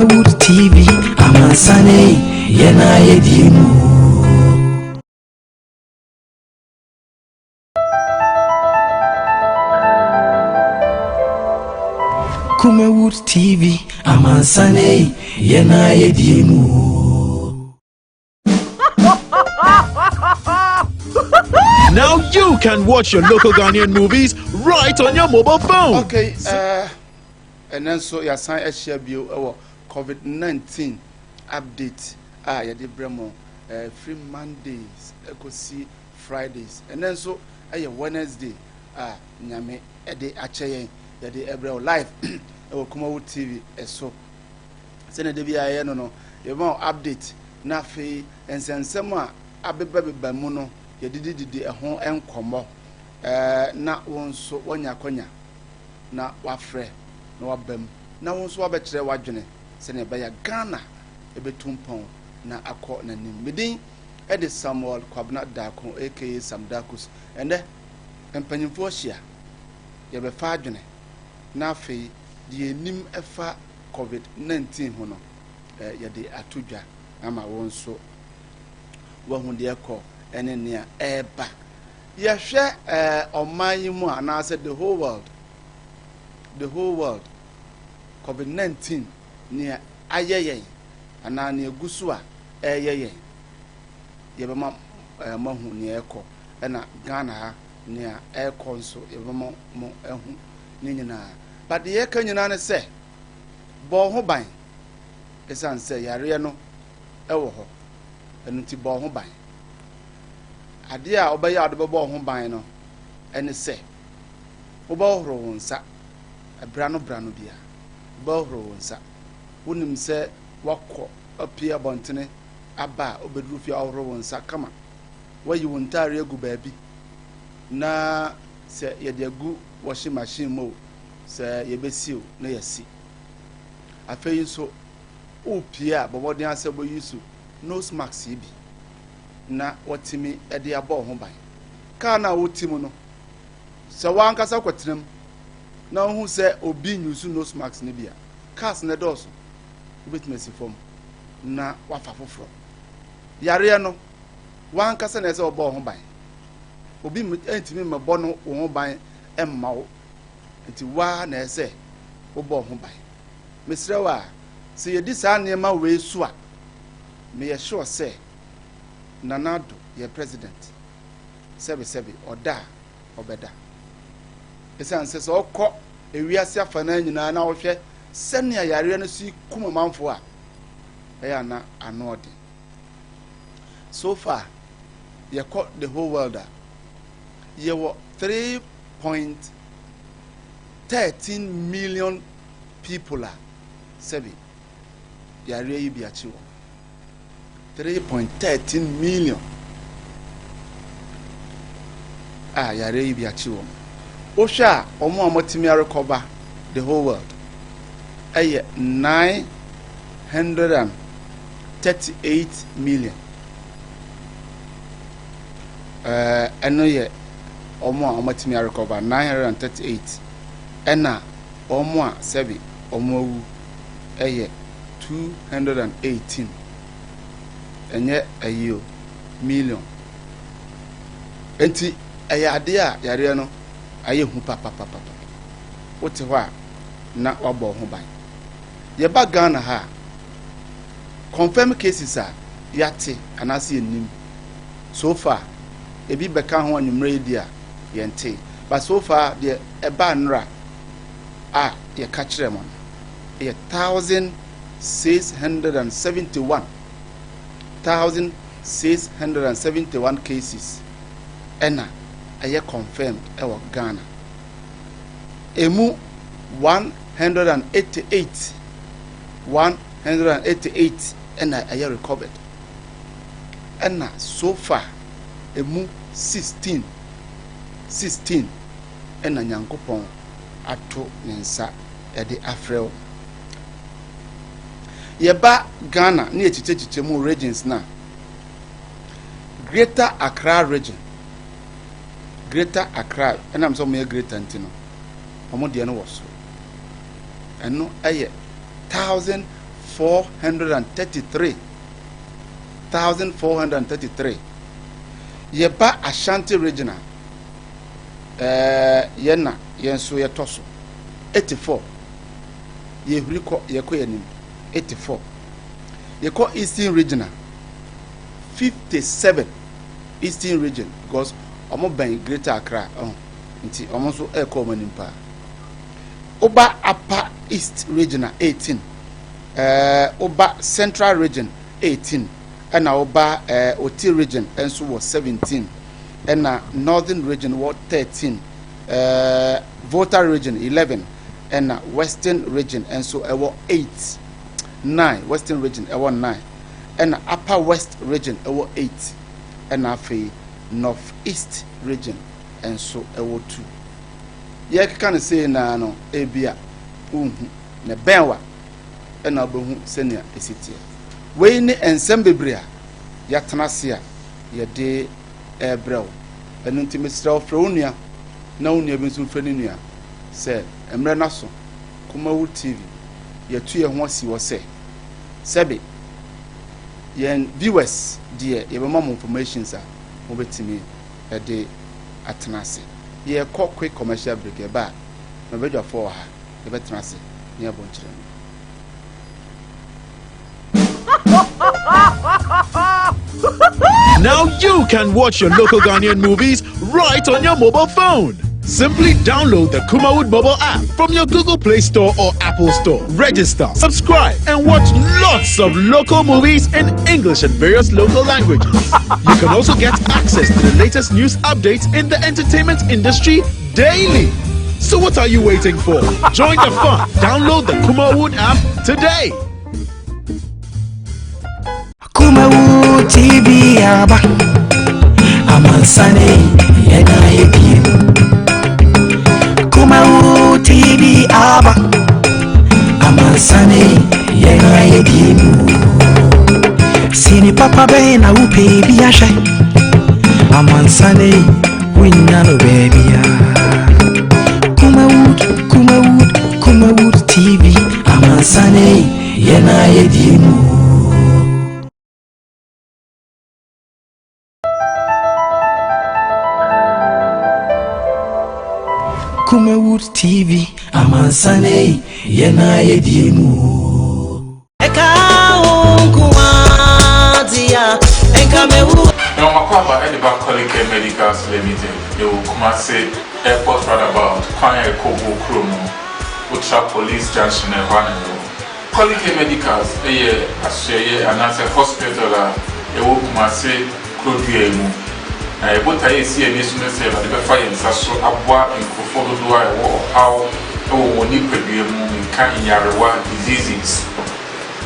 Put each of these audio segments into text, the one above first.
Kumawood TV, amansane yɛn a yɛdi mu. Kumawood TV, amansane yɛn a yɛdi mu. Now you can watch your local Ghanaian movies right on your mobile phone. Okay, ɛnɛ nso yɛasan ahyia bio wɔ Covid 19 update a yɛde brɛ mo firi Mondays kɔsi Fridays. Ɛnɛ nso ɛyɛ Wednesday a Nyame ɛde akyɛ yɛn yɛde ɛbrɛ wo live ɛwɔ Kumawu TV ɛso. Sɛnea da biara yɛyɛ no no, yɛbɛma wo update na afei nsɛnsɛm a abebabeba mu no yɛdidididi ɛho nkɔmmɔ ɛɛ na wo nso woanya akwanya na wafrɛ na waba mu na wo nso wabɛkyerɛ w'adwene sɛnea ɛbɛyɛ a Ghana ɛbɛtu mpɔn na akɔ n'anim. Me din de Samuel Kwabena Darko aka Sam Darkus. Ɛnnɛ mpanyimfoɔ ahyia, yɛbɛfa adwene na afei deɛ yɛnim ɛfa Covid 19 ho no yɛde ato dwa ama wo nso wahu deɛ ɛkɔ ɛne nea ɛreba. Yɛhwɛ ɔman yi mu a anaasɛ the whole world, the whole world Covid 19 nea ayɛ yɛn anaa nea egu so a ɛreyɛ yɛn, yɛbɛma moahu nea ɛkɔ, ɛna Ghana ha nea ɛrekɔ nso yɛbɛma mo ahu ne nyinaa. But deɛ yɛka nyinaa ne sɛ bɔ ho ban, ɛsiane sɛ yareɛ no ɛwɔ hɔ, ɛno nti bɔ ho ban. Adeɛ a wobɛyɛ a wode bɛbɔ ho ban no ɛne sɛ wobɛhohoro wo nsa ɛbra no bra no bia, wobɛhohoro wo nsa. Wonim sɛ wakɔ apue abɔntene aba a, wobɛduru fie a wohohoro wo nsa kama. Wayi wo ntaare agu baabi na sɛ yɛde agu washing machine mu o, sɛ yɛbɛsi o na yɛasi. Afei nso wopie a, bɔ mmɔden asɛ wobɛyi so nose mask yi bi na watumi de abɔ wo ho ban. Kaa no a wote mu no, sɛ wankasa kɔtena mu na wohu sɛ obi nyusu nose mask no bi a, cars no dɔɔso, wobɛtumi asi fam na wafa foforɔ. Yareɛ no wankasa na ɛsɛ wɔbɔ wo ho ban. Obi ntumi mmɛbɔ no wo ho ban mma wo, nti waa na ɛsɛ wobɔ wo ho ban. Mesrɛ wo a, sɛ yɛdi saa nneɛma wei so a, meyɛ sure sɛ Nana Addo yɛ president, sɛbesɛbe ɔda a ɔbɛda. Ɛsiane sɛ sɛ ɔkɔ ewiase afanan nyinaa na wohwɛ sɛnea yareɛ no si kum amanfoɔ a, ɛyɛ ana ano ɔden. So far yɛkɔ the whole world a, yɛwɔ 3.13 million people a sɛbi yareɛ yi bi akyi wɔ 3.13 million a yareɛ yi bi akyi wɔ. Wohwɛ a, wɔn a wɔtumi arecover the whole world ɛyɛ 938 million. Ɛno yɛ wɔn a wɔatumi arecover 938, ɛna wɔn a sɛbi wɔn awu ɛyɛ 218. Ɛnyɛ ɛyi o, million. Nti ɛyɛ adeɛ a yareɛ no ayɛ hu papapapapa. Wote hɔ a na wabɔ ho ban. Yɛba Ghana ha a, confirm cases a yɛate anaasɛ yɛnim so far, ebi bɛka ho anwummerɛ yi di a yɛnte, but so far deɛ ɛbaa nnora a yɛka kyerɛ mo no ɛyɛ 1,671, 1,671 cases ɛna ɛyɛ confirmed ɛwɔ Ghana. Emu 188, 188 ɛna ɛyɛ recovered, ɛna so far emu 16, 16 ɛna Nyankopɔn ato ne nsa ɛde afrɛ wo. Yɛba Ghana ne yɛkyekyɛkyekyɛ mu regions na Greater Accra Region, Greater Accra, ɛnam sɛ ɔmo yɛ greater nti no, ɔmo deɛ no wɔ soro. Ɛno ɛyɛ thousand 433, 1,433. Yɛba Ashanti Region a, ɛɛ yɛn na yɛn nso yɛtɔ so 84. Yɛhuri kɔ, yɛkɔ yɛn anim, 84. Yɛkɔ Eastern Region a, 57. Eastern Region because wɔn bɛn Greater Accra ɔho nti wɔn nso ɛrekɔ wɔn anim paa. Woba Upper East Region a, 18. Woba Central Region, 18. Ɛna woba Oti Region nso wɔ 17, ɛna Northern Region wɔ 13, Volta Region 11, ɛna Western Region nso ɛwɔ 8, 9. Western Region ɛwɔ 9, ɛna Upper West Region ɛwɔ 8, ɛna afei North East Region nso ɛwɔ 2. Yɛkeka no sei naa no, ebi a wohu na bɛn wa ɛna wobɛhu sɛnea ɛsi teɛ. Wei ne nsɛm bebree a yɛatena ase a yɛde ɛrebrɛ wo. Ɛno nti mesrɛ wo, frɛ wo nua na wo nua bi nso mfrɛ ne nua sɛ mmerɛ no aso. Kumawood TV, yɛtu yɛn ho asi hɔ sɛ sɛbe yɛn viewers deɛ, yɛbɛma mo informations a mobɛtumi ɛde atena ase. Yɛkɔ quick commercial break. Ɛba a, mabadwafoɔ wɔ ha, yɛbɛtena ase ne yɛbɔ nkyerɛ no. Now you can watch your local Ghanaian movies right on your mobile phone. Simply download the Kumawood mobile app from your Google Play Store or Apple Store. Register, subscribe, and watch lots of local movies in English and various local languages. You can also get access to the latest news updates in the entertainment industry daily. So what are you waiting for? Join the fun. Download the Kumawood app today. Kumawood TV aba, amansane yɛna yɛdie mu. Kumawood TV aba, amansane yɛna yɛdie mu. Sini papa bɛn na wopɛ bi ahwɛ? Amansane wonya no baabia. Kumawood, Kumawood, Kumawood TV, amansane yɛna yɛdie mu. Kumawood TV, amansane yɛna yɛdie mu. Ɛka wo nkoatea ɛnka mewu. Na ɔmakɔ aba ɛde ba Qualicare Medicals Limited. Yɛwɔ Kumase Airport roundabout, kwan a ɛkɔ Bo kurom no, wotra Police Junction, ɛhɔ ana ɛwɔ. Qualicare Medicals ɛyɛ asoɛyɛ anaasɛ hospital a ɛwɔ Kumase kurodua yi mu, na yɛbotaeɛ esi ani so no sɛ Awurade bɛfa yɛn nsa so aboa nkurɔfoɔ dodoɔ a ɛwɔ ɔhaw ɛwɔ wɔn nipadua mu, nka nyarewa, diseases.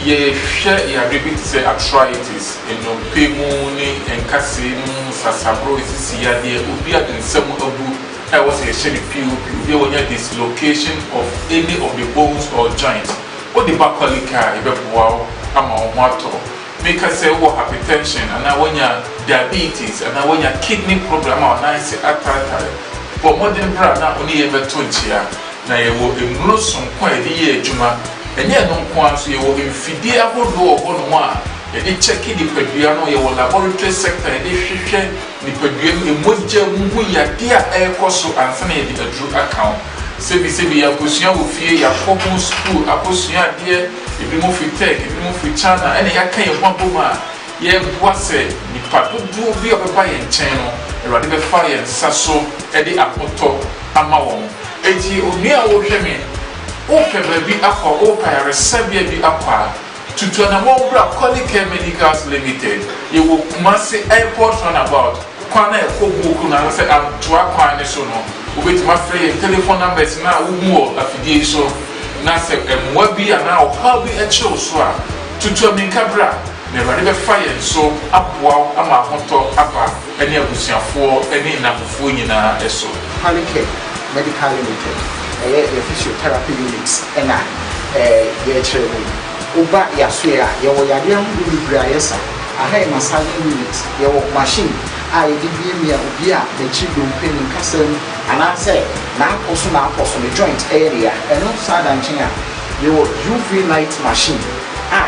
Yɛhwɛ yare bi te sɛ arthritis, nnompe mu ne nkasɛɛ mu sasaboro, esisi yadeɛ, obi a ne nsam abu a ɛwɔ sɛ yɛhyɛ no POP, obi a wɔnya dislocation of any of the bones or joint. Wode ba Qualicare a, yɛbɛboa wo ama wo ho atɔ. Meka sɛ wowɔ hypertension anaa woanya diabetes anaa woanya kidney problem a ɔnan se ataatare, bɔ mmɔden bra na wo ne yɛn bɛto nkyea, na yɛwɔ nnuro sonko a yɛde yɛ adwuma. Ɛnyɛ ɛno nko ara nso, yɛwɔ mfidie ahodoɔ wɔ hɔnom a yɛde kyɛke nipadua no. Yɛwɔ laboratory sector, yɛde hwehwɛ nipadua mu emogya mu ho yadeɛ a ɛrekɔ so ansa na yɛde aduru aka ho. Sɛbisɛbi, yɛakosua wɔ fie, yɛakɔ ho school akosua adeɛ, ebi mo firi Turkey, ebi mo firi China, ɛna yɛaka yɛn ho abom a yɛreboa sɛ nipa dodoɔ bi a ɔbɛba yɛn nkyɛn no, Awurade bɛfa yɛn nsa so de ahotɔ ama wɔn. Eti onua a wɔrehwɛ me, wopɛ baabi akɔ, wopɛ ayaresabea bi akɔ a, tutu anammɔn bra Qualicare Medicals Limited. Yɛwɔ Kumase Airport roundabout, kwan a ɛkɔ Buoku no anaasɛ Antoa kwan ne so no. Wobɛtumi afrɛ yɛn telephone numbers no a wohu wɔ afidie yi so, na sɛ mmoa bi anaa ɔhaw bi kyerɛ wo so a, tutu aminka bra, na Awurade bɛfa yɛn so aboa wo ama ahotɔ aba ne abusuafoɔ ne nnamfofoɔ nyinaa so. Qualicare Medical Limited, ɛyɛ yɛ physiotherapy unit ɛna yɛrekyerɛ mu yi. Woba yɛasoɛ a, yɛwɔ yadeɛ ahodoɔ bebree a yɛsa. Aha yɛ massaging unit. Yɛwɔ machine a yɛde miamia obi a n'akyiri dompe, ne nkasa mu anaasɛ n'apɔ so n'apɔ so ne joint ɛyɛ ne ya. Ɛno saa da nkyɛn a, yɛwɔ UV light machine a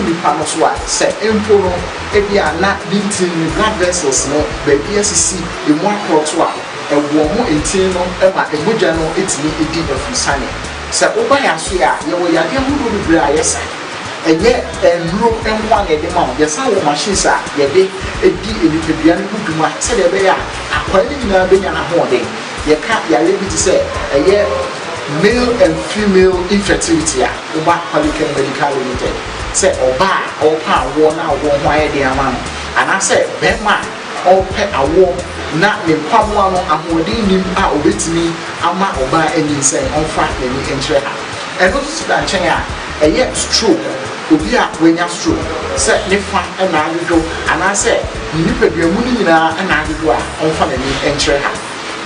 to nipa no so a, sɛ mpo no ebia na ne ntini, ne blood vessels no baabi asisi, emu akorɔto a, ɛwɔ mo ntini no ma mogya no tumi di afurusane. Sɛ woba yɛn asoɛ a, yɛwɔ yadeɛ ahodoɔ bebree a yɛsa. Ɛnyɛ nnuro nko ara na yɛde ma wo, yɛsan wɔ machines a yɛde di nipadua no ho dwuma sɛdeɛ ɛbɛyɛ a akwaa no nyinaa bɛnya n'ahoɔden. Yɛka yareɛ bi te sɛ ɛyɛ male and female infertility a, woba Qualichem Medical Limited sɛ ɔbaa a ɔrepɛ awoɔ na awoɔ ho ayɛ den ama no anaasɛ barima a ɔrepɛ awoɔ na ne nkwamoa no ahoɔden nnim a ɔbɛtumi ama ɔbaa anyinsɛn, ɔmfa n'ani nkyerɛ ha. Ɛno nso da nkyɛn a, ɛyɛ stroke, obi a wanya stroke, sɛ ne fa na adwodwo anaasɛ ne nipadua mu no nyinaa na adwodwo a, ɔmfa n'ani nkyerɛ ha.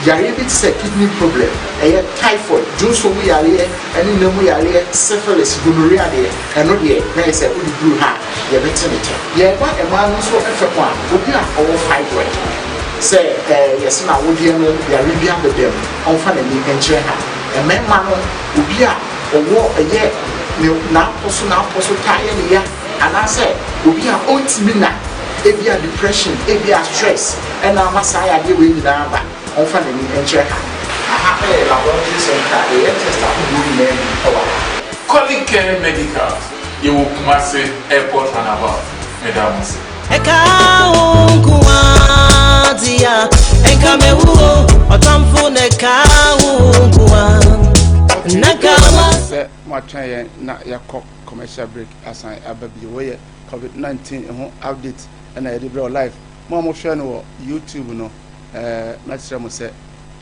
Yareɛ bi te sɛ kidney problem, ɛyɛ typhoid, dwonsɔ mu yareɛ ne nna mu yareɛ, syphilis, gonorrhea deɛ, ɛno deɛ na yɛ sɛ wode duru ha a, yɛbɛte ne kyɛ. Yɛreba mmaa no nso fam a, obi a ɔwɔ fibroid, sɛ yɛse n'awodeɛ no yare bi abɛda mu, ɔmfa n'ani nkyerɛ ha. Mmarima no, obi a ɔwɔ ɛyɛ ne n'apɔ so n'apɔ so taa yɛ ne ya, anaasɛ obi a ɔntumi nna, ebia depression, ebia stress na ama saa yadeɛ wei nyinaa aba, ɔmfa n'ani nkyerɛ ha. Aha yɛ laboratory center a yɛyɛ test ahodoɔ nyinaa bi wɔ ha. Kolicare Medicals, yɛwɔ Kumasi Airport Runabout. Meda mo ase. Ɛka wo nko ara deɛ a, ɛnka mɛwu o, ɔtamfo na ɛka wo nko ara, na nka ma. Sɛ moatwɛn yɛn na yɛakɔ commercial break asan aba bio. Wei yɛ Covid 19 ho update na yɛde brɛ wo live. Mo a mohwɛ no wɔ YouTube no, eh, mɛsrɛ mo sɛ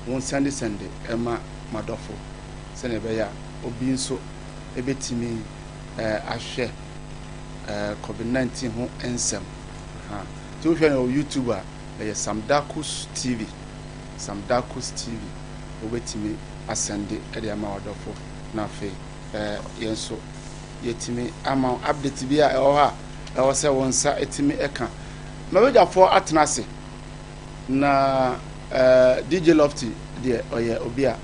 monsɛndesɛnde ɛma mo adɔfo sɛnea ɛbɛyɛ a obi nso ɛbɛtumi eh, ahwɛ eh, Covid 19 ho nsɛm. Ha. Nti wohwɛ no wɔ YouTube a, ɛyɛ Samdakus TV. Samdakus TV. Wobɛtumi asɛnde de ama w'adɔfo na afei eh, yɛn nso yɛtumi ama wo update bi a ɛwɔ hɔ a ɛwɔ sɛ wo nsa tumi ka. Mabadwafoɔ atena ase na eh, DJ Lofty deɛ ɔyɛ obi a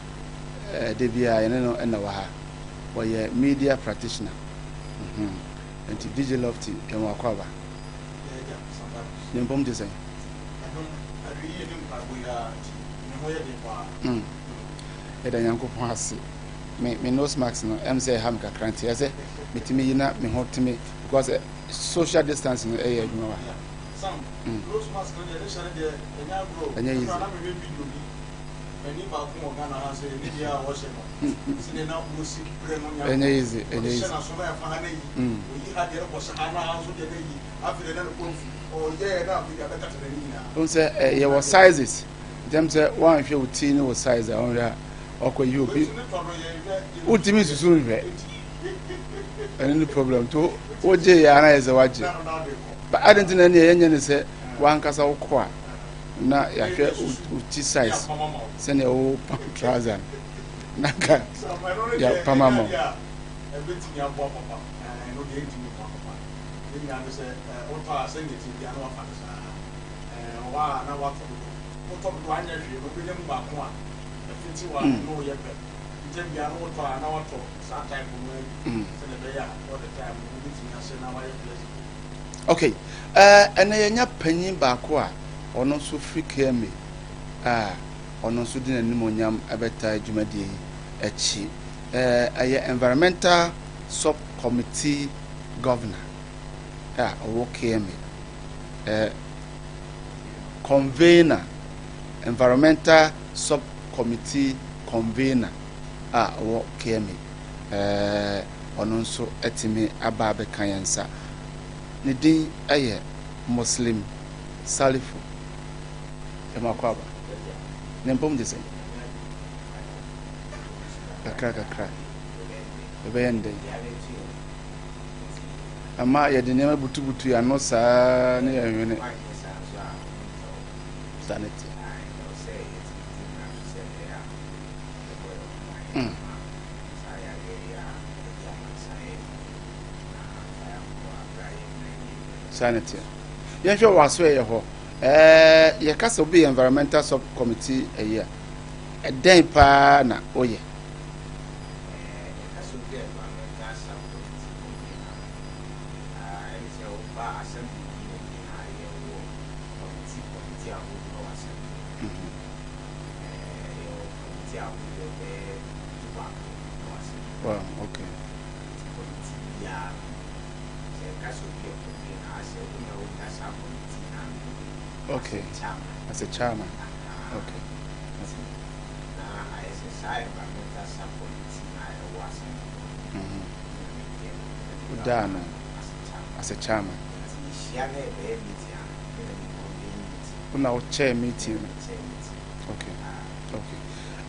eh, da biara yɛne no na wɔ ha. Ɔyɛ media practitioner. Mm -hmm. Nti DJ Lofty yɛn wakɔ aba. Ne mpom te sɛn? Mm. Yɛda Nyankopɔn ase. Me me nose mask no ɛm sɛ ɛha me kakra nti ɛsɛ metumi yi na me ho tumi because eh, social distance no ɛyɛ adwuma wa. Mm. Ɛnyɛ easy. Ɛnyɛ easy, ɛnyɛ easy. Mm. Wohu sɛ eh, yɛwɔ sizes ntɛm sɛ woanhwɛ wo ti ne wo size a wohwɛ a ɔkɔ yi obi wontumi nsusu nhwɛ ɛno ne problem to wogye yɛ ana yɛ sɛ wagye ba ade nti na ɛneɛ yɛnyɛ ne sɛ wankasa wokɔ a na yɛahwɛ wo ti size sɛnea wo pam trouser no na nka yɛapam ama wo. Ne nyinaa ne sɛ wotɔ a sɛnea ɛteɛ biara na wafa no saa. Wɔ hɔ a na watɔ dodo. Wotɔ dodo anyɛ hwee no wobɛnya mu baako a ɛfiti hɔ a ɛne wo yɛ pɛ. Ntɛm biara no wotɔ a na watɔ saa type no ara bi sɛnea ɛbɛyɛ a all the time no wobɛtumi ahyɛ na wayɛ flexible. Okay, ɛnɛ yɛanya panyin baako a ɔno nso firi KMA a ɔno nso de n'animuonyam bɛtaa dwumadie yi akyi. Ɛyɛ Environmental Sub Committee Governor a ɔwɔ KMA, eh, Convener, Environmental Sub Committee Convener a ɔwɔ KMA, eh, ɔno nso atumi aba abɛka yɛn nsa. Ne din yɛ Muslim Salifu. Yɛma akɔ aba. Ne mpom de sɛn? Kakra kakra. Ɛbɛyɛ ndɛn? Ama yɛde nneɛma butubutu yɛn ano saa ne yɛn hwene. Saa ne te. Mm. Saa ne te. Yɛnhwɛ wɔ aso ɛyɛ hɔ. Ɛɛ yɛka sɛ obi yɛ environmental sub committee ɛyɛ a, ɛdɛn paa na oyɛ? Yɛka sɛ obi yɛ environmental sub committee convener a, Ba assembly dwumadie no a yɛwɔ committee committee ahodoɔ wɔ assembly. Yɛwɔ committee ahodoɔ bɛyɛ 11 wɔ assembly. Nti committee biara no, sɛ yɛka sɛ obi yɛ convener a, sɛ wo na woda saa committee no ano as a chairman. As a chairman. Nti na ayɛ sɛ saa environmental sub committee no a ɛwɔ assembly no, me na meyɛ na meda Woda ano as a chairman. As a chairman. Nti yɛhyia na yɛbɛyɛ meeting a, me na me convene meeting. Wo na wo chair meeting Me na me chair meeting. Okay.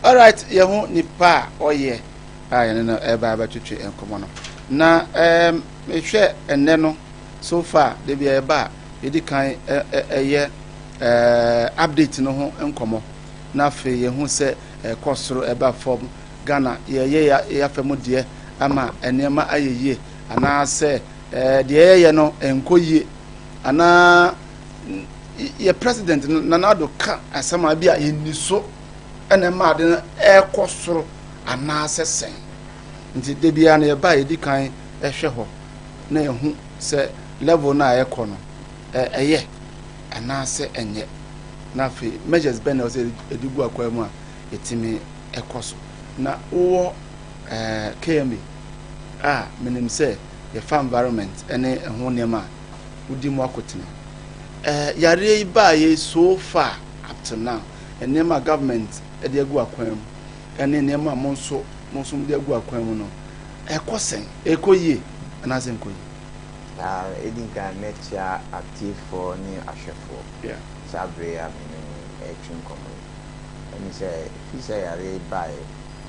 Alright, yɛho nipa a ɔyɛ a yɛne no ɛba abɛtwetwe nkɔmmɔ no. Na mehwɛ ɛnnɛ no, so far, da bi a yɛba a, yɛdi kan ɛyɛ update no ho nkɔmmɔ. Na afei yɛhu sɛ ɛkɔ soro, ɛba fam. Ghana, yɛyɛ yɛafa mu deɛ ama nneɛma ayɛ yie, anaasɛ deɛ yɛyɛ no ɛnkɔ yie, anaa yɛ president no Nana Addo ka asɛm a bi a yɛnni so ɛna ɛma ade no ɛrekɔ soro anaasɛ sɛn. Nti da biara no yɛba a, yɛdi kan ɛhwɛ hɔ na yɛhu sɛ level no a ɛkɔ no ɛyɛ anaasɛ ɛnyɛ, na afei measures bɛn na ɛwɔ sɛ yɛde gu akwan mu a yɛtumi ɛkɔ so. Na wowɔ KMA a, menim sɛ yɛfa environment ɛne ɛho nneɛma a wodi mu akotene. Yareɛ yi baa yɛ so far up to now, nneɛma a government de agu akwan mu ɛne nneɛma a mo nso de agu akwan mu no, ɛkɔ sɛn? Ɛkɔ yie anaasɛ nkɔ yie? Ɛdi nkan, mɛkyia atiefoɔ ne ahwɛfoɔ saa bere a me ne mo ɛretwe nkɔmmɔ yi. Ɛne sɛ fi sɛ yare yi baeɛ,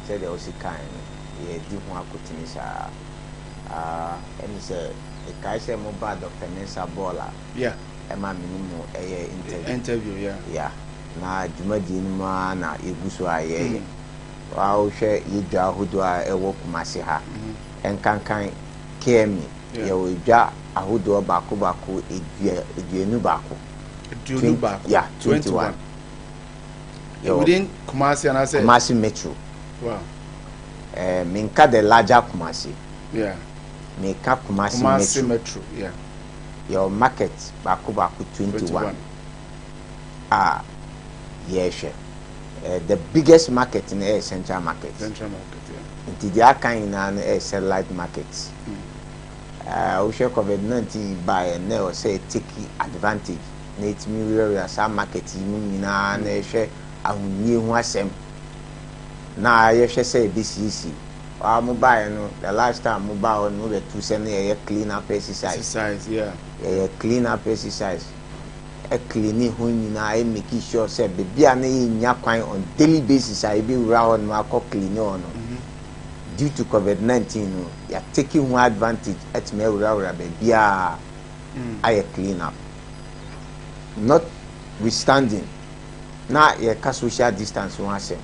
sɛdeɛ wosi kan no, yɛdi ho akotene saa. Ɛne sɛ mekae sɛ mobaa Dr. Mensa Bɔɔl a ɛma me ne mo ɛyɛ interview. Interview, yeah. Yeah. Na dwumadie no mu ara na yɛgu so a yɛyɛ. Wa wohwɛ yɛdwa ahodoɔ a ɛwɔ Kumase ha, ɛnkankan KMA, yɛwɔ dwa ahodoɔ baako baako 21. 21. Yeah, 21. 21 within Kumasi anaasɛ? Kumasi Metro. Menka the larger Kumasi. Meka Kumasi, Kumasi Metro. Metro, yeah. Yɛwɔ market baako baako 21 a yɛrehwɛ. The biggest market no ɛyɛ Central Market. Central Market, yeah. Nti deɛ aka nyinaa no ɛyɛ satellite market. Wohwɛ COVID-19 baeɛ na ɛwɔ sɛ take advantage na ɛtumi wurawura saa market yi mu nyinaa na yɛhwɛ ahonie ho asɛm na yɛhwɛ sɛ ɛbɛsiesie. Waa mo baeɛ no, the last time mo baa hɔ no, mobɛtu sɛ no yɛyɛ clean up exercise. Exercise, yeah. Yɛyɛ clean up exercise, ɛclean ho nyinaa, ɛmake sure sɛ beebi a na yɛnya kwan on daily basis a yɛbɛwura hɔ no akɔ clean hɔ no, due to COVID-19 no, yɛatake ho advantage ɛtumi awurawura baabiaa ayɛ clean up. Notwithstanding na yɛka social distance ho asɛm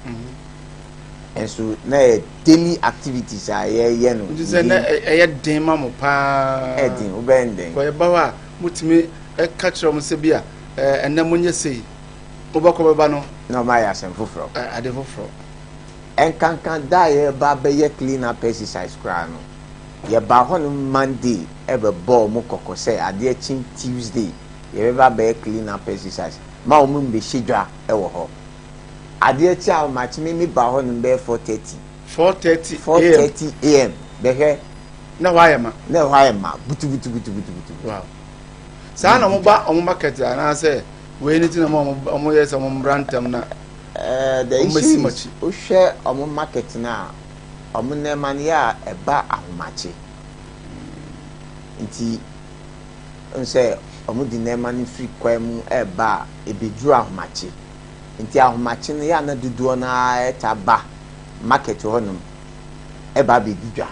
nso, na yɛ daily activities a yɛyɛ no. Nti sɛ na ɛyɛ den ma mo paa? Ɛden, wobɛyɛ den. Kɔ yɛba hɔ a, motumi ɛka kyerɛ mo sɛ bi a ɛnɛ monyɛ sei, wobɛkɔ bɛba no na ɔma ayɛ asɛm foforɔ. Ade foforɔ. Ɛnkankan da a yɛba bɛyɛ clean up exercise koraa no, yɛba hɔ no Monday, ɛbɛbɔ ɔmo kɔkɔ sɛ adeɛ kye Tuesday yɛbɛba bɛyɛ clean up exercise ma ɔmo mbɛhyɛ dwa ɛwɔ hɔ. Adeɛ kye a ɔmakye mi ba hɔ no bɛyɛ 4:30. 4:30? 4:30 a.m. bɛhwɛ. Na hɔ ayɛ ma. Na ɛhɔ ayɛ ma butubutubutubutubutu. Wow, saa na mo ba ɔmo market anaasɛ wei ne ti na mo ɔmo yɛ sɛ ɔmo mbra ntɛm na The ɔmo issue bɛsi mo is akyi? Wohwɛ ɔmo market na ɔmo nneɛma no yɛ a ɛba ahomakye, nti n sɛ ɔmo de nneɛma no firi kwan mu ɛɛba a, ebeduru ahomakye, nti ahomakye no yɛ ana dodoɔ naa ɛta ba market hɔnom ɛba abɛdi dwa.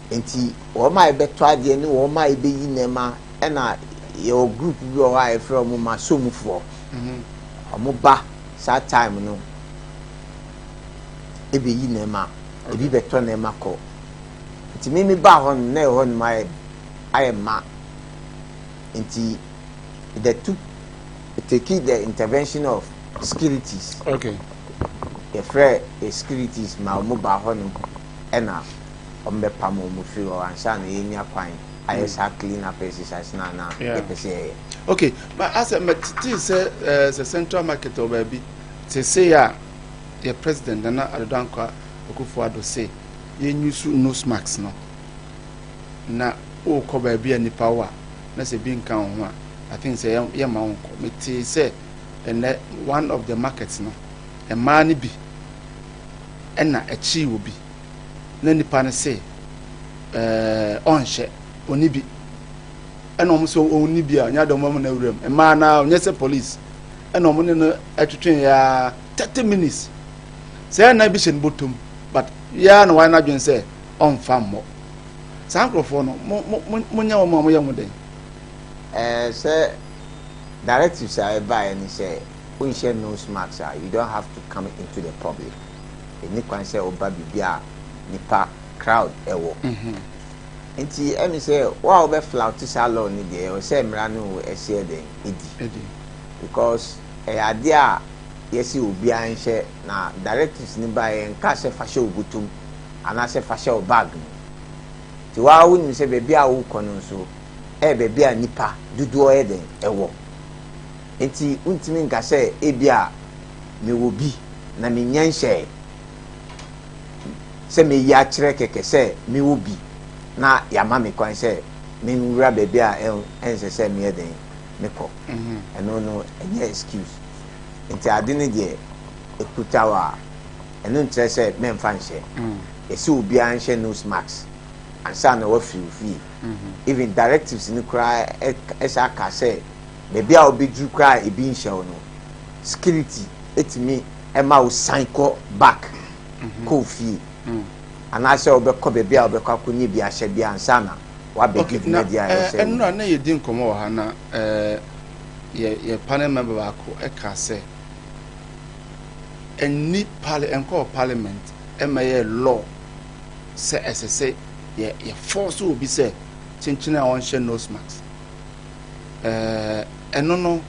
Nti wɔn a yɛbɛtɔ adeɛ ne wɔn a yɛbɛyi nneɛma, ɛna yɛwɔ group bi wɔ hɔ a yɛfrɛ wɔn masomufoɔ. Wɔn ba saa time no ɛbɛyi nneɛma, ebi bɛtɔ nneɛma kɔ. Nti mímí ba hɔ nom na ɛhɔ nom ayɛ ma, nti the took take the intervention of securities. Yɛfrɛ securities ma wɔn ba hɔ nom, ɛna wɔn bɛpam wɔn firi hɔ ansa na yɛnya kwan. ayɛ saa clean up exercise no a na yɛpɛ sɛ yɛyɛ. Okay, ma asɛ mɛtetee sɛ eh, sɛ central market wɔ baabi sesei a yɛ president Nana Addo Dankwa Akufo Addo se yɛnyusu nose mask no na wokɔ baabi a nipa wɔ a na sɛ bi nka wo ho a I think sɛ yɛmma wo nkɔ. Metee sɛ ɛnɛ one of the markets no mmaa no bi ɛna ɛkyee obi na nipa no se ɛɛ ɔnhyɛ ɔni bi ɛna wɔn sɛ ɔni bi a ɔnyɛ adɔm wɔn na awura mu mmaa na ɔnyɛ sɛ police ɛna wɔn ne no ɛtwetwe ya 30 minutes sɛ ɛna bi hyɛ ne bɔtɔm, but yɛa na wɔayɛ n'adwene sɛ ɔnfa mmɔ saa nkurɔfoɔ no. Mo mo mo mo nyɛ wɔn a mo yɛ mo den. Sɛ directives a ɛbaeɛ ne sɛ wonhyɛ nose mask a, you don't have to come into the public. Ɛni kwan sɛ woba biribi a nipa crowd ɛwɔ. Nti ɛmi sɛ wo a wobɛ flout saa law no deɛ, ɛwɔ sɛ mmara no ɛseɛ den ɛdi, because ɛyɛ adeɛ a yɛsi obiara nhyɛ. Na directives no baeɛ nka sɛ fa hyɛ wo bɔtɔm anaasɛ fa hyɛ wo bag mu. Nti waa wonim sɛ baabi a wokɔ no nso ɛyɛ baabi a nipa dodoɔ yɛ den ɛwɔ, nti wontumi nka sɛ ebi a mewɔ bi na menya nhyɛ sɛ meyi akyerɛ kɛkɛ sɛ mewɔ bi na yɛama me kwan sɛ menwura baabi a ɛnsɛ sɛ meyɛ den mekɔ. Ɛno no ɛnyɛ excuse. Nti ade no deɛ ekuta wɔ a, ɛno nkyerɛ sɛ mɛmfa nhyɛ. Yɛsɛ obiara nhyɛ nose mask ansa na wafiri fie. Even directives no koraa ɛsɛ aka sɛ baabi a wobɛduru koraa ebi nhyɛ wo no, security etumi ɛma wo san kɔ back kɔ fie anaasɛ wobɛkɔ baabi a wobɛkɔ akɔnya bi ahyɛ bi ansa na wabɛdi dwumadi a ɛwɔ sɛ. Ɛnura na yɛdi nkɔmɔ wɔ ha na yɛ panel member baako ɛka sɛ ɛnni parli ɛnkɔɔ parliament ɛma yɛ law sɛ ɛsɛ sɛ yɛ force obi sɛ kyenkyen a ɔnhyɛ nose mask. Ɛno no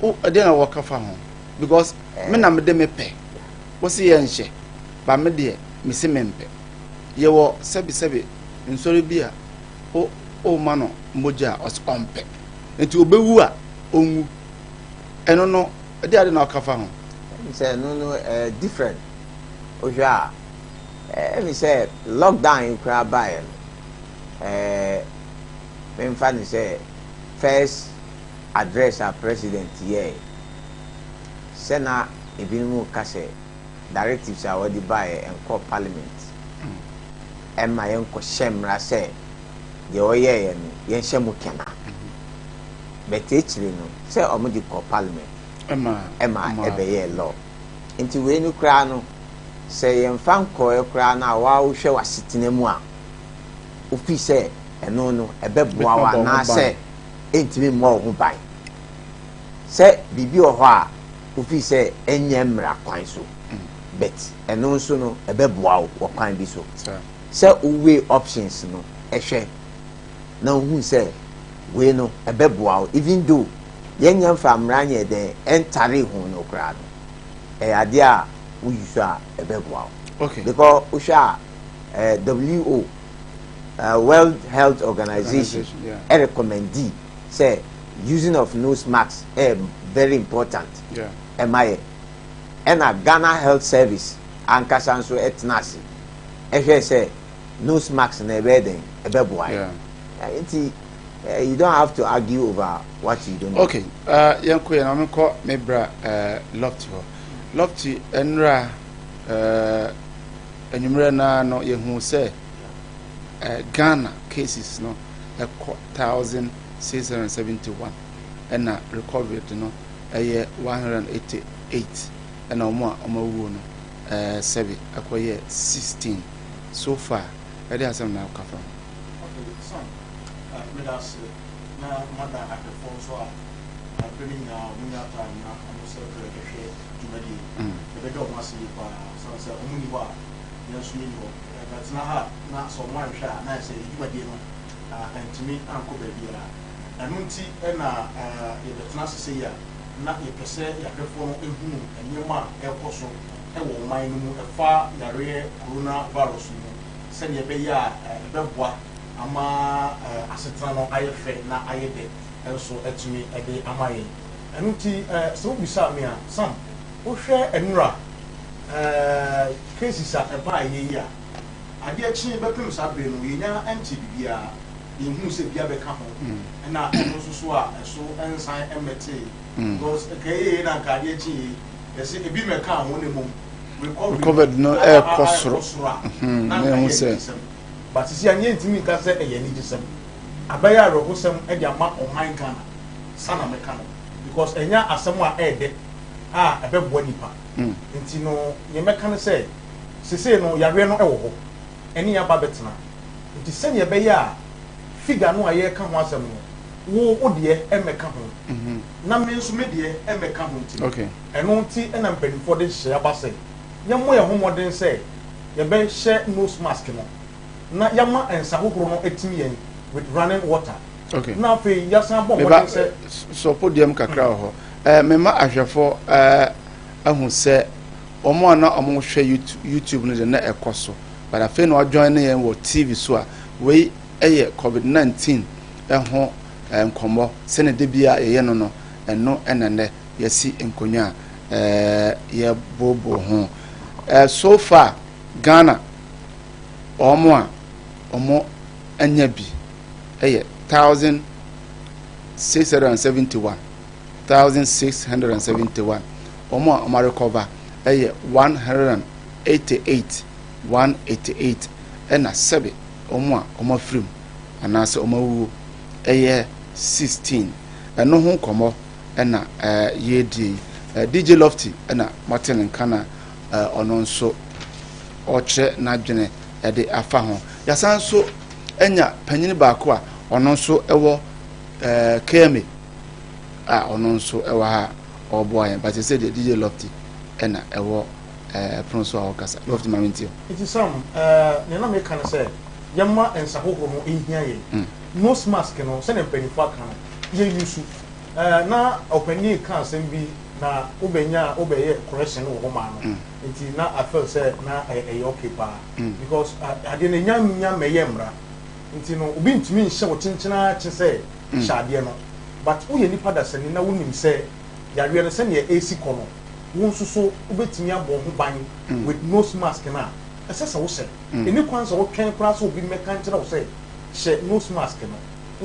o ɛdeɛ na wɔka fa ho, because me na me de me pɛ wɔsi yɛ nhyɛ ba, me deɛ me si me mpɛ. Yɛwɔ sɛbisɛbi nsɔre bi a o ma no mogya a ɔsɛ ɔmpɛ, nti obewu a ɔnwu. Ɛno no ɛde ade na ɔka fa ho. Sɛ ɛno no different. Wohwɛ a, ɛmi sɛ lockdown yi koraa baeɛ no, memfa ne sɛ first address a president yɛɛ sɛ na ebinom ka sɛ directives a wɔde baeɛ nkɔ parliament ɛma yɛnkɔhyɛ mmara sɛ deɛ ɔyɛɛyɛ no yɛnhyɛ mu kɛna bɛtɛ akyire no sɛ ɔmo de kɔ parliament ɛma ɛbɛyɛ law. Nti wei no koraa no, sɛ yɛmfa nkɔɛ koraa no a, waa wohwɛ w'asetena mu a, wofi sɛ ɛno no ɛbɛboa wo anaasɛ ɛntumi mmɔ wo ho ban sɛ biribi wɔ hɔ a wofi sɛ ɛnyɛ mmara kwan so, but ɛno nso no ɛbɛboa wo wɔ kwan bi so sɛ woweigh options no ɛhwɛ na wohu sɛ wei no ɛbɛboa wo, even though yɛnyɛ mfa mmara nyɛ dɛn ɛntare ho no koraa no, ɛyɛ adeɛ a woyi so a ɛbɛboa wo because wohwɛ a WHO, World Health Organization, ɛrecommend sɛ using of nose mask ɛyɛ very important ɛma yɛ. Ɛna Ghana Health Service ankasa nso ɛtena ase ɛhwɛ sɛ nose mask na ɛbɛyɛ den ɛbɛboa yɛ. Nti you don't have to argue over what you don't know. Okay, yɛn kɔ yɛn na wɔn kɔ me bra Lofty hɔ. Lofty, nwura enyimrɛ naa no yɛhu sɛ Ghana cases no ɛkɔ 1,671, ɛna recovered no ɛyɛ 188, ɛna wɔn a wɔn awuo no sɛbi ɛkɔyɛ 16 so far. Ɛde asɛm na aka fa ho. Okay, son, meda ase na mada ahwɛfoɔ nso a abere no nyinaa ɔmo nya time na ɔmo sɛ brɛ ɛhwɛ dwumadie. Yɛbɛda ɔmo ase yie paa sane sɛ ɔmo ni hɔ a yɛn nso yɛni hɔ. Bɛtena ha na sɛ ɔmo anhwɛ a, na yɛ sɛ yɛ dwumadie no antumi ankɔ baabiara. Ɛno nti ɛna yɛbɛtena ase sɛ yi a na yɛpɛ sɛ yɛahwɛfoɔ no ehunu nneɛma a ɛrekɔ so ɛwɔ ɔman no mu ɛfa yareɛ coronavirus mu, sɛdeɛ ɛbɛyɛ a ɛbɛboa ama. asetena no ayɛ fɛ na ayɛ dɛ nso atumi de ama yɛn. Ɛno nti sɛ wobisaa me a, Sam, wohwɛ nnora cases a ɛbaeɛ yi a, adeɛ kye bɛpem saa bere no, yɛnya ntee biribiara, yɛnhuu sɛ bi abɛka ho, ɛna ɛno nso so a ɛso nsan mmɛtee, because nka ɛyɛ yei na nka adeɛ kye yei, yɛse ebi mmɛkaa ho na mmom recovery no ɛrekɔ soro a, na nka ɛyɛ anigyesɛm. But sisi a yɛntumi nka sɛ ɛyɛ anigyesɛm. Abɛyɛ awerɛhosɛm de ama ɔman Ghana, sa na mɛka no, because ɛnyɛ asɛm a ɛɛdɛ a ɛbɛboa nipa. Nti no, nea mɛka ne sɛ, sesei no yareɛ no wɔ hɔ, ɛne yɛn aba abɛtena. Nti sɛnea ɛbɛyɛ a figure no a yɛreka ho asɛm no, wo wo deɛ mmɛka ho, na me nso me deɛ mmɛka ho nti no, ɛno nti na mpanimfoɔ de nhyehyɛeɛ aba sɛ yɛmmɔ yɛn ho mmɔden sɛ yɛbɛhyɛ nose mask no na yɛama nsa hohoro no atim yɛn with running water. Na afei yɛasan abɔ mmɔden sɛ. Sɔ podium kakra wɔ hɔ. Eh, mema ahwɛfoɔ eh, ahu sɛ wɔn a na wɔhwɛ YouTube no de na ɛkɔ so, but afei na wɔajoin ne yɛn wɔ TV so a, wei yɛ COVID-19 ho nkɔmmɔ sɛnea da biara yɛyɛ no no, ɛno na nnɛ yɛasi nkonnwa a yɛbooboo ho. So far, Ghana, wɔn a wɔanya bi yɛ 1,671, 1,671. Wɔn a wɔarekɔva yɛ 188, 188, ɛna sɛbe wɔn a wɔafiri mu anaasɛ wɔawuo yɛ 16. Ɛno ho nkɔmmɔ na yɛredie yi. DJ Lofty na moate ne nka na ɔno nso ɔrekyerɛ n'adwene de afa ho. Yɛasan nso anya panyin baako a ɔno nso wɔ KMA a ɔno nso wɔ ha a ɔreboa yɛn. But sɛ deɛ DJ Lofty na ɛwɔ pono so a ɔrekasa. Lofty, ma mentie. Nti Sam, nea na meka ne sɛ yɛmma nsa hohoro no nhia yɛn. Nose mask no, sɛnea mpanyimfo aka no, yɛ use. Na ɔpanyin reka asɛm bi na wobɛnya wobɛyɛ correction wɔ hɔ maa no. Nti na I feel sɛ na ɛyɛ okay paa. Because adeɛ no nya nya mmɛyɛ mmara. Nti no obi ntumi nhyɛ wo kyenkyen ara kye sɛ hyɛ adeɛ no. But woyɛ nipa dasani na wonim sɛ yareɛ no sɛnea ɛresi kɔ no, wo nso so wobɛtumi abɔ wo ho ban with nose mask no a, ɛsɛ sɛ wohyɛ. Ɛnni kwan sɛ wotwɛn koraa sɛ obi mmɛka nkyerɛ wo sɛ hyɛ nose mask no.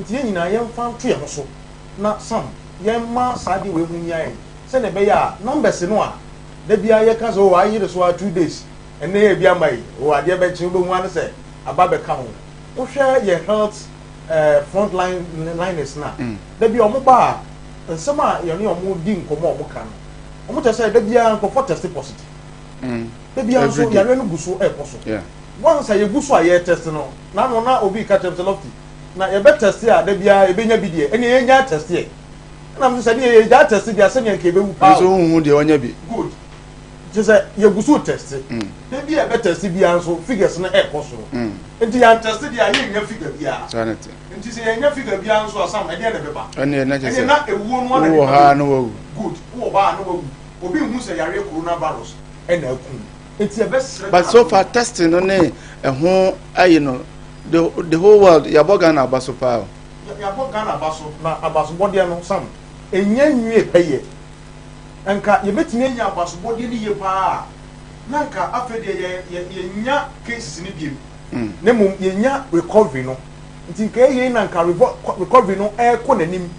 Nti yɛn nyinaa yɛmfa nto yɛn ho so na Sam yɛmma saa adeɛ wei ho nhia yɛn sɛnea ɛbɛyɛ a numbers no a da biara yɛka sɛ oh ayere so ara 2 days ɛnnɛ yɛ bi ama yi, oh adeɛ bɛkye wobɛhu ara ne sɛ aba bɛka ho. Wohwɛ yɛn health front line liners no a, da biara wɔn ba a, nsɛm a yɛne wɔn di nkɔmmɔ a wɔka no, wɔn kyerɛ sɛ da biara nkurɔfoɔ test positive. Da biara nso yareɛ no gu so ɛrekɔ so. Once a yɛgu so a yɛre test no, n'ano na obi ka kyerɛ me sɛ, "Lofty, na yɛbɛ test a da biara yɛbɛnya bi deɛ, ɛnneɛ yɛnyaa test yɛ." Ɛna mo sɛ sɛdeɛ yɛgyaa test deɛ, sɛdeɛ nka yɛbɛwu paa. Nso wohu deɛ ɔnya bi. Good. Kyerɛ sɛ yɛgu so test. Da bi a yɛbɛ test biara nso figures no ɛrekɔ soro. Nti yɛn test deɛ a yɛnnya figure biara. Saa na ɛte. Nti sɛ yɛnnya figure biara nso a, Sam, ɛdeɛn na ɛbɛba? Ɛnneɛ na kyerɛ sɛ na ewuo no ara na wowɔ ha na wawu. Good. Wowɔ hɔ a na wawu. Obi nhu sɛ yareɛ coronavirus ɛna akum. Nti yɛbɛsrɛ. But so far testing no ne ɛho ayi no, the whole world yɛabɔ Ghana aba so paa o. Yɛabɔ Ghana aba so na abasobɔdeɛ no, Sam, ɛnnya nwie pɛyɛ. Nka yɛbɛtumi anya abasobɔdeɛ no yie paa a, na nka afei deɛ yɛ yɛ yɛnnya cases no biem. Na mmom yɛnya recovery no. Nti nka ɛyɛ yei na nka recovery no ɛrekɔ n'anim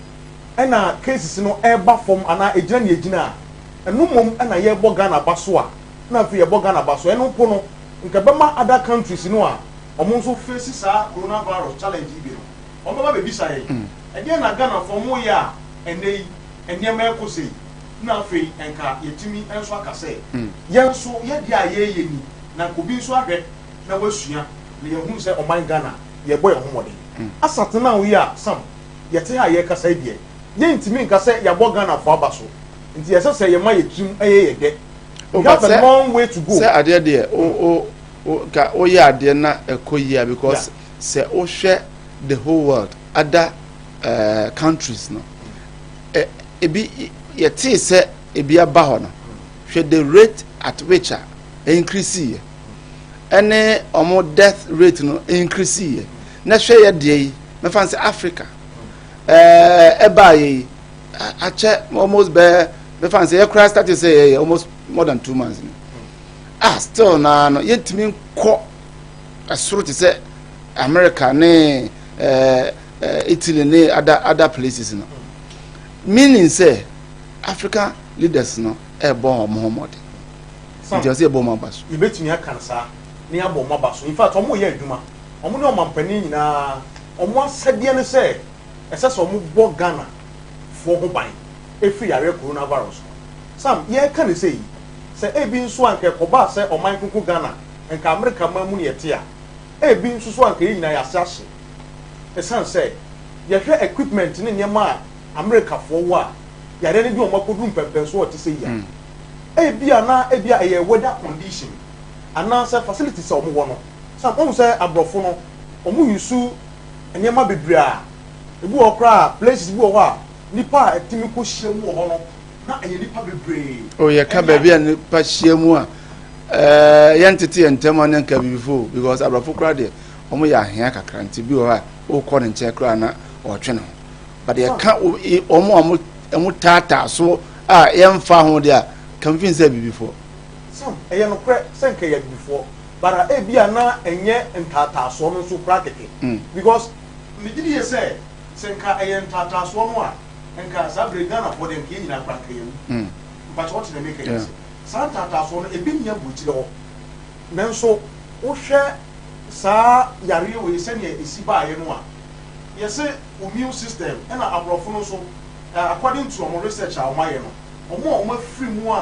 ɛna cases no ɛreba fam anaa ɛgyina nea ɛgyina a, ɛno mmom na yɛrebɔ Ghana aba so a, na afei yɛbɔ Ghana aba so. Ɛno mpo no, nka ɛbɛma other countries no a wɔn nso face saa coronavirus challenge yi bi no, wɔbɛba abɛbisa yɛn, ɛdeɛn na Ghanafoɔ moyɛ a ɛnnɛ yi nneɛma rekɔ sei? Na afei nka yɛatumi nso aka sɛ, yɛn nso yɛn deɛ a yɛreyɛ ni, na nka obi nso ahwɛ na wasua, na yɛahunu sɛ ɔman Ghana yɛrebɔ yɛn ho mmɔden. Asatenam yi a Sam yɛte ha a yɛrekasa yi deɛ, yɛntumi nka sɛ yɛabɔ Ghanafoɔ aba so, nti ɛsɛ sɛ yɛma yɛn tirim yɛ yɛn dɛ. We have a long way to go. Sɛ adeɛ deɛ, wo wo ka woyɛ adeɛ na ɛkɔ yie a, because sɛ wohwɛ the whole world, other countries no, ebi yɛtee sɛ ebi aba hɔ no, hwɛ the rate at which a increase yɛ, ɛne ɔmo death rate no increase yɛ, na hwɛ yɛ deɛ yi. Mɛfa no sɛ Africa ɛɛ ɛbaa yɛ yi akyɛ almost bɛɛ, mɛfa no sɛ yɛkora start sɛ yɛyɛ almost more than 2 months ni. Ah, still naa no yɛntumi nkɔ ɛsoro te sɛ America ne ɛɛ ɛɛ Italy ne other places no, meaning sɛ African leaders no ɛɛbɔ wɔn ho mmɔden, nti ɔsɛ yɛbɔ wɔn aba so. Yɛbɛtumi aka no saa ne abɔ ɔmo aba so. In fact, ɔmo yɛ adwuma, ɔmo ne ɔmampanin nyinaa, ɔmo asɛdeɛ ne sɛ ɛsɛ sɛ ɔmo bɔ Ghana foɔ ho ban efiri yareɛ coronavirus no. Sam, yɛreka ne sɛ yi sɛ ebi nso anka ɛkɔbaa sɛ ɔman koko Ghana nka Amerika man mu ne yɛte a, ebi nso so anka yɛn nyinaa yɛase ahye, ɛsan sɛ yɛhwɛ equipment ne nneɛma a Amerikafoɔ wɔ a yareɛ no bi wɔn akɔduru mpɛmpɛnso a ɔte sɛ yi a, ebi a na ebi a ɛyɛ weather condition anaasɛ facilities a wɔn wɔ no. Sam, wɔn sɛ aborɔfo no wɔn use nneɛma bebree a ebi wɔ koraa, places bi wɔ hɔ a nipa a ɛtumi kɔ hyia mu wɔ hɔ no na ɛyɛ nipa bebree. O, yɛ ka baabi a nipa hyia mu a yɛn tete yɛn ntɛm a ne nka bibifo, because aborɔfo koraa deɛ, wɔn yɛ ahea kakra, nti bi wɔ hɔ a ɔrekɔ ne nkyɛn koraa na ɔretwe ne ho, but yɛka wɔn a wɔn taataa so a yɛmfa ho deɛ a kamfin sɛ bibifoɔ. Sam, ɛyɛ nokorɛ sɛ nka yɛ abibifoɔ bara, ebi a na ɛnyɛ ntaataasoɔ no nso koraa kɛkɛ, because megye di yɛ sɛ nka ɛyɛ ntaataasoɔ no a, nka saa bere Ghanafoɔ deɛ, nka yɛn nyinaa koraa nka yɛwu. Mpakyɛ wɔte na meka yɛ sɛ saa ntaataasoɔ no ebi nni aburokyire hɔ, nanso wohwɛ saa yareɛ wei sɛnea esi baeɛ no a, yɛsɛ immune system, ɛna aborɔfo no nso according to wɔn research a wɔn ayɛ no, wɔn a wɔn afiri mu a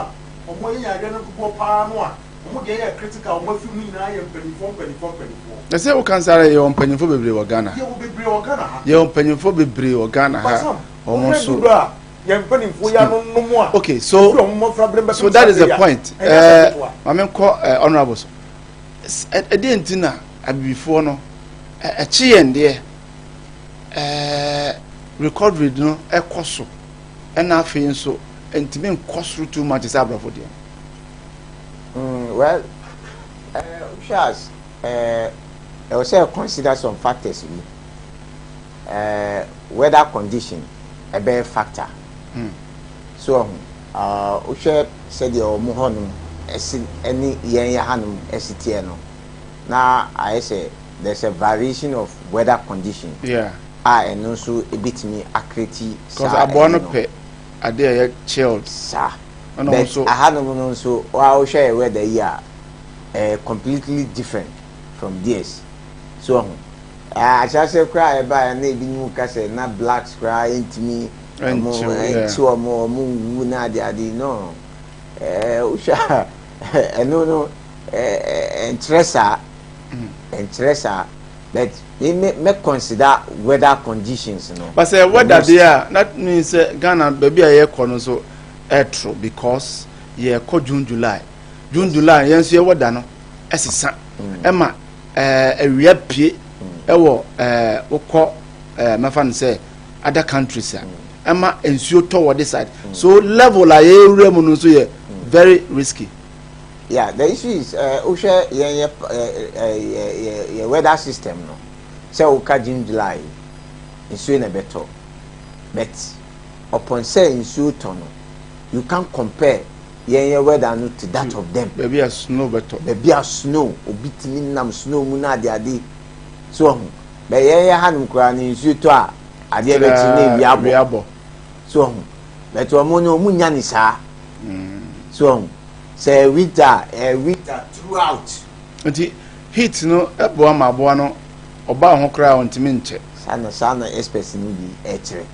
wɔn ayɛ yareɛ no dodoɔ paa no a wɔn deɛ yɛ critical, wɔn afiri mu nyinaa yɛ mpanimfoɔ, mpanimfoɔ, mpanimfoɔ. Na sɛ woka nsa ara, yɛwɔ mpanyinfoɔ bebree wɔ Ghana. Yɛwɔ bebree wɔ Ghana ha. Yɛwɔ mpanyinfoɔ bebree wɔ Ghana ha. Basam wɔn wɔhwɛ nso dodoɔ a yɛn mpanimfoɔ yi anonom a Okay, so efiri wɔn mmɔfra bere mbɛpem so that is the saa point. bere yi a, ɛnyɛ asɛm ketewa. Maame nkɔ honourable so. Ɛdeɛ nti na abibifoɔ no ɛkyi yɛn deɛ recovery no ɛkɔ so, ɛna afei nso ntumi nkɔ soro too much sɛ aborɔfo deɛ? Well, wohwɛ as ɛwɔ sɛ consider some factors bi. Weather condition ɛbɛyɛ factor. So ɔho wohwɛ sɛdeɛ wɔn hɔnom ɛsi ɛne yɛn yɛ hanom ɛsi teɛ no, na ayɛ sɛ there's a variation of weather condition a ɛno nso ebitumi acreate because saa aboa no ɛyi. Pɛ adeɛ a ɛyɛ chilled. Saa. Ɛna but wɔn nso ahanom no nso wa wohwɛ yɛ weather yi a, ɛyɛ completely different from theirs. So ɔho ahyɛaseɛ koraa a ɛbaeɛ na ebinom ka sɛ na blacks koraa ntumi ɔmo ɛnkyew, yeah. ɛnkye ɔmo nwu na ade ade no. Wohwɛ a, ɛno no ɛnkyerɛ saa, ɛnkyerɛ saa, but me consider weather conditions no. But sɛ weather The most- deɛ a, that means sɛ Ghana baabi a yɛkɔ no nso ɛtoro, because yɛkɔ June, July, June, July, yɛn nso yɛ weather no ɛsesa, ɛma awia pie ɛwɔ wokɔ mɛfa no sɛ other countries a ɛma nsuo tɔ wɔ this side, so level a yɛwura mu no nso yɛ very risky. Yeah, the issue is wohwɛ yɛn yɛ yɛ yɛ yɛ weather system no, sɛ woka June, July, nsuo na ɛbɛtɔ, but upon sɛ nsuo tɔ no, you can compare yɛn yɛ weather no to that of them. Baabi a snow bɛtɔ. Baabi a snow, obi tumi nam snow mu na ade ade so ɔho, bɛ yɛn yɛ hanom koraa no, nsuo tɔ a, adeɛ bɛkyi na ewia abɔ. Ewia abɔ. So ɔho, but ɔmo no, ɔmo nya ne saa. So ɔho sɛ winter, winter throughout. Nti heat no ɛboa ma aboa no ɔbaa ho koraa a ɔntumi nkyɛ. Saa na experts no bi ɛkyerɛ.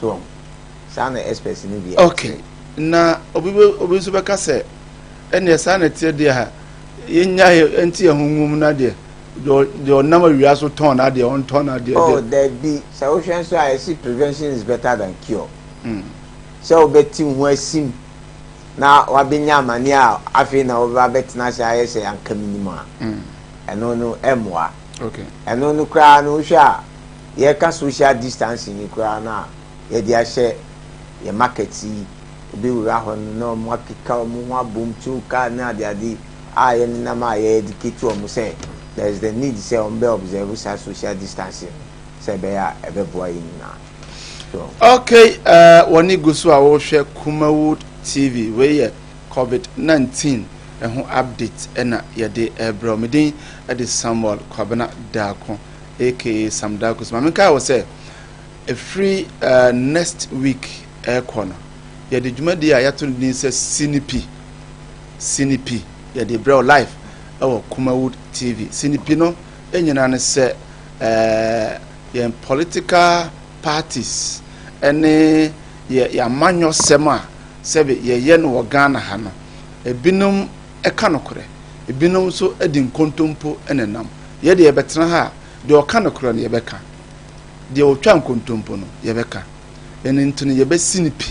So ɔho, saa na experts no bi ɛkyerɛ. Okay, na obi nso bɛka sɛ ɛnneɛ saa na ɛteɛ deɛ ha, yɛnya yɛ nti yɛn ho nwom na deɛ ɔnam awia so tɔn na deɛ ɔntɔn na deɛ Oh, deɛ dabi, sɛ wohwɛ nso a, yɛsi prevention is better than cure. Sɛ wobɛti wo ho asim na wabɛnya amane a, afei na wobɛba bɛtena ase ayɛ sɛ anka minim a, ɛno no ɛmmoa. Ɛno no koraa no, wohwɛ a, yɛka social distancing yi koraa no a yɛde ahyɛ yɛ market yi, obi wura hɔ no na ɔmo akeka ɔmo ho abom tu kaa ne adeade a yɛnenam a yɛ educate ɔmo sɛ There is the need sɛ wɔn bɛ observe saa social distancing no sɛ ɛbɛyɛ a ɛbɛboa yɛn nyinaa. So. Okay, uh, wɔne gu so a wɔrehwɛ Kumawood TV. Wei yɛ COVID-19 ɛho update ɛna yɛde ɛbrɛ wo. Me din ɛde Samuel Kwabena Daako aka Sam Daako. So maame nkae wɔ sɛ ɛfiri uh, next week ɛrekɔ no yɛde dwumadie a yɛato no din sɛ Sinipi Sinipi yɛde brɛ wo live ɛwɔ Kumawood TV. Sinipi no nyinaa ne sɛ ɛɛ yɛn political parties ɛne yɛ yɛamanyɔsɛm a sɛbe yɛyɛ no wɔ Ghana ha no, ebinom ka nokorɛ, ebinom nso de nkontompo na ɛnam. Yɛ deɛ yɛbɛtena ha a, deɛ ɔka nokorɛ no yɛbɛka, deɛ ɔtwa nkontompo no yɛbɛka. Ɛno nti no yɛbɛsi no pi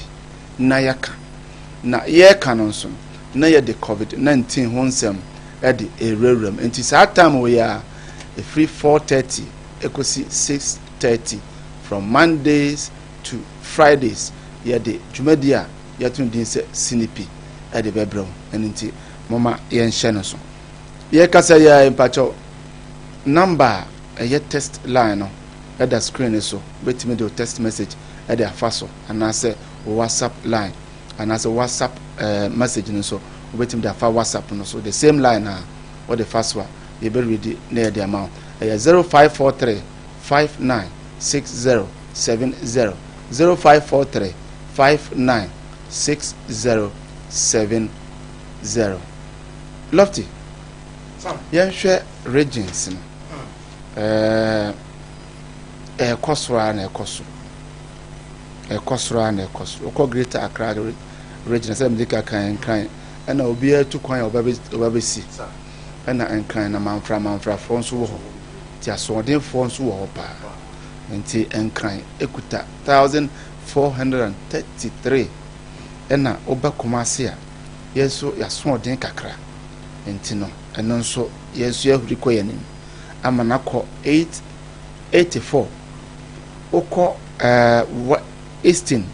na yɛaka. Na yɛreka no nso no, na yɛde COVID-19 ho nsɛm de rewurawura mu. Nti saa time wei a, ɛfiri 4:30 kɔsi 6:30 from Mondays to Fridays yɛde dwumadi a yɛato no din sɛ Sinipi de bɛbrɛ wo. Ɛno nti momma yɛnhyɛ no so. Yɛkasa yi ara mpakyɛw, number a ɛyɛ text line no ɛda screen no so. Wobɛtumi de wo text message de afa so anaasɛ wo WhatsApp line anaasɛ WhatsApp eh, message no nso wobɛtumi de afa WhatsApp no so. The same line a wode fa so a yɛbɛredi na yɛde ama wo. Ɛyɛ 0543 5960 70 0543 59 60 70. Lofty, yɛnhwɛ regions no. Ɛɛ ɛkɔ soro ara na ɛkɔ soro. Ɛkɔ soro ara na ɛkɔ soro. Wokɔ Greater Accra region sɛ mede ka kan Nkran ɛna obiara tu kwan a ɔba bɛsi. Ɛna Nkran na manfra manfrafoɔ nso wɔ hɔ. Nti asoɔdenfoɔ nso wɔ hɔ paa. Nti Nkran ekuta 1433 ɛna woba Kumasi a yɛn nso yɛasoɔden kakra nti no ɛno nso yɛn nso yɛahuri kɔ yɛn anim ama no akɔ 884. Wokɔ ɛɛ Eastern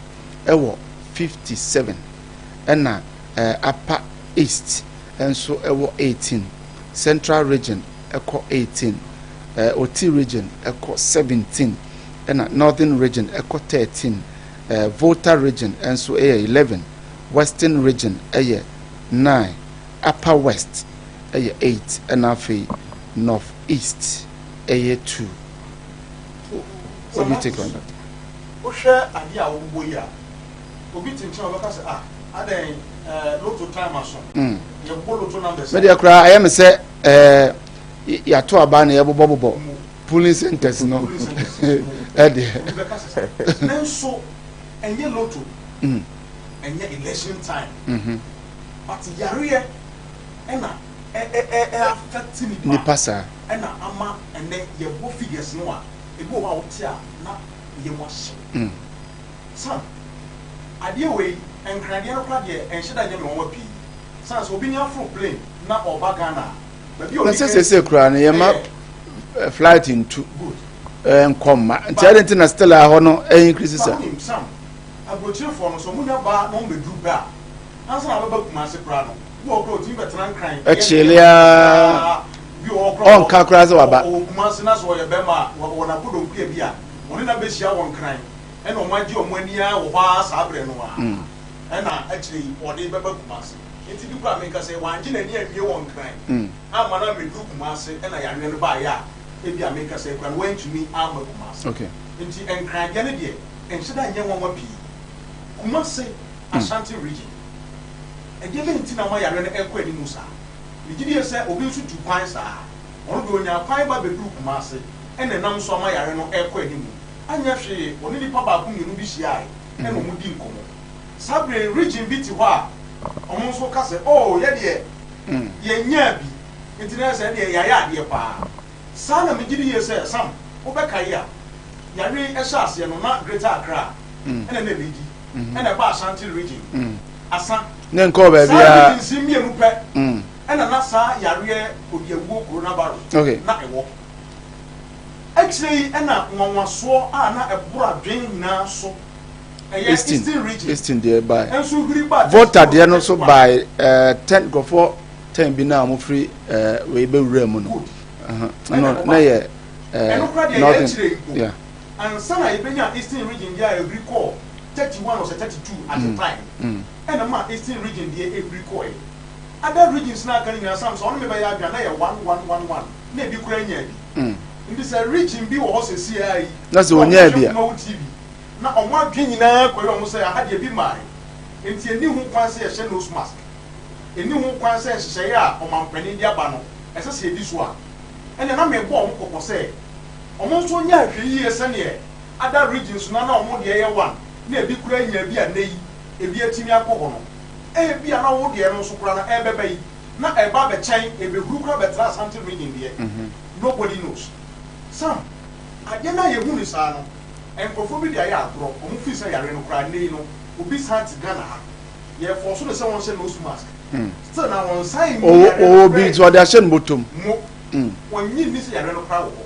ɛwɔ 57 ɛna ɛɛ Upper East nso ɛwɔ 18, Central Region ɛkɔ 18, ɛɛ Oti Region ɛkɔ 17 ɛna Northern Region ɛkɔ 13, ɛɛ Volta Region nso ɛyɛ 11, Western Region ɛyɛ 9, Upper West ɛyɛ 8 ɛna afei North East ɛyɛ 2. What do you take on that? Wohwɛ adeɛ a wɔbobɔ yi a, obi te nkyɛn a ɔbɛka sɛ, ah, adɛn ɛɛ lotto time aso. Yɛbobɔ lotto numbers. Me deɛ koraa ɛyɛ me sɛ ɛɛ yɛato aba na yɛbobɔbobɔ polling centers no ɛdeɛ. Obi bɛka sɛ saa. Nanso ɛnyɛ lotto, ɛnyɛ election time, but yareɛ ɛna ɛ ɛ ɛ affect nipa. Nipa saa. Ɛna ama ɛnɛ yɛbɔ figures no a, ebi wɔ hɔ a wote a na yam ahye wo. Sam, adeɛ wei, Nkran deɛ no koraa deɛ ɛnhyɛ da nyɛ me nwanwa pii. Sane sɛ obi nya foro plane na ɔreba Ghana a, baabi a Na ɔdi sɛ kan seesei koraa no yɛma ɛyɛ flight ntu good. nkɔ mma nti But adɛn nti na still a hɔ no increase But sa? wonim Sam, aburokyerefoɔ no sɛ wɔn nya ba na wɔn bɛduru pɛ a, ansa na wɔbɛba Kumasi koraa no, bi wɔ hɔ koraa ɔtumi bɛtena Nkran ɛyɛ ne Ɛkyele nneɛma ara koraa. Bi wɔ hɔ koraa ɔnka koraa sɛ waba. ɔwɔ Kumasi na sɛ ɔyɛ bɛrima a, wɔ n'akodɔnkuya bi a, ɔne no abɛhyia wɔ Nkran ɛna wɔn agye wɔn ani ara wɔ hɔ ara saa berɛ no ara ɛna akyire yi ɔde bɛba Kumasi. Nti bi koraa meka sɛ wangye n'ani anwie wɔ Nkran amma no ammɛduru Kumasi ɛna yareɛ no baeɛ a, ebia meka sɛ koraa no wantumi amma Kumasi. Okay. Nti Nkran deɛ no deɛ ɛnhyɛ da nyɛ nwanwa pii. Kumasi, Ashanti region, ɛdeɛ bɛn nti na ama yareɛ no ɛrekɔ animu saa? Megye die sɛ obi nso tu kwan saa. Ɔno deɛ ɔnyaa kwan ba bɛduruu Kumasi ɛna ɛnam so ama yareɛ no ɛrekɔ animu. Anyɛ hwee ɔne nipa baako mmienu bi hyiaeɛ ɛna wɔn di nkɔmmɔ. Saa berɛ yi region bi te hɔ a wɔn nso ka sɛ oh yɛdeɛ yɛnyaa bi nti na ɛsɛ ɛdeɛ yɛayɛ adeɛ paa. Saa na megye di yie sɛ Sam wobɛkae a yareɛ yi ɛhyɛ aseɛ no na Greater Accra ɛna na ɛlidi ɛna ɛbaa Ashanti region asa. Ne nkɔɔ Saa baabiara. regions yi mmienu pɛ ɛna na saa yareɛ kodiawuo coronavirus Okay. na ɛwɔ. Akyire yi ɛna nwanwasoɔ a na ɛboro adwene nyinaa so ɛyɛ Eastern Eastern region Eastern deɛ bae. nso hwiri baa Volta 34 deɛ no nso 31. bae 10 nkurɔfoɔ 10 bi na wɔn firi wei bɛwura mu no. Good. No, na yɛ Ɛno koraa deɛ, yɛ northern akyire mpo. Ansa na yɛbɛnya Eastern Region deɛ a ɛhuri kɔɔ 31 or sɛ 32 at a time, ɛna ma Eastern Region deɛ ɛhuri kɔɔɛ. Other regions no a aka no nyinaa, Sam, sɛ ɔne me bɛyɛ adwene a, na yɛ one, one, one, one, na ebi koraa nyaa bi. Nti sɛ region bi wɔ hɔ seesei ara yi Na sɛ na ɔnyaa wɔhwɛ bi a. Kumawu TV na wɔn adwene nyinaa kɔyɛ wɔn sɛ aha deɛ bi mmae, nti ɛnni ho kwan sɛ yɛhyɛ nose mask, ɛnni ho kwan sɛ nhyehyɛeɛ a ɔmampanin de aba no ɛsɛ sɛ yɛdi so a, ɛnneɛ na mebɔ wɔn kɔkɔ sɛ wɔn nso nyɛ ahwɛyie sɛdeɛ other regions no a na wɔn deɛ yɛ one na ebi koraa nyaa bi a nnɛ yi ebi atumi akɔ hɔ no. Ebia na wo deɛ no nso koraa no ɛrebɛba yi na ɛreba abɛkyɛn, ɛbɛhuru koraa abɛtra Asante region deɛ. Nobody knows. Sam, adeɛ no a yɛhu no saa no, nkurɔfoɔ bi de ayɛ agorɔ, wɔn feel sɛ yareɛ no koraa nnɛ yi no obi san te Ghana ha, yɛrefɔɔso no sɛ ɔnhyɛ nose mask, still na ɔnsan nni yareɛ no Ɔwɔ bi koraa nso ɔde ahyɛ ne bɔtɔm. Mo, wɔnnye nni sɛ yareɛ no koraa wɔ hɔ.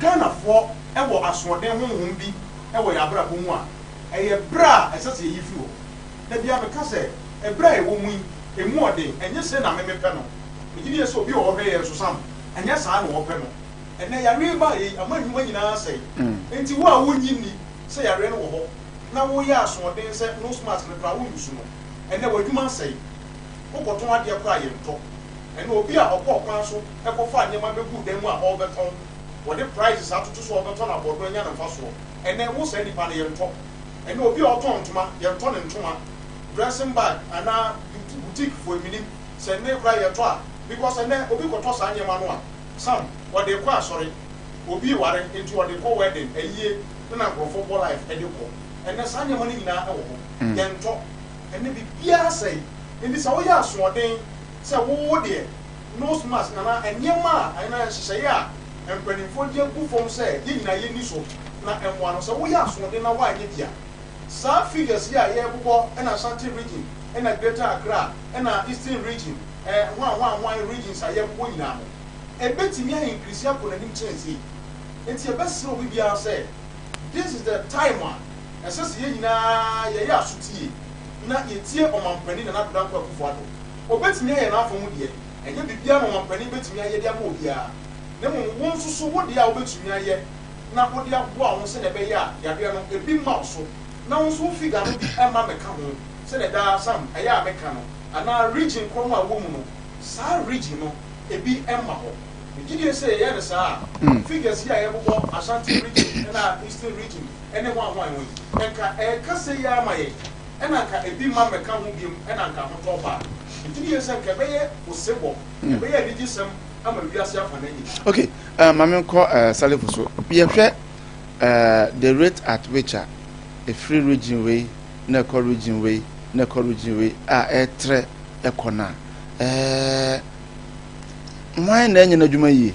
Ghanafoɔ wɔ asoɔden honhom bi wɔ yɛn abrabɔ mu a, ɛyɛ berɛ a ɛsɛ sɛ yɛyi firi hɔ. Da biara meka sɛ, ɛberɛ a yɛwɔ mu yi, ɛmu ɔden, ɛnyɛ sei na me mepɛ no. Megye die sɛ obi a ɔhwɛ yɛn nso, Sam, ɛnyɛ saa na ɔpɛ no. Ɛnnɛ, yareɛ yi baeɛ yi, ama nnwuma nyinaa asɛe. Enti wo a wonnye nni sɛ yareɛ no wɔ hɔ na woyɛ asoɔden sɛ nose mask no koraa wonuse no, ɛnnɛ w'adwuma asɛe. Wokɔtɔn adeɛ koraa a yɛntɔ. Ɛnnɛ obi a ɔkɔɔ kwan so kɔfaa nneɛma bɛguu dan mu a ɔrebɛtɔn, wɔde prices atoto so a ɔrebɛtɔn abɔdɔ anya no mfasoɔ. Ɛnnɛ wo saa nipa no yɛntɔ. Ɛnnɛ obi a ɔtɔn ntoma, yɛntɔ ne ntoma. Dressing bag anaa boutique foɔ mennim sɛ nnɛ koraa yɛtɔ a, because ɛnnɛ obi kɔtɔ saa nneɛma no a, Sam, ɔde rekɔ asɔre, obi reware nti ɔde rekɔ wedding, ayie ne na nkorɔfoɔ bɔ life de kɔ. Ɛnnɛ saa nneɛma no nyinaa wɔ hɔ, yɛntɔ. Ɛnnɛ biribiara asɛe. Nti sɛ woyɛ asoɔden sɛ wo wo deɛ nose mask anaa nneɛma a anaa nhyehyɛeɛ a mpanimfoɔ de agu fam sɛ yɛn nyinaa yɛnni so na ɛmmoa no, sɛ woyɛ asoɔden na woanyɛ bi a, saa figures yi a yɛrebobɔ ɛna Ashanti region ɛna Greater Accra ɛna Eastern region ɛɛ hwan hwan hwan regions a yɛrebobɔ nyinaa no, ɛbɛtumi a increase akɔ n'anim kyɛn sei. Nti yɛbɛsrɛ obi biara sɛ this is the time a ɛsɛ sɛ yɛn nyinaa yɛyɛ asotie na yɛtie Ɔmampanin Nana Addo Dankwa Akufo Addo. Ɔbɛtumi ayɛ n'afa mu deɛ, ɛnyɛ biribiara na ɔmampanin bɛtumi ayɛ de ama obiara, na mmom wo nso so wo deɛ a wobɛtumi ayɛ na wode aboa wo ho sɛdeɛ ɛbɛyɛ a yareɛ no ebi mma wo so na wo nso wo figure no bi mma mmɛka ho sɛdeɛ daa Sam ɛyɛ a meka no anaa region korɔ no a wowɔ mu no saa region no ebi mma hɔ. Megye die sɛ yɛyɛ no saa a figures yi a yɛbobɔ Ashanti region ɛna Eastern region ɛne hwan hwan ho yi nka ɛreka sei ara ma yɛn ɛna nka ebi mma mmɛka ho biom ɛna nka ahotɔ ba a. Megye die sɛ nka ɛbɛyɛ osebɔ, ɛbɛyɛ anigyesɛm ama wiase afa no nyinaa. Okay, ma me nkɔ Salifu so. Yɛhwɛ the rate at which a ɛfiri region wei na ɛkɔ region wei na ɛkɔ region wei a ɛretrɛ ɛkɔ no a, hwan na ɛnyɛ n'adwuma yie?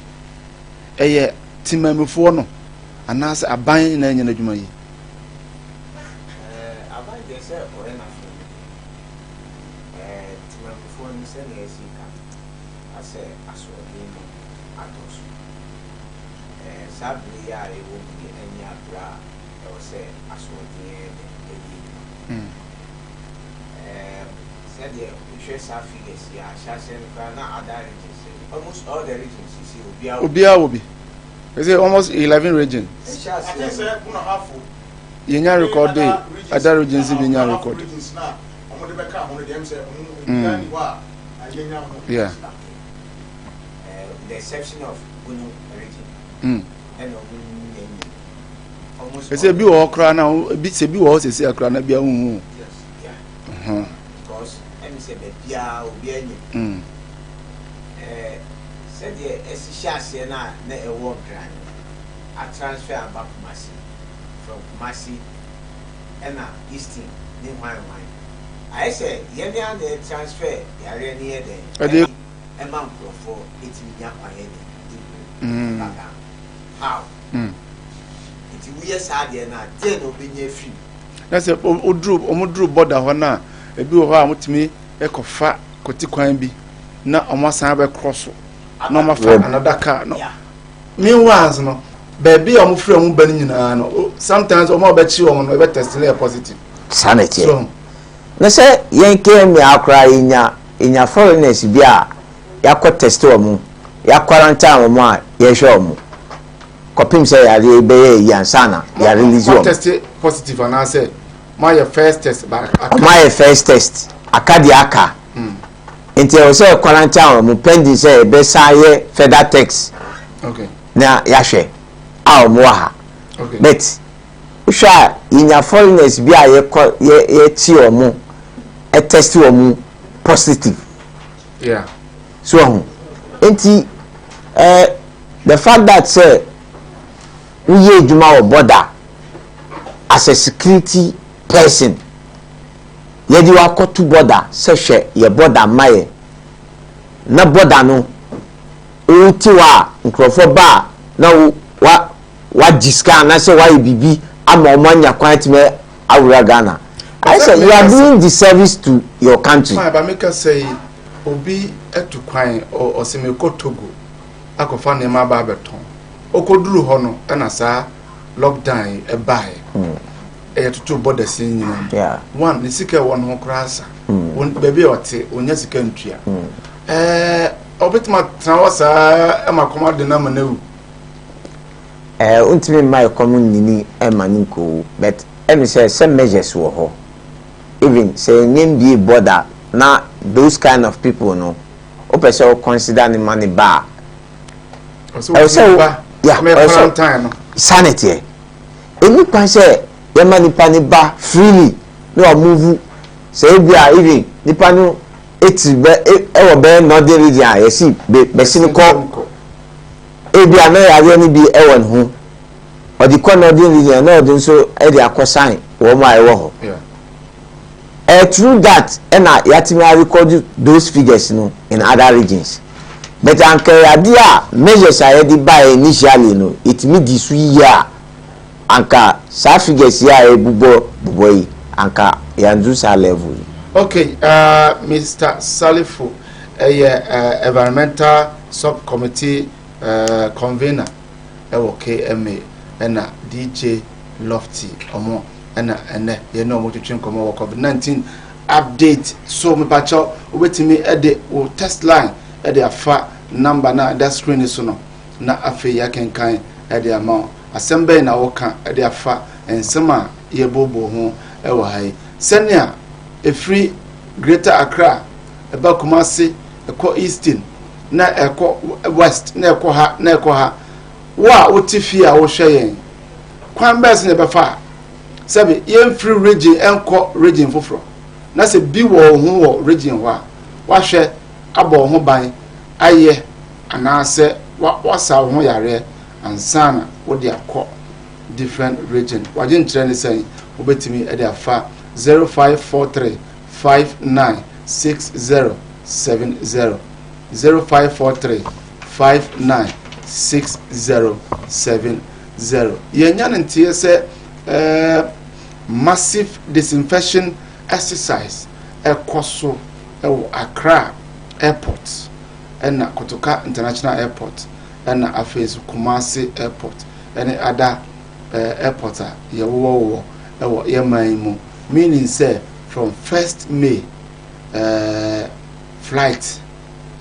Ɛyɛ temammufoɔ no anaasɛ aban na ɛnyɛ n'adwuma yie? Aban deɛ sɛ ɔyɛ n'aso no deɛ, temammufoɔ no sɛdeɛ ɛsi ka no, asɛ asoɔden no adɔɔso. Saa bere yi a yɛwɔ mu yi ɛnyɛ abere a ɛwɔ sɛ asoɔden yɛ dɛn ɛyɛ adwuma. Sɛdeɛ wohwɛ saa figures yi a, ahyɛaseɛ no koraa na other regions, almost all the regions you see obiara wɔ bi. Obiara wɔ bi. They say almost 11 regions. Ɛhyɛ aseɛ no. Yɛnya record de other regions bi nya record. Yeah. With the exception of Bono region. Ɛna ɔmo nya nyi. Almost. Ɛsɛ ebi wɔ hɔ koraa na ebi sɛ ebi wɔ hɔ sɛsi akora na bi ahuhu. Yes. Yeah. Because ɛmi sɛ baabiara obi anya. Ɛɛ sɛdeɛ ɛsi hyɛ aseɛ na na ɛwɔ Nkran no, a transfer aba Kumasi from Kumasi ɛna Eastern ne hwan hwan. Ayɛ sɛ yɛn ara na yɛ transfer yareɛ no yɛ dɛn Ɛde. Ɛma nkurɔfoɔ ɛtumi nya kwan yɛ dɛn de wura mu ba Ghana. How? Nti woyɛ saa adeɛ no a, deɛn na wobɛnya afiri mu? Na sɛ woduru wɔn duru border hɔ no a, ebi wɔ hɔ a wɔtumi kɔfa kɔti kwan bi na wɔn asan abɛkorɔ so na wɔn afa another car no. Meanwhile no, baabi a wɔn firi wɔn ba no nyinaa no, sometimes wɔn a wɔbɛkye wɔn no ɛbɛ test no yɛ positive. Saa na ɛteɛ. So na sɛ yɛn KMA koraa yɛnya yɛnya foreigners bi a yɛakɔ test wɔn. Yɛ quarantine wɔn a yɛhwɛ wɔn kɔpem sɛ yareɛ yi bɛyɛ ayi ansa na yɛ release Mo wɔn. test positive anaasɛ mo ayɛ first test ba aka? Wɔn ayɛ first test, aka deɛ aka, nti ɛwɔ sɛ quarantine wɔn pending sɛ yɛbɛsan yɛ further test na yɛahwɛ a wɔn wɔ ha. But wohwɛ a, yɛnya foreigners bi a yɛkɔ yɛ yɛkyi wɔn, ɛtest wɔn positive. So ɔho nti the fact that sɛ woyɛ adwuma wɔ border as a security person, yɛde wakɔto border sɛ hwɛ yɛ border mma yɛ, na border no wote hɔ a, nkurɔfoɔ ba a na wo wa wagye sika anaasɛ wayɛ biribi ama wɔn anya kwan atumi awura Ghana, I say you are doing disservice to your country. Fine, ba meka sɛ yi, obi atu kwan, ɔsɛ mekɔ Togo akɔfa nneɛma aba abɛtɔn. Ɔkɔduru hɔ no, ɛna saa lockdown yi ɛbaeɛ, ɛyɛ toto borders yi nyinaa mu. One, ne sika ɛwɔ ne ho koraa asa. Baabi a ɔte, ɔnya sika ntua. Ɔbɛtumi atena hɔ saa ɛma kɔm ade no ama no awu? Ntumi mma ɛkɔm nyini ɛma ne nkowu, but ɛmi sɛ measures wɔ hɔ. Even sɛ ɛnyɛ mbie border na those kind of people no, wopɛ sɛ wo consider ne ma ne ba a, ɔsɛ ɛwɔ sɛ wɔtumi ba yeah, ɔmɛ ɛwɔ sɛ quarantine no. Sanity ɛni kwan sɛ yɛma nipa ne ba freely na wa move sɛ ebi a, even nipa no eti bɛ ɛwɔ bɛyɛ Northern Region a, yɛsi bɛ bɛsi no kɔ ebi a, na yareɛ no bi ɛwɔ ne ho, ɔde kɔ Northern Region na ɔde nso ɛde akɔ sign wɔn a ɛwɔ hɔ. Through that ɛna yɛatumi arecord those figures no in other regions. But anka adeɛ a measures a yɛde baeɛ initially no, yɛtumi di so yie a, anka saa figures yi a yɛbobɔ bobɔ yi, anka yɛndu saa level yi. Okay, Mr. Salifu ɛyɛ environmental subcommittee convener ɛwɔ KMA, ɛna DJ Lofty, ɔmo ɛna ɛnɛ yɛne ɔmo twetwe nkɔmɔ wɔ COVID-19 update. So mepakyɛw, wobɛtumi ɛde wo text line ɛde afa number na ɛda screen so no, na afei yɛakenkan ɛde ama wo. Asɛm bɛn na wɔka ɛde afa nsɛm a yɛbɔbɔ ho ɛwɔ ha yi, sɛnea ɛfiri Greater Accra ɛba Kumase, ɛkɔ Eastern, na ɛkɔ West, na ɛkɔ ha, na ɛkɔ ha? Wo a wote fie a wohwɛ yɛn, kwan bɛɛ sɛ na ɛbɛfa a sɛbi yɛmfiri region ɛnkɔ region foforɔ, na sɛ bi wɔ wo ho wɔ region hɔ a, wahwɛ abɔ wo ho ban ayɛ, anaasɛ wasa wo ho yareɛ ansa na wode akɔ different region? Wagye nkyerɛ ne sɛn? Wobɛtumi de afa 0543 596070, 0543 596070. Yɛnya no nteɛ sɛ massive disinfection exercise ɛkɔ so ɛwɔ Accra Airport, ɛna Kotoka International Airport, ɛna afei nso Kumasi Airport, ɛne ada airport a yɛwowɔwowɔ ɛwɔ yɛman yi mu, meaning sɛ from 1st May flight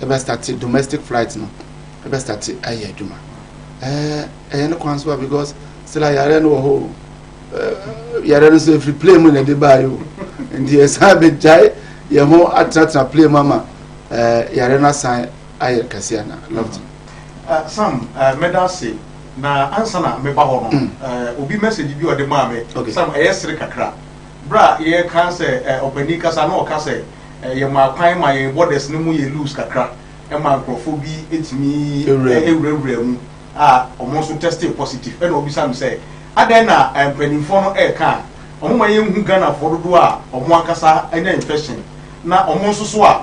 ɛbɛ start, domestic flight no ɛbɛ start ayɛ adwuma. Ɛyɛ ne kwan so a, because still a yare no wɔ hɔ o. Yare no nso efiri plane mu na ɛde baa yi o, nti yɛsan bɛgyae yɛn ho atenatena plane mu ama yare no asan ayɛ kɛse ana, Lofty? Sam, mɛda ase na ansa na meba hɔ no, obi message bi a ɔde maa me. Sam, ɛyɛ sere kakra. Berɛ a yɛka sɛ ɔpanin kasa na ɔka sɛ yɛma kwan ma yɛn borders no mu yɛ loose kakra, ɛma nkurɔfoɔ bi etumi Ewura mu. Ewurawura mu a ɔmo nso tested positive, ɛna ɔbisa mi sɛ adɛn na mpanimfoɔ no ɛɛka a ɔmo ma yɛnhu Ghanafoɔ dodoɔ a ɔmo ankasa anya infection, na ɔmo nso so a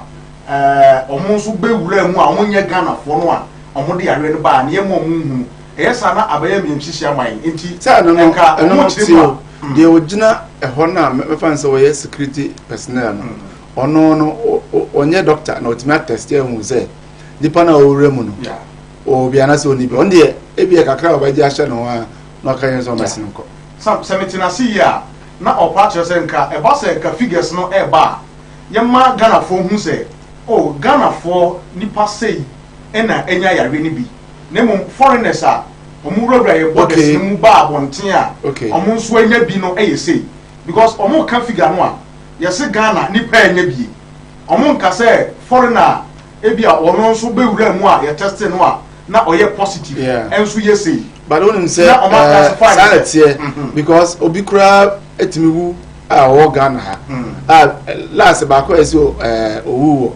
ɔmo nso bɛwura mu a ɔmo nyɛ Ghanafoɔ no a ɔmo de yareɛ no baa ne yɛma ɔmo nhunu. Ɛyɛ saa na abɛyɛ mmiɛnhyehyɛ ama yɛn, nti sɛ ɛno no ɛnka ɛno ɔmo no kyerɛ te mu o a deɛ ogyina ɛhɔ no a, mɛfa no sɛ wɔyɛ security personnel no, ɔno no ɔnyɛ doctor na ɔtumi atest ahu sɛ nipa no a ɔwura mu no ɔwɔ bi anaasɛ ɔni bi. Ɔno deɛ, ebi yɛ kakra a ɔbɛgye ahyɛ ne ho a, na ɔka yɛn sɛ ɔmɛsene nkɔ. Sam, sɛ metena ase yie a, na ɔpa akyerɛ sɛ nka ɛba sɛ nka figures no ɛɛba a, yɛma Ghanafoɔ hu sɛ o, Ghanafoɔ nipa sei. Ɛna anya yareɛ no bi, na mmom foreigners a wɔn wurawura yɛ borders no mu ba abɔnten a wɔn nso anya bi no yɛ sei, because wɔn ka figure no a yɛse Ghana nipa anya bie, wɔn nka sɛ foreigner a ebi a ɔno nso bɛwura mu a yɛ test no a na ɔyɛ positive nso yɛ sei. But wonim sɛ Na wɔn aclassify saa na no sɛ- teɛ, because obi koraa etumi wu a ɔwɔ Ghana ha a last baako a ɛsɛ owu wɔ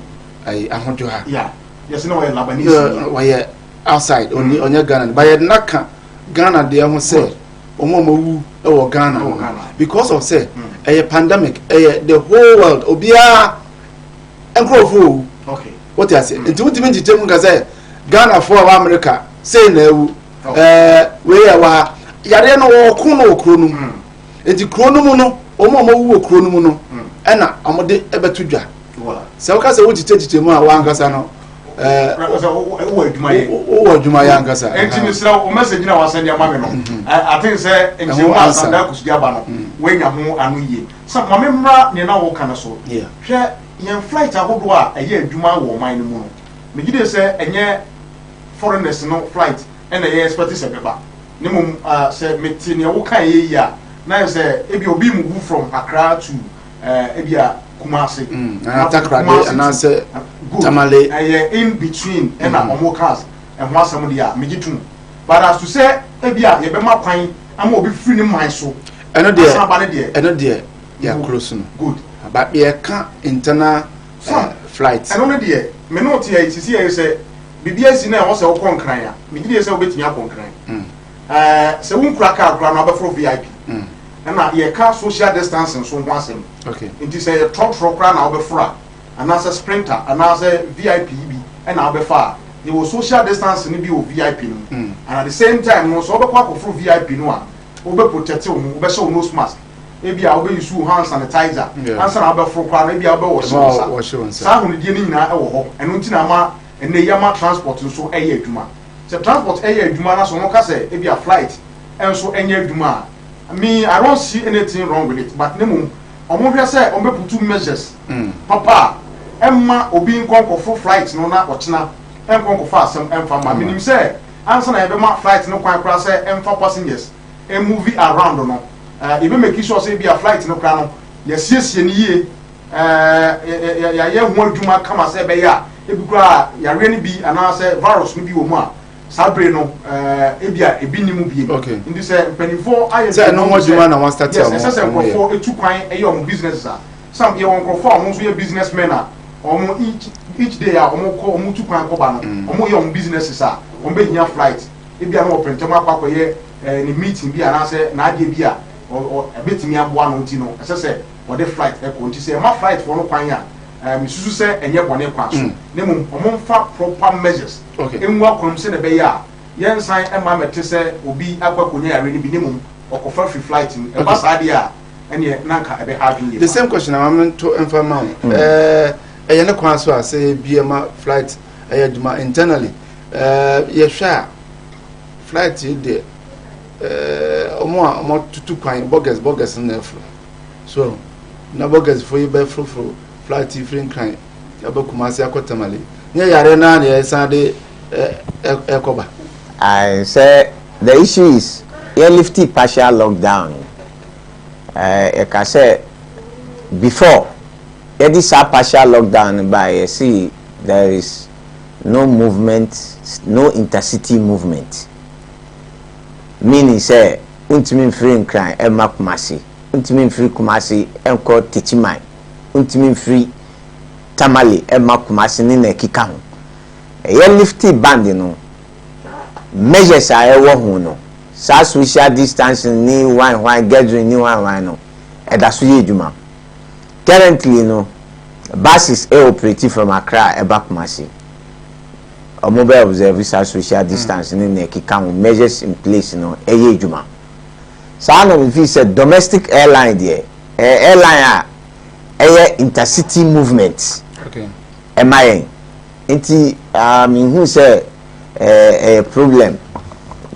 ayi ahodwo ha. Yeah, yɛsɛ na ɔyɛ Lebanese. Wɔyɛ outside, oni ɔnyɛ Ghana, but yɛde naka Ghana deɛ ho sɛ wɔn a wɔwu wɔ Ghana Wɔ no Ghana. because of sɛ ɛyɛ pandemic, ɛyɛ the whole world, obiara nkurɔfoɔ owu. Wote ase? Nti wotumi nkyekyɛ mu nka sɛ Ghanafoɔ a wɔ America sei na awu, wei yɛ wɔ ha, yareɛ no wɔɔko no wɔ kuro no mu. Nti kuro no mu no, wɔn a wɔwu wɔ kuro no mu no ɛna wɔde ɛbɛto dwa. Sɛ woka sɛ wokyekyɛkyekyɛ mu a, wankasa no wowɔ adwuma yɛ. Wowɔ adwuma yɛ ankasa. Nti mesrɛ wo, message na wasɛnde ama me no, I think sɛ nkyɛmu Ɛho a answer. Sanda Akosua aba no, woanya ho ano yie sɛ ma memmra nea na woka no so. Hwɛ, yɛn flight ahodoɔ a ɛyɛ adwuma wɔ ɔman no mu no, megye de sɛ ɛnyɛ foreigners no flight ɛna ɛyɛ expect sɛ bɛba, ne mmom sɛ mete nea woka yɛ yi a, na yɛ sɛ ebi obi move from Accra to ebi a Kumasi. Anaa Takoradi, Kumasi to- anaasɛ Good. Tamale. Ɛyɛ in between ɛna ɔmo cars ɛho asɛm deɛ a megye tom, but as to sɛ ebi a yɛbɛma kwan ama obi firi ne man so ɛno deɛ asan aba ne deɛ. Ɛno deɛ yɛ close no. Good. But yɛka internal flight. Ɛno no deɛ, me ne wote yɛ sisi yɛ sɛ biribi asi na ɛwɔ sɛ wokɔ Nkran a, megye deɛ sɛ wobɛtumi akɔ Nkran. Sɛ wonkura car koraa no, wabɛforo VIP, ɛna yɛka social distancing so ho asɛm. Nti sɛ yɛ trɔtrɔ koraa na wobɛforo a, anaasɛ Sprinter anaasɛ VIP bi ɛna wobɛfa a, yɛwɔ social distance no bi wɔ VIP no mu, and at the same time no, sɛ wobɛkɔ akɔforo VIP no a, wobɛ protect wo ho, wobɛhyɛ wo nose mask, ebi a wobɛyi wo hand sanitizer ansa na wobɛforo koraa no, ebi a wobɛwɔhyɛ Ɛma wo wɔhyɛ nsa. wo nsa. Saa ahonidie no nyinaa ɛwɔ hɔ. Ɛno nti na ama ɛnɛ yi ama transport nso ɛyɛ adwuma. Sɛ transport ɛyɛ adwuma na so wɔn ka sɛ ebi a flight ɛnso ɛnyɛ adwuma a, me, I don't see anything wrong with it, but ne mu wɔn hwɛ sɛ wɔn bɛ put measures papa a ɛmma obi nkɔ nkɔfo flight no na ɔkyena ɛnkɔ nkɔfo asɛm ɛmfa ma. Menim sɛ ansa na yɛbɛma flight no kwan koraa sɛ ɛmfa passengers ɛmove around no, yɛbɛ make sure sɛ ebi a flight no koraa no, yɛsiesie no yie, yɛayɛ ho adwuma kama sɛ ɛbɛyɛ a ebi koraa yareɛ no bi anaasɛ virus no bi wɔ mu a, saa bere no ebi a ebi ni mu bie. Nti sɛ mpanimfoɔ ayɛ Sɛ ɛno ho adwuma na wɔn start a Yes, ɛsɛ sɛ wɔn yɛ. nkurɔfoɔ etu kwan ɛyɛ wɔn business a, some yɛ wɔn nkurɔfoɔ a wɔn nso yɛ businessmen a wɔn each day a wɔn kɔ, wɔn tu kwan kɔba no, wɔn yɛ wɔn businesses a wɔn bɛ hia flight. Ebi a na wɔpɛ ntɛm akɔ akɔyɛ ne meeting bi anaasɛ n'adeɛ bi a ɔ ɔ ɛbɛtumi aboa no, nti no ɛsɛ sɛ wɔde flight ɛkɔ. Nti sɛ ɛma flight foɔ no kwan a, misusu sɛ ɛnyɛ bɔne kwan so, na mmom wɔn mfa proper measures ngu akwan mu sɛ ɛbɛyɛ a yɛnsan ɛma mɛte sɛ obi akɔ akɔnya yare no bi, ne mmom ɔkɔfa free flight mu ɛba. Saa deɛ a, ɛneɛ nanka ɛbɛha adwene yie. The same question na maame nto mfa ma wo. Ɛyɛ ne kwan so a sɛ ebi ɛma flight ɛyɛ adwuma internally, yɛhwɛ a, flight yi deɛ, ɔmo a ɔmo tutu kwan, burgers na ɛforo so, na burgers fo yi bɛ foroforo flight yi firi Nkran ɛbɛ Kumasi akɔ Tamale, nyɛ yare naa na yɛsan de ɛ ɛ ɛkɔba? I say the issue is yɛ lift partial lockdown, yɛka sɛ before yɛde saa partial lockdown no ba, yɛsi there is no movement, no intercity movement, meaning sɛ ntumi nfiri Nkran ɛma Kumasi, ntumi nfiri Kumasi ɛnkɔ Techiman, ntumi nfiri Tamale ɛma Kumasi ne na ɛkeka ho. Ɛyɛ lift ban no, measures a ɛwɔ ho no, saa social distancing ne hwan hwan gathering ne hwan hwan no, ɛda so yɛ adwuma. Currently no, buses ɛ operate from Accra ɛba Kumasi, ɔmo bɛ observe saa social distance ne na ɛkeka ho. Measures in place no ɛyɛ adwuma. Saa na mi fi sɛ domestic airline deɛ, ɛyɛ airline a ɛyɛ intercity movement ɛma yɛn, nti mehu sɛ ɛyɛ problem.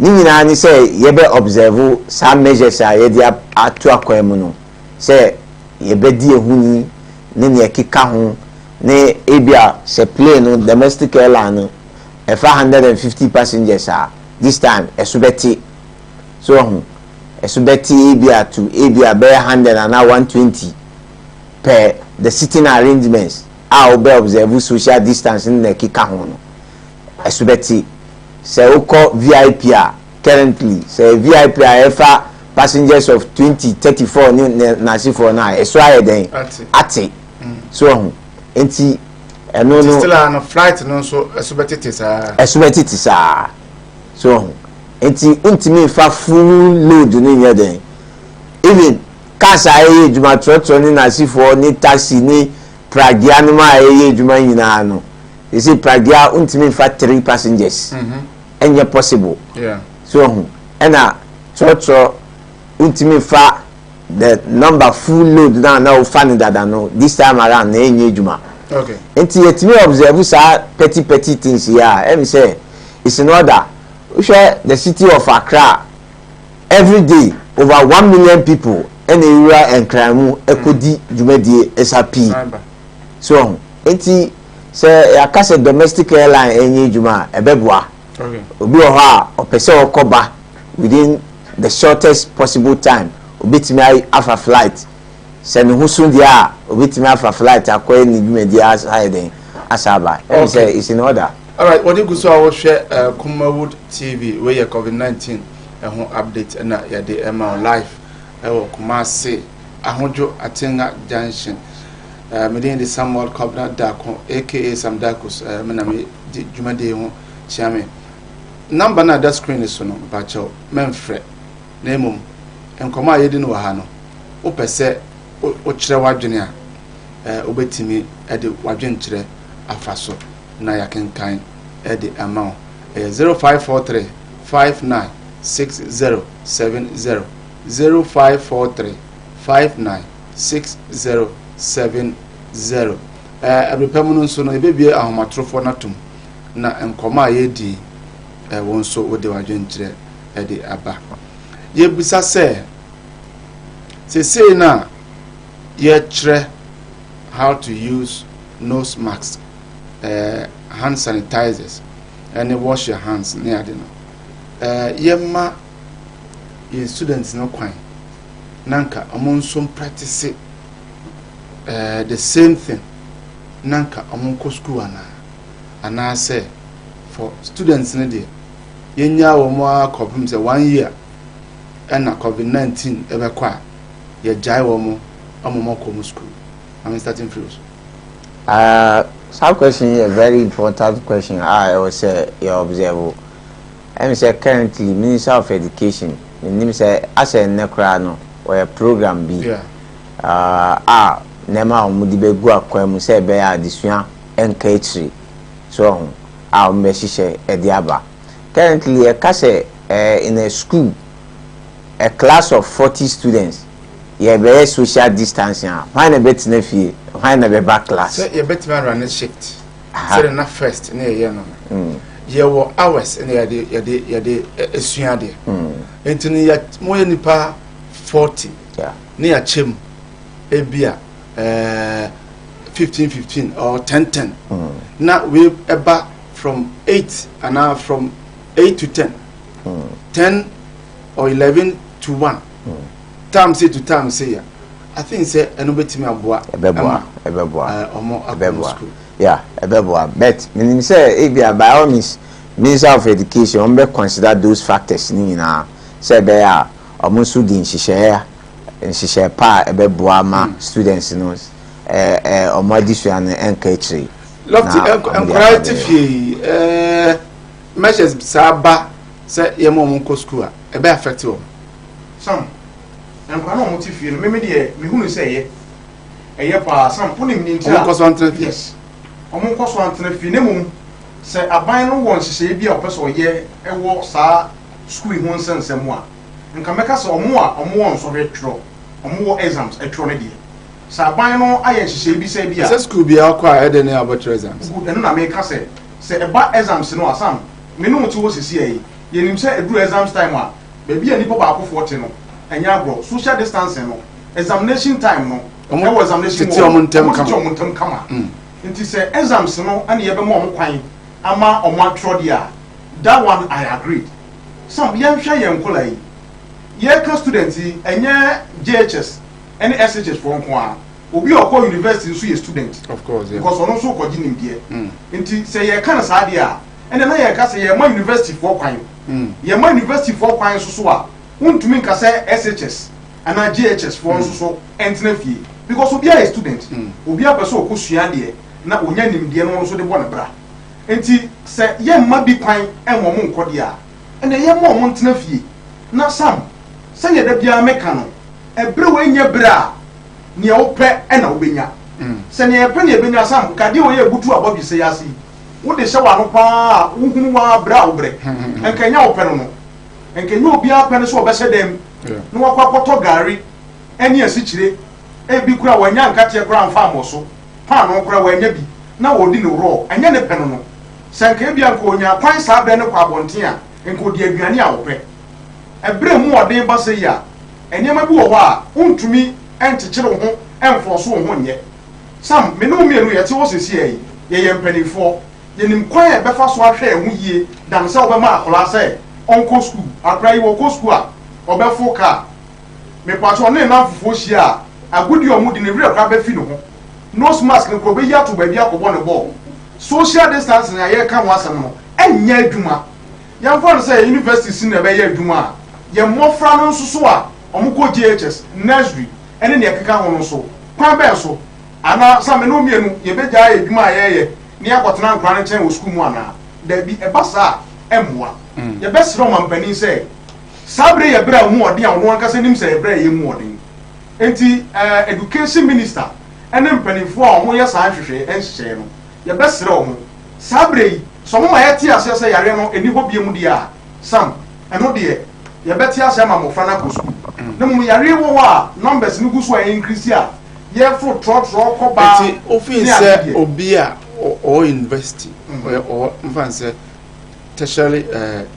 Ne nyinaa ne sɛ yɛbɛ observe saa measures a yɛde ato akwan mu no, sɛ yɛbɛdi ehu ni ne nea ɛkeka ho, ne ebi a sɛ plane no, domestic airline no. ɛfa 150 passengers a, this time ɛso bɛte. So ɔho ɛso bɛte ebi a to ebi a bɛyɛ 100 anaa 120 per the sitting arrangements a wobɛ observe social distance ne na ɛkeka ho no, ɛso bɛte. Sɛ wokɔ VIP a, currently sɛ VIP a ɛfa passengers of 20, 34 ne n'asefoɔ no a, ɛso ayɛ dɛn? Ate. So ɔho nti ɛno no. Still a no, flight no nso ɛso bɛtete saa. Ɛso bɛtete saa. So ɔho nti ntumi nfa full load no nyɛ dɛn. Even cars a ɛyɛ adwuma, trɔtrɔ ne n'asefoɔ ne taxi ne pragea no mu a ɛyɛ adwuma nyinaa no, yɛsɛ pragea ntumi nfa three passengers, ɛnyɛ possible. So ɔho ɛna trɔtrɔ ntumi nfa the number full load na na ofa ne dada no, this time around na ɛnyɛ adwuma. Nti yɛtumi observe saa petty petty things yi a, ɛmi sɛ it's in order. Wohwɛ the city of Accra, every day over 1 million people ɛna ewura Nkran mu ɛkɔdi dwumadie ɛsa pii. So ɔho nti sɛ yɛaka sɛ domestic airline ɛnyɛ adwuma a, ɛbɛboa. Obi wɔ hɔ a ɔpɛ sɛ ɔkɔ ba within the shortest possible time, obetumi afa flight. Sɛ ne ho so deɛ a, obetumi afa flight akɔyɛ ne dwumadie ayɛ den asa aba. Ɛmi sɛ it's in order. Alright, wɔde gu so a wɔhwɛ Kumawood TV. Wei yɛ COVID-19 ɛho update ɛna yɛde ɛma wo live ɛwɔ Kumase Ahodwo Atenga Junction. Mede de Samuel Kɔbna Dako, aka Sam Dakos, me na me di dwumadie ho kyia me. Number no a da screen so no, mpakyɛw, mɛmfrɛ, na mmom nkɔmɔ a yɛdi no wɔ ha no, wopɛ sɛ wokyerɛ w'adwene a, wobɛtumi de w'adwenkyerɛ afa so na yɛakenkan de ama wo. Ɛyɛ 0543 59 6070, 0543 59 6070. Ɛberɛ mu no nso no, yɛbɛbie ahomatorofoɔ no atom na nkɔmɔ a yɛdi, wɔn nso wode w'adwenkyerɛ de aba. Yɛbisa sɛ seesei no a yɛkyerɛ how to use nose mask, hand sanitizers ɛne wash your hands ne ade no, yɛma yɛn students no kwan na nka ɔmo nso practice the same thing na nka ɔmo nkɔ school anaa, anaasɛ for students no deɛ, yɛnya wɔn akɔpem sɛ one year ɛna COVID-19 ɛbɛkɔ a, yɛgyae wɔn ama wɔn akɔ wɔn school? I'm starting first. Saa question yɛ very important question a ɛwɔ sɛ yɛ observe. Ɛmi sɛ currently Minister of Education nim sɛ asɛ nnɛ koraa no wɔyɛ program bi a nneɛma a wɔn de bɛgu akwan mu sɛ ɛbɛyɛ adesua nka akyire so ɔho a wɔn bɛhyehyɛ ɛde aba. Currently yɛka sɛ in a school, a class of 40 students, yɛbɛyɛ social distancing a, hwan na bɛtena fie, hwan na bɛba class? Sɛ yɛbɛtumi ara ne shift sɛde na first ne yɛyɛ no, yɛwɔ hours ne yɛde esua adeɛ. Nti no yɛ mo yɛ nipa 40 ne yɛakyɛ mu ebi a 15 15 or 10 10, na wei ɛba from 8 anaa from 8 to 10, 10 or 11 to 1, time say to time say ya, I think sɛ ɛno bɛtumi aboa. Ɛbɛboa, ɛbɛboa. Ɔmo akɔ Ɛbɛboa. school. Yeah, ɛbɛboa, but menim sɛ ebia by all means Minister of Education wɔn bɛ consider those factors ne nyinaa sɛ ɛbɛyɛ a ɔmo nso di nhyehyɛe pa a ɛbɛboa ma students no ɛɛ ɛɛ ɔmo adesua no ɛnka akyire. Lɔfti. Na ɔmo de Nkwaraa aba te bɛyɛ. fie yi, measures saa ba sɛ yɛma ɔmo nkɔ school a, ɛbɛ affect wɔn? Sam, nkwadaa na wɔn te fie no, mímí deɛ mihunu sɛ ɛyɛ paa, Sam. Wonim ne nti Ɔmo nkɔ so antena fie? Yes, ɔmo nkɔ so antena fie, ne mom sɛ aban no wɔ nhyehyɛeɛ bi a ɔpɛ sɛ ɔyɛ ɛwɔ saa sukuu yi ho nsɛnsɛm a, nka mɛka sɛ ɔmo a ɔmo wɔ nsɔhwɛ twerɛ, ɔmo wɔ exams ɛtwerɛ no deɛ, sɛ aban no ayɛ nhyehyɛeɛ bi sɛ bi a Sɛ school bi akɔ a, ɛde ne abɔtwerɛ exams. Good, ɛno na meka sɛ ɛba exams no a, Sam, me ne wo te hɔ sisi yi, yɛnim sɛ ɛduru exams time a, baabi a nipa baakofoɔ te no ɛnyɛ agorɔ. Social distancing no, examination time no, Ɔmo ɛwɔ examination tete hall, ɔmo ntɛm ɔmo tete kama. ɔmo ntɛm kama. Nti sɛ exams no ɛne yɛbɛma ɔmo kwan ama ɔmo atwerɛ deɛ a, that one I agreed. Sam, yɛnhwɛ yɛn nkɔla yi, yɛka student yi, ɛnyɛ JHS ɛne SHS foɔ nko a, obi a ɔkɔ university nso yɛ student. Of course, yeah. Because ɔno nso kɔgye nimdeɛ. Nti sɛ yɛka no saa deɛ a, ɛnna na yɛka sɛ yɛma university foɔ kwan. Yɛma university foɔ kwan nso so a, wontumi nka sɛ SHS anaa JHS foɔ nso so ɛntena fie, because obiara yɛ student. Obiara pɛ sɛ ɔkɔ sua adeɛ na onya nimdeɛ no, ɔno nso de bɔ ne bra. Nti sɛ yɛmma bi kwan ɛma ɔmo nkɔ deɛ a, ɛnna yɛma ɔmo ntena fie. Na Sam, sɛnea da biara meka no, ɛberɛ wɔ nyɛ berɛ a nea wopɛ ɛna wobɛnya. Sɛ nea yɛpɛ nea yɛbɛnya, Sam, nkadeɛ wɔ yɛ ebutu abɔdwe sɛ yɛase yi, wode hyɛ w'ano paa a, wohunu waa berɛ a wobrɛ. Nka ɛnyɛ wo pɛ no, nka ɛnyɛ obiara pɛ no sɛ ɔbɛhyɛ dɛm na wakɔ akɔtɔ gari ɛne asikyire. Ebi kora wanya nkateɛ kora mfa mmɔ so, paano kora wanya bi na wɔdi no rɔ. Ɛnyɛ ne pɛ no. Sɛ nka ebia nka onya kwan saa berɛ no kɔ abɔnten a, nka ɔdi aduane a wɔpɛ. Ɛberɛ mu ɔden ba sɛ yi a, nneɛma bi wɔ hɔ a wontumi nkyekyere wo ho, ɛmfɔ so wo ho nyɛ. Sam, me ne wo mmienu yɛte hɔ seesei yi, yɛyɛ mpanimfoɔ, yɛnim kwan a ɛbɛfa so ahwɛ ɛho yie dan sɛ wobɛma akwadaa sɛ ɔnkɔ sukuu. Akwadaa yi wɔkɔ sukuu a, ɔbɛfo kaa mepatɔ ɔne ne namfofoɔ hyia a, agodie a ɔmo di ne werɛ koraa bɛfi ne ho. Nose mask no koraa ɔbɛyi ato baabi akɔbɔ ne bɔɔl. Social distancing a yɛreka ho asɛm no ɛnyɛ adwuma. Yɛmfa no sɛ university si na ɛbɛyɛ adwuma a, yɛn mmɔfra no nso so a ɔmo kɔ JHS, nursery ɛne nea ɛkeka ho no nso, kwan bɛn so? Anaa sɛ me ne wo mmienu yɛbɛgyae adwuma a yɛreyɛ ne yɛakɔtena nkora no nkyɛn wɔ sukuu mu anaa? Daabi, ɛba saa a ɛmmoa. Yɛbɛsrɛ ɔmampanin sɛ saa bere yɛ bere a mu ɔden a ɔno ankasa nim sɛ yɛ bere a ɛyɛ mu ɔden. Nti education minister ɛne mpanimfoɔ a wɔyɛ saa nhwehwɛ nhyehyɛeɛ no, yɛbɛsrɛ wɔn saa bere yi sɛ wɔn ma yɛte aseɛ sɛ yareɛ no ɛni hɔ bie mu deɛ a, Sam, ɛno deɛ yɛbɛte aseɛ ama mmɔfra no akɔ sukuu. Na mmom yareɛ wɔ hɔ a numbers no gu so a increase a yɛforo trɔtrɔ kɔ baa. Nti ofin ne sɛ ade deɛ. Obi a ɔwɔ university, ɔyɛ ɔwɔ mfa n sɛ tertiary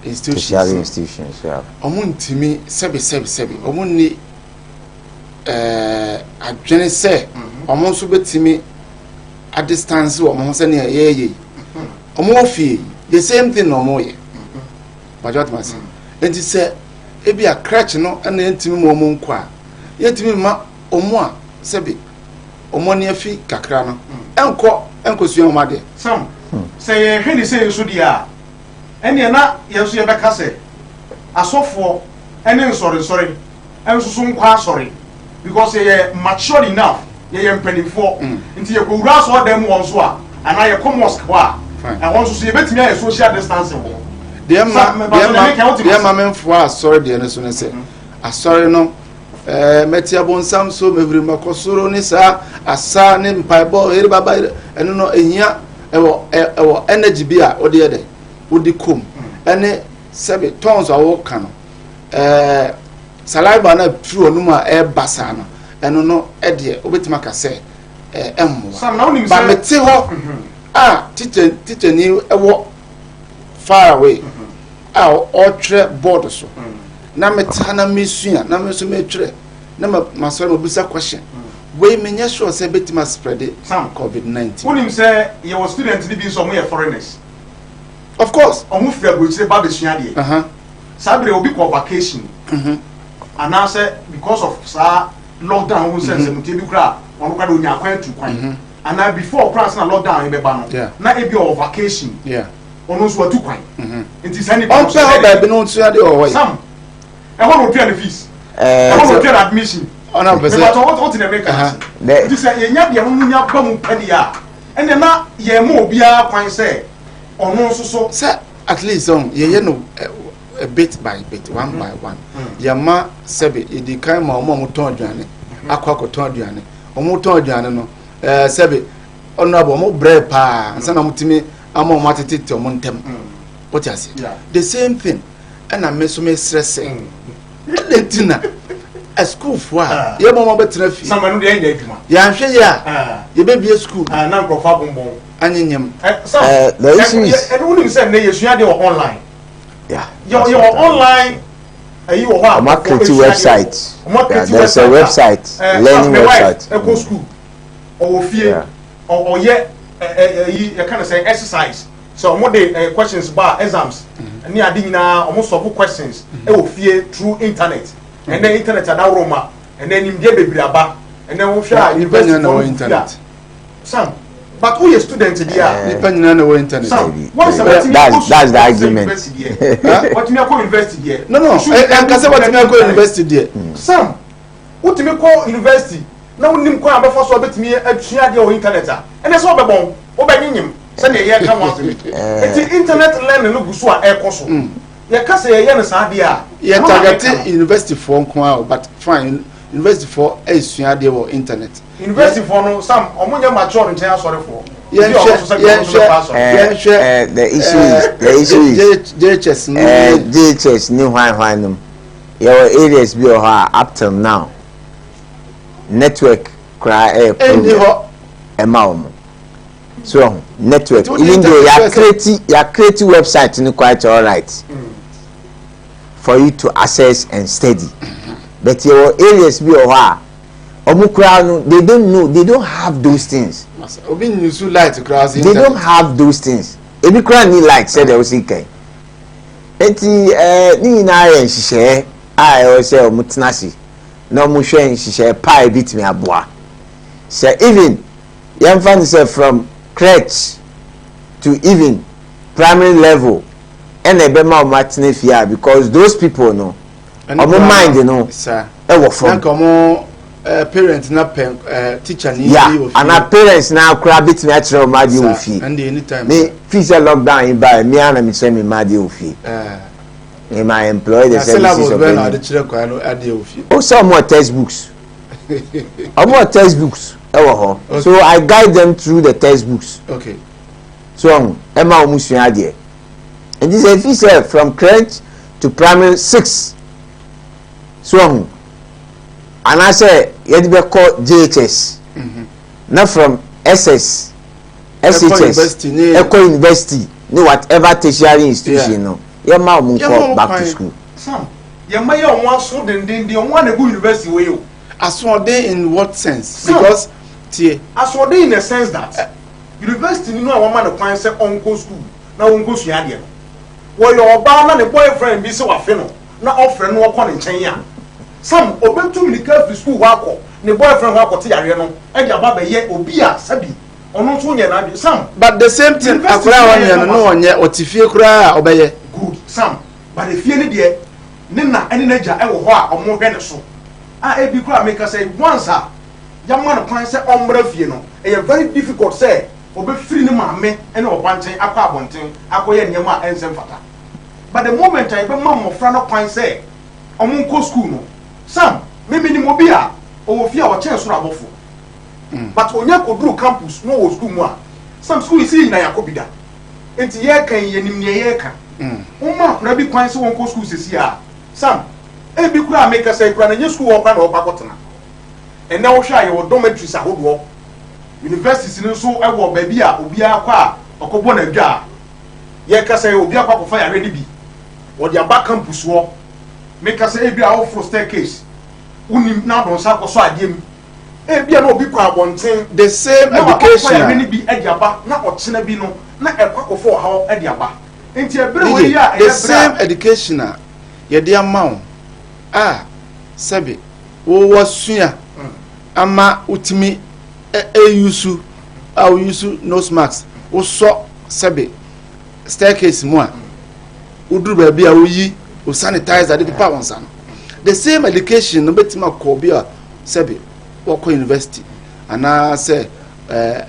institutions, Tertiary institutions, yeah. Ɔmo ntumi, sɛbi sɛbi sɛbi, ɔmo nni adwene sɛ ɔmo nso bɛtumi a distance wɔn ho sɛnea yɛyɛ yi. Ɔmo wɔ fie, the same thing na ɔmo yɛ bàtɛ ɔtuma se. Nti sɛ ebi a crèche no ɛna yɛntumi ma ɔmo nkɔ a, yɛntumi ma ɔmo a sɛbi ɔmo ani afi kakra no ɛnkɔ ɛnkɔsua ɔmo adeɛ. Sam, sɛ yɛhwɛ ne sɛ nso deɛ a, ɛneɛ na yɛn nso yɛbɛka sɛ asɔfoɔ ne nsɔrensɔre nso so nkɔ asɔre, because yɛyɛ matured enough, yɛyɛ mpanimfoɔ. Nti yɛkɔwura asɔredan mu hɔ nso a, anaa yɛkɔ mosque hɔ a, ɛhɔ nso so yɛbɛtumi ayɛ social distancing wɔ hɔ. Deɛ ma Sa- deɛ ma meka wote deɛ ma memfoa asɔre deɛ no so ne sɛ asɔre no mɛte abonsam so mɛhuri makɔ soro ne saa asa ne mpaebɔ yere baba yere ɛno no ehia ɛwɔ ɛwɔ energy bi a wode yɛ dɛ wode kom ɛne sɛbi tons a wɔka no saliva na firi ɔnum a ɛɛba saa no, ɛno no ɛdeɛ wobɛtumi aka sɛ ɛmmoa. Sam, na wonim ba mete hɔ a teacher ni ɛwɔ far away a ɔtwerɛ board so na mete ha na mesua na me nso metwerɛ na masɔre ma bisa question wei, menyɛ sure sɛ bɛtumi aspread Sam, COVID-19. Wonim sɛ yɛwɔ student no bi nso ɔmo yɛ foreigners. Of course. Ɔmo firi aburokyire ba bɛsua adeɛ. Saa bere obi kɔ vacation anaasɛ because of saa lockdown ho sɛ nsɛmtie bi koraa, ɔno koraa de onya akwan tu kwan anaa before koraa sɛ na lockdown yi bɛba no na ebi ɔwɔ vacation, ɔno nso watu kwan. Nti saa nipa no ɔmpɛ hɔ baabi no nsua deɛ wɔ hɔ yi. Sam, ɛhɔ na otua ne fees, ɛhɔ na otua ne admission. Ɔna mpɛ sɛ mepatɔ wote na meka ase. Nti sɛ yɛnya deɛ ho nya ba mu pɛ deɛ a, ɛnna na yɛn ma obiara kwan sɛ ɔno nso so sɛ at least ɔn yɛyɛ no a bit by bit, one by one. Yɛma sɛbi yɛdi kan ma ɔmo a ɔmo tɔn aduane akɔ akɔtɔn aduane. Ɔmo tɔn aduane no sɛbi ɔno abo ɔmo brɛ paa nsa na ɔmo tumi ama ɔmo atetete ɔmo ntɛm. Wote ase? The same thing ɛna me nso mesrɛ sɛ ɛna ti na asukuufoɔ a yɛma ɔmo abɛtena fie. Sam, ɛno deɛ ɛnyɛ adwuma. Yɛanhwɛ yie a, yɛbɛbie sukuu Ah, na nkurɔfoɔ abonbɔn. Anyenyam. Sam, The issue is- ɛno wonim sɛ nnɛ yɛsua deɛ wɔ online. Yeah. Yɛwɔ online ɛyi wɔ hɔ a Ɔmo acreate nkurɔfoɔ esua adeɛ website. wɔ. Ɔmo acreate Yeah, there's a website, learning Sam, my wife website. ɛkɔ school, ɔwɔ fie, ɔyɛ ɛyi yɛka no sɛ exercise. Sɛ ɔmo de eh, questions ba exams ne ade nyinaa ɔmo solve questions ɛwɔ fie through internet. Ɛnɛ internet adaworo ma ɛnɛ nimdeɛ bebree aba. Ɛnɛ wohwɛ a Nipa university nyinaa na fɔ wɔ no fi a internet. Sam, but woyɛ student deɛ a. Nipa nyinaa na wɔ internet. Sam, once a That's watumi akɔ that's the sukuu argument. university deɛ. Watumi akɔ university deɛ. No no, You should be ɛnkasa able to watumi get akɔ internet. university deɛ. Sam, wotumi kɔ university na wonim kwan a bɛfa so a bɛtumi asua adeɛ wɔ internet a, ɛnɛ sɛ wobɛbɔn, wobɛnyenyem sɛdeɛ yɛka ho asɛm yi. Nti internet learning no gu so a ɛrekɔ so. Yɛka sɛ yɛyɛ no saa adeɛ a, Yɛ ɛno na target meka no. university foɔ nko ara o, but fine university foɔ ɛresua adeɛ wɔ internet. University foɔ no, Sam, ɔmo nyɛ mature nkyɛn asɔrefoɔ. Ebi a ɔmo Yɛnhwɛ nso sɛ deɛ ɔmo nso bɛkɔ yɛnhwɛ asɔre. yɛnhwɛ The issue is the issue is JHS no ne JHS ne hwan hwan nom yɛwɔ areas bi wɔ hɔ a up till now network koraa ɛyɛ ɛnni problem hɔ. ɛma wɔn so ɛho network Nti wode even though internet yɛ sɛ- create yɛ create website no quite alright for you to access and study, but yɛwɔ areas bi wɔ hɔ a wɔn koraa no, they don't know, they don't have those things. Obi nyusu light koraa sɛ They don't internet. have those things. Ebi koraa ni light sɛdeɛ ɔsi kan. Eti ne nyinaa yɛ nhyehyɛeɛ a ɛwɔ sɛ wɔn tena ase na wɔn hwɛ nhyehyɛeɛ paa ebi tumi aboa sɛ even yɛmfa no sɛ from crèche to even primary level ɛna ɛbɛma wɔn atena fie a, because those people no, Ɛno ɔmo koraa mind no saa ɛwɔ fam. Na nka ɔmo parent na pɛ teacher ni ya bi wɔ fie. Ana parents na akora betumi akyerɛ wɔn adeɛ wɔ Saa, fie. ɛnde anytime. Me fi sɛ lockdown yi ba mi ana mi kyerɛ mi ma adeɛ wɔ fie. Me ma employ the Na syllabus services of bɛn na any ɔde kyerɛ kwan no adeɛ wɔ fie? O sɛ ɔmo wɔ textbooks, ɔmo wɔ textbooks ɛwɔ hɔ, so I guide them through the textbooks. So ɔmo ɛma ɔmo sua adeɛ. Nti sɛ efi sɛ from crèche to primary six, so ɔmo anaasɛ yɛde bɛ kɔ JHS na from SS, SHS, university ne- ɛkɔ university ne whatever tertiary institution no, yɛma ɔmo Yɛma nkɔ ɔmo back to kwan. school. Sam, yɛma yɛ ɔmo aso dendenden, ɔmo a na egu university wei o. Asoɔden in what sense? Sam. Because tie. Asoɔden in the sense that university ni no a wɔma ne kwan sɛ ɔnkɔ school na ɔnkɔ sua adeɛ no, wɔyɛ ɔbaa na ne boyfriend bi sɛ wafe no na ɔfrɛ no ɔkɔ ne nkyɛn a, Sam, obetu mirika firi school hɔ akɔ ne boyfriend hɔ akɔte yareɛ no ɛde aba bɛyɛ obi a sɛbi ɔno nso nyɛ n'adwene, Sam. But the same thing, University akwaraa a yɛ ɔnyɛ no kama. na ɔnyɛ ɔte fie koraa a ɔbɛyɛ. Good, Sam, but efie ne deɛ ne na ɛne n'agya ɛwɔ hɔ a ɔmo hwɛ ne so a ebi koraa meka sɛ once a yɛama no kwan sɛ ɔmmra fie no, ɛyɛ very difficult sɛ ɔbɛfiri ne maame ɛne ɔba nkyɛn akɔ abɔnten akɔyɛ nneɛma a ɛnsɛ mfata. But the moment a yɛbɛma mmɔfra no kwan sɛ ɔmo nkɔ school no, Sam, mímí ni mo bi a ɔwɔ fie a ɔkyɛn soro abɔfo, but onya kɔduru campus na ɔwɔ school mu a, Sam, school yi si nyina yɛakɔ bi da nti yɛreka yi yɛnim nea yɛreka. Woma akwadaa bi kwan sɛ wɔnkɔ school sisi a, Sam, ebi kura a meka sɛ kura na nye school wɔ kora na ɔkɔ akɔtena. Ɛnɛ wohwɛ a yɛwɔ dormitories ahodoɔ, universities no nso ɛwɔ baabi a obiara kɔ a ɔkɔbɔ n'adwa a yɛka sɛ obi akɔ akɔfa yare no bi wɔde aba campus hɔ. Meka sɛ ebi a woforo staircase wonim na ɔdɔ nsa akɔsɔ adeɛ mu, ebi a na obi kɔ abɔnten The same na wakɔfa education yare a no bi ɛde aba na ɔkyena bi no na ɛkɔ akɔfa ɔhaw ɛde aba. Nti ɛbere wɔ yi a DJ, the ɛyɛ same bere a education a yɛde ama wo a sɛbi wowɔ sua ama wotumi ɛyusu a woyusu nose mask, wosɔ sɛbi staircase mu a woduru baabi a woyi wo sanitizer de pepa wɔn nsa no, the same education no bɛtumi akɔ obi a sɛbi wɔkɔ university anaasɛ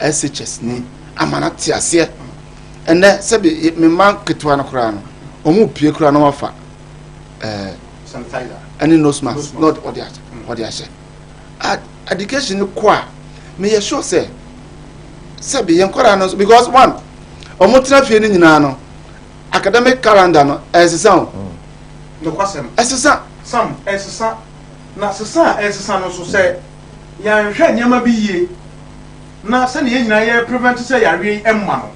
SHS ni ama no te aseɛ. Ɛnɛ sɛbi me mma ketewa no koraa no, ɔmo pie koraa na wafa sanitizer ɛne nose mask Nose mask. Na ɔde ahyɛ education no kɔ a, meyɛ sure sɛ sɛbi yɛn nkɔdaa no nso, because one, ɔmo tena fie no nyinaa no, academic calendar no ɛsesa o. Nokwasɛm. Ɛsesa. Sam, ɛsesa na sesa a ɛsesa no nso sɛ yɛnhwɛ nneɛma bi yie na sɛnea yɛn nyinaa yɛ prevent sɛ yareɛ yi ɛmma no,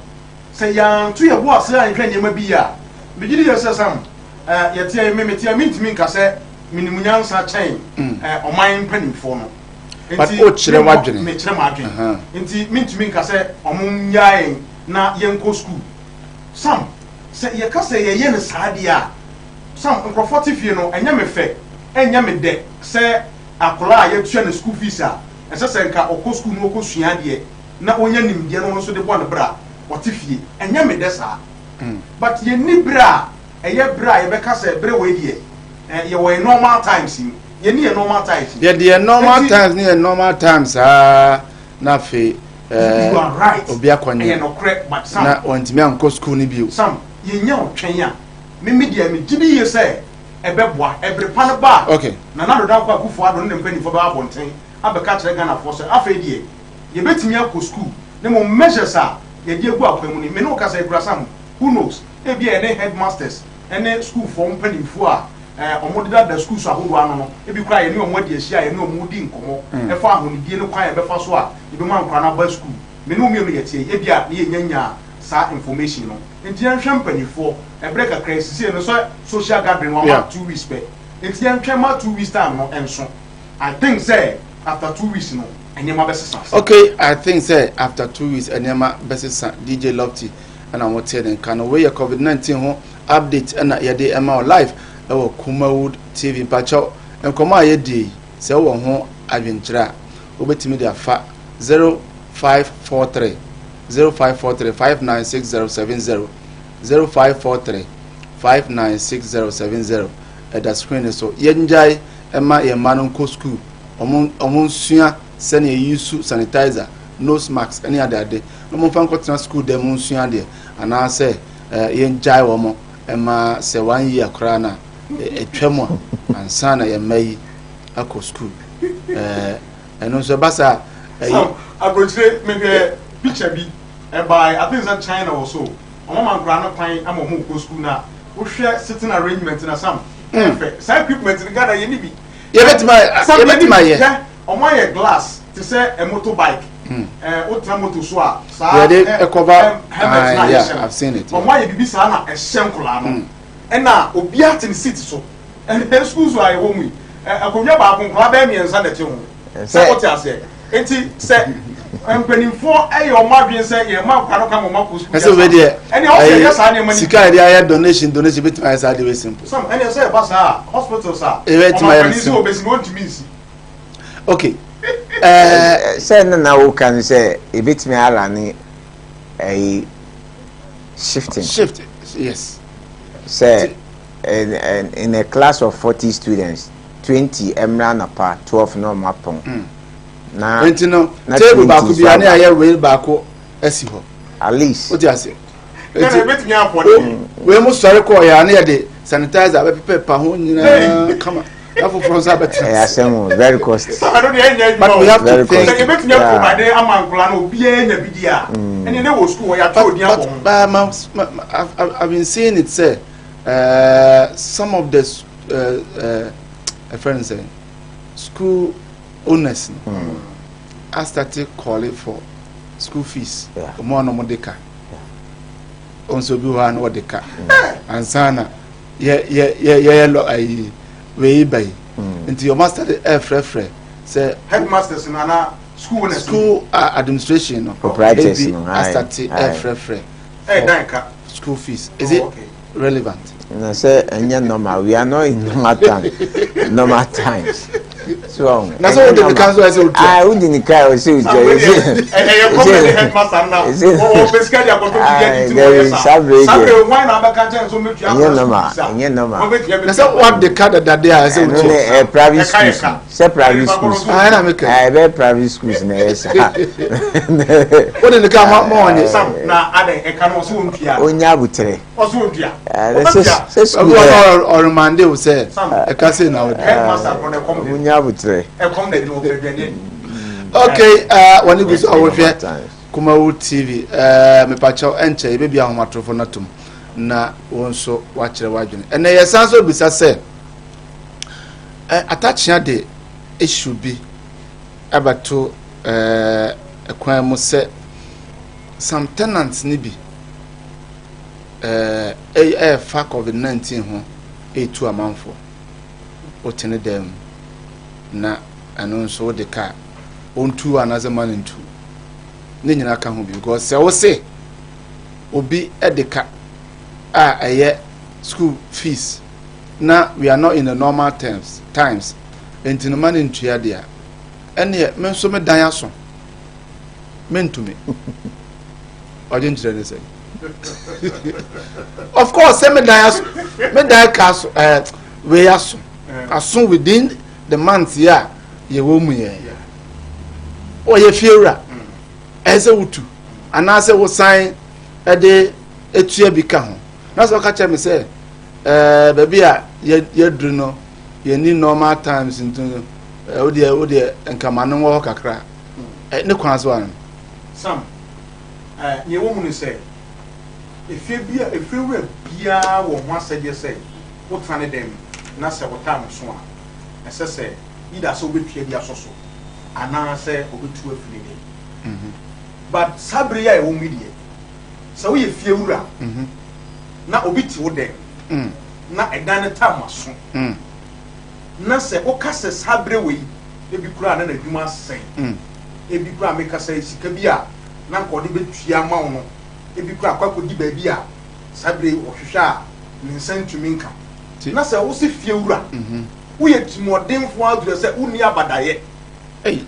sɛ yɛanto yɛ bo ase a yɛnhwɛ nneɛma bi yie a, megye di yɛ sɛ, Sam, yɛteɛ me meteɛ mentumi nka sɛ menim nyansa kyɛn ɔman mpanimfoɔ no. But wokyerɛ w'adwene. Mekyerɛ m'adwene. Nti mentumi nka sɛ ɔmo nnyaa yɛn na yɛnkɔ school. Sam, sɛ yɛka sɛ yɛyɛ no saa deɛ a, Sam, nkurɔfoɔ te fie no, ɛnyɛ me fɛ, ɛnyɛ me dɛ sɛ akwadaa a yɛatua ne school fees a, ɛsɛ sɛ nka ɔkɔ school na ɔkɔsua adeɛ na ɔnya nimdeɛ na ɔno nso de bɔ ne bra, ɔte fie. Ɛnyɛ me dɛ saa. But yɛnni berɛ a ɛyɛ berɛ a yɛbɛka sɛ berɛ wei deɛ, eh, yɛwɔ yɛn normal times mu. Yɛnni yɛn normal times mu. Yɛde yɛn normal Enti- times ne yɛn normal times saa na afei eh, You are right. obi akɔnyɛ Ɛyɛ nokorɛ, but Sam, na wɔntumi ankɔ school no bio. Sam, yɛnya ɔtwɛn a, me me deɛ megye di yie sɛ ɛbɛboa. Ɛbere pa no ba a, Okay. Nana Addo Dankwa Akufo Addo ne ne mpanimfoɔ bɛba abɔnten abɛka akyerɛ Ghanafoɔ sɛ afei deɛ yɛbɛtumi akɔ sukuu na mmom measures a yɛde agu akwan mu no, me ne wo kasa yi koraa Sam, who knows, ebia yɛne headmasters ne sukuufoɔ mpanimfoɔ a wɔdedada schools ahodoɔ ano no, ebi koraa yɛne wɔn adi ahyia a yɛne wɔn redi nkɔmmɔ ɛfa ahonidie ne kwan a yɛbɛfa so a yɛbɛma nkwadaa no aba sukuu. Me ne wo mmienu yɛteɛ yi, ebia ne yɛnnya nyaa saa information no. Nti yɛnhwɛ mpanimfoɔ, ɛberɛ kakra yi, sisei no sɛ social gathering wɔama 2 weeks pɛ, nti yɛntwɛn ma 2 weeks time no nso. I think sɛ after 2 weeks no, nneɛma bɛsesa. Okay, I think sɛ after 2 weeks nneɛma bɛsesa. DJ Lofty ɛna wɔte ne nka no. Wei yɛ COVID-19 ho update ɛna yɛde ɛma wo live ɛwɔ Kumawood TV. Mpakyɛw, nkɔmɔ a yɛdi yi, sɛ wowɔ ho adwenkyerɛ a, wobɛtumi de afa 0543 0543 596070, 0543 596070. Ɛda screen no so. Yɛngyae ɛma yɛn mma no nkɔ school, ɔmo nsua sɛnea yɛyi su sanitizer, nose mask ɛne adeade na ɔmo mfa nkɔtena school dɛm nsua adeɛ, anaasɛ yɛngyae wɔn ɛma sɛ one year koraa na ɛtwa mu a ansa na yɛn mma yi akɔ school. Ɛno nso ɛba saa ɛyi. Sam, aburokyire, mehwɛ picture bi ɛbaa, I think sɛ China wɔ so, ɔmo ma nkwadaa no kwan ama ɔmo kɔ school na wohwɛ sitting arrangement na Sam, ɛfɛ saa equipment no Ghana yɛ ni bi. Yɛbɛtumi ayɛ. Sam, yɛ ni Yɛbɛtumi bi. ayɛ. Hwɛ, ɔmo ayɛ glass te sɛ ɛ motor bike, wotena moto so a saa Yɛde ɛkɔba helmet na ah, yeah, yɛhyɛ no. I've seen it. Ɔmo ayɛ bibi saa na ɛhyɛ nkwadaa no, ɛna obiara te ne seat so. Ɛnna school so a yɛwɔ mu yi, akonnwa baako, nkwadaa bɛyɛ mmiɛnsa na ɛte ho sɛ wote aseɛ. Nti sɛ mpanimfoɔ ɛyɛ ɔmo adwene sɛ yɛn mma nkwadaa no kwan ma ɔmo akɔ sukuu, Ɛsɛ wei deɛ ɛnna ɔsɛ yɛ saa nneɛma no. Sika a yɛde ayɛ donation bɛtumi ayɛ saa de wei simple. Sam, ɛnna sɛ ɛba saa a, hospitals a Ɛbɛtumi ayɛ no ɔmampanin sɛ simple. obesi no ɔntumi nsi. Okay, ɛɛ. Sɛ ne na woka no sɛ ebetumi ara ne ɛyi shifting. Shift, yes. Sɛ in a class of 40 students, 20 mmra anɔpa 12 na ɔmo apɔn na Nti no na table 20 baako nso bi a ne aba. ayɛ wei baako asi hɔ. At least. Wote ase? Ɛnna ebetumi afɔ ne. Wei mu sɔre kɔɔ yɛ a ne yɛde sanitizer bɛpepa pa ho nyinaa kama na foforɔ nso abɛtena. Ɛyɛ asɛm o, very costly. Sam, ɛno deɛ ɛnyɛ adwuma. But we have to Very think. Sɛ yɛbɛtumi aprovide ama nkwadaa no obiara nya bi di a, ɛnna ne wɔ sukuu wɔ yɛatɔ odin abɔ ho. But I've been seeing it say some of the a friend say school owners I started calling for school fees. Ɔmo a na ɔmo de ka ɔnso bi hɔ a na ɔde ka ansa na yɛ yɛ yɛ yɛyɛ lɔ ayi wei ba yi, nti ɔmo asate ɛfrɛfrɛ sɛ headmasters no ana school owners? School administration no. Proprietors ebi no, aye, asate aye. ɛfrɛfrɛ Ɛyɛ dan ka. School fees, is it relevant? Na sɛ ɛnyɛ normal, we are not in normal time, normal times so. Na sɛ wode ne ka nso, ɛsɛ wotua. Ah, wode ne ka, ɛsɛ wotua. Ɛyɛ kɔmɛ ne headmaster na ɔpɛ sika de akɔtɔ bi adi ti na ɔyɛ saa. Saa saa bere hwan na abɛka nkyɛn nso mɛtua? Ɛnyɛ normal, ɛnyɛ normal. Na sɛ wade ka dadade a, ɛsɛ Ɛno ne wotua. ɛ private schools, sɛ private schools. Ah, ɛna meka. Ɛ ɛbɛ private schools na ɛyɛ saa. Wode ne ka ma ɔnye. Sam, na adan ɛka no, ɔsɛ wɔntua. Onya abutere. Ɔsɛ wɔntua. Ɛɛ sɛ school Ɔbi yɛ wɔ ɔremande wo sɛ ɛka sei na wode. Headmaster kɔ na ɛkɔm de. Onya abutere. Ɛkɔm na ɛdi wɔ aduane. Okay, wɔne gu so a wɔhwɛ Kumawu TV. Mepakyɛw, ɛnkyɛ yɛbɛbi ahomatorofo no atom na wɔn nso wakyerɛ w'adwene. Ɛnɛ yɛsan so bisa sɛ Atakyea de issue bi abɛto ɛkwan mu sɛ some tenants ne bi ɛɛfa COVID-19 ho ɛretu amanfoɔ. Wote ne dan mu na ɛno nso wode ka ɔntu anaasɛ ma no ntu ne nyinaa ka ho bi, because sɛ wo se obi de ka. a ɛyɛ school fees na we are not in the normal terms times nti no ma ne ntua deɛ a ɛneɛ me nso me dan aso mentumi ɔgye nkyerɛ ne sɛ of course sɛ me dan aso me dan ka aso ɛɛ wei aso aso within the month yi a yɛwɔ mu yɛ ɔyɛ fiewura ɛsɛ sɛ wotu anaasɛ wosan ɛde etua bi ka ho na sɛ ɔka kyerɛ me sɛ baabi a yɛduru no yɛni normal times nti no wodeɛ nkama no wɔ hɔ kakra ne kwan so ano. Sam, nea ɛwɔ mu ne sɛ efie bi a efiewura biara wɔ ho asɛdeɛ sɛ wotena ne dan mu na sɛ wo time so a, ɛsɛ sɛ either sɛ wobɛtua bi asɔ so anaasɛ wobɛtu afiri ne dan. But saa bere yi a ɛwɔ mu yi deɛ, sɛ woyɛ fiewura na obi te wo dan na ɛdan no time aso na sɛ woka sɛ saa bere wɔ yi, ebi koraa na n'adwuma asɛe, ebi koraa meka sɛ sika bi a na nka ɔde bɛtua ama wo no, ebi koraa akɔ akɔdi baabi a saa bere yi ɔhwehwɛ a ne nsa ntumi nka, na sɛ wosi fiewura woyɛ tirimuɔdenfoɔ adurɛ sɛ wonni abadayɛ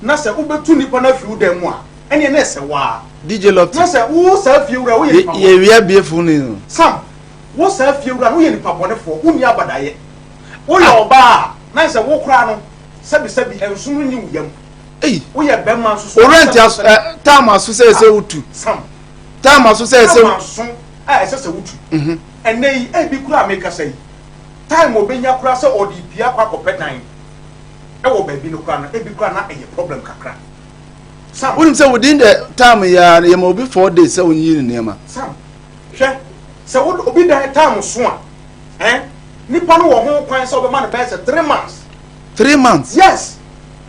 na sɛ wobɛtu nipa no afiri wo dan mu a, ɛneɛ na ɛsɛ waa. DJ Lofty. Na sɛ wo saa fiewura woyɛ nipa bɔne. Yɛwia bie fon ni no. Sam, wo saa fiewura no woyɛ nipa bɔnefoɔ, wonni abadayɛ, woyɛ ɔbaa a na sɛ wo koraa no sɛbisɛbi nsom no nyi wo yam. Woyɛ bɛrima nso so. O rent aso ɛ time aso sɛ ɛsɛ wotu. Sam. Time aso sɛ ɛsɛ. Time aso a ɛsɛ sɛ wotu. Ɛnɛ yi ebi koraa mekasa yi, time obenya koraa sɛ ɔde pia akɔ akɔpɛ dan ɛwɔ baabi no koraa no, ebi koraa na ɛyɛ problem kakra. Sam. Wonim sɛ within the time yɛ yɛ ma obi 4 days sɛ onyi ne nneɛma. Sam, hwɛ, sɛ wo obi dan time so a, nipa no wɔ ho kwan sɛ ɔbɛma no bɛyɛ sɛ 3 months. 3 months. Yes,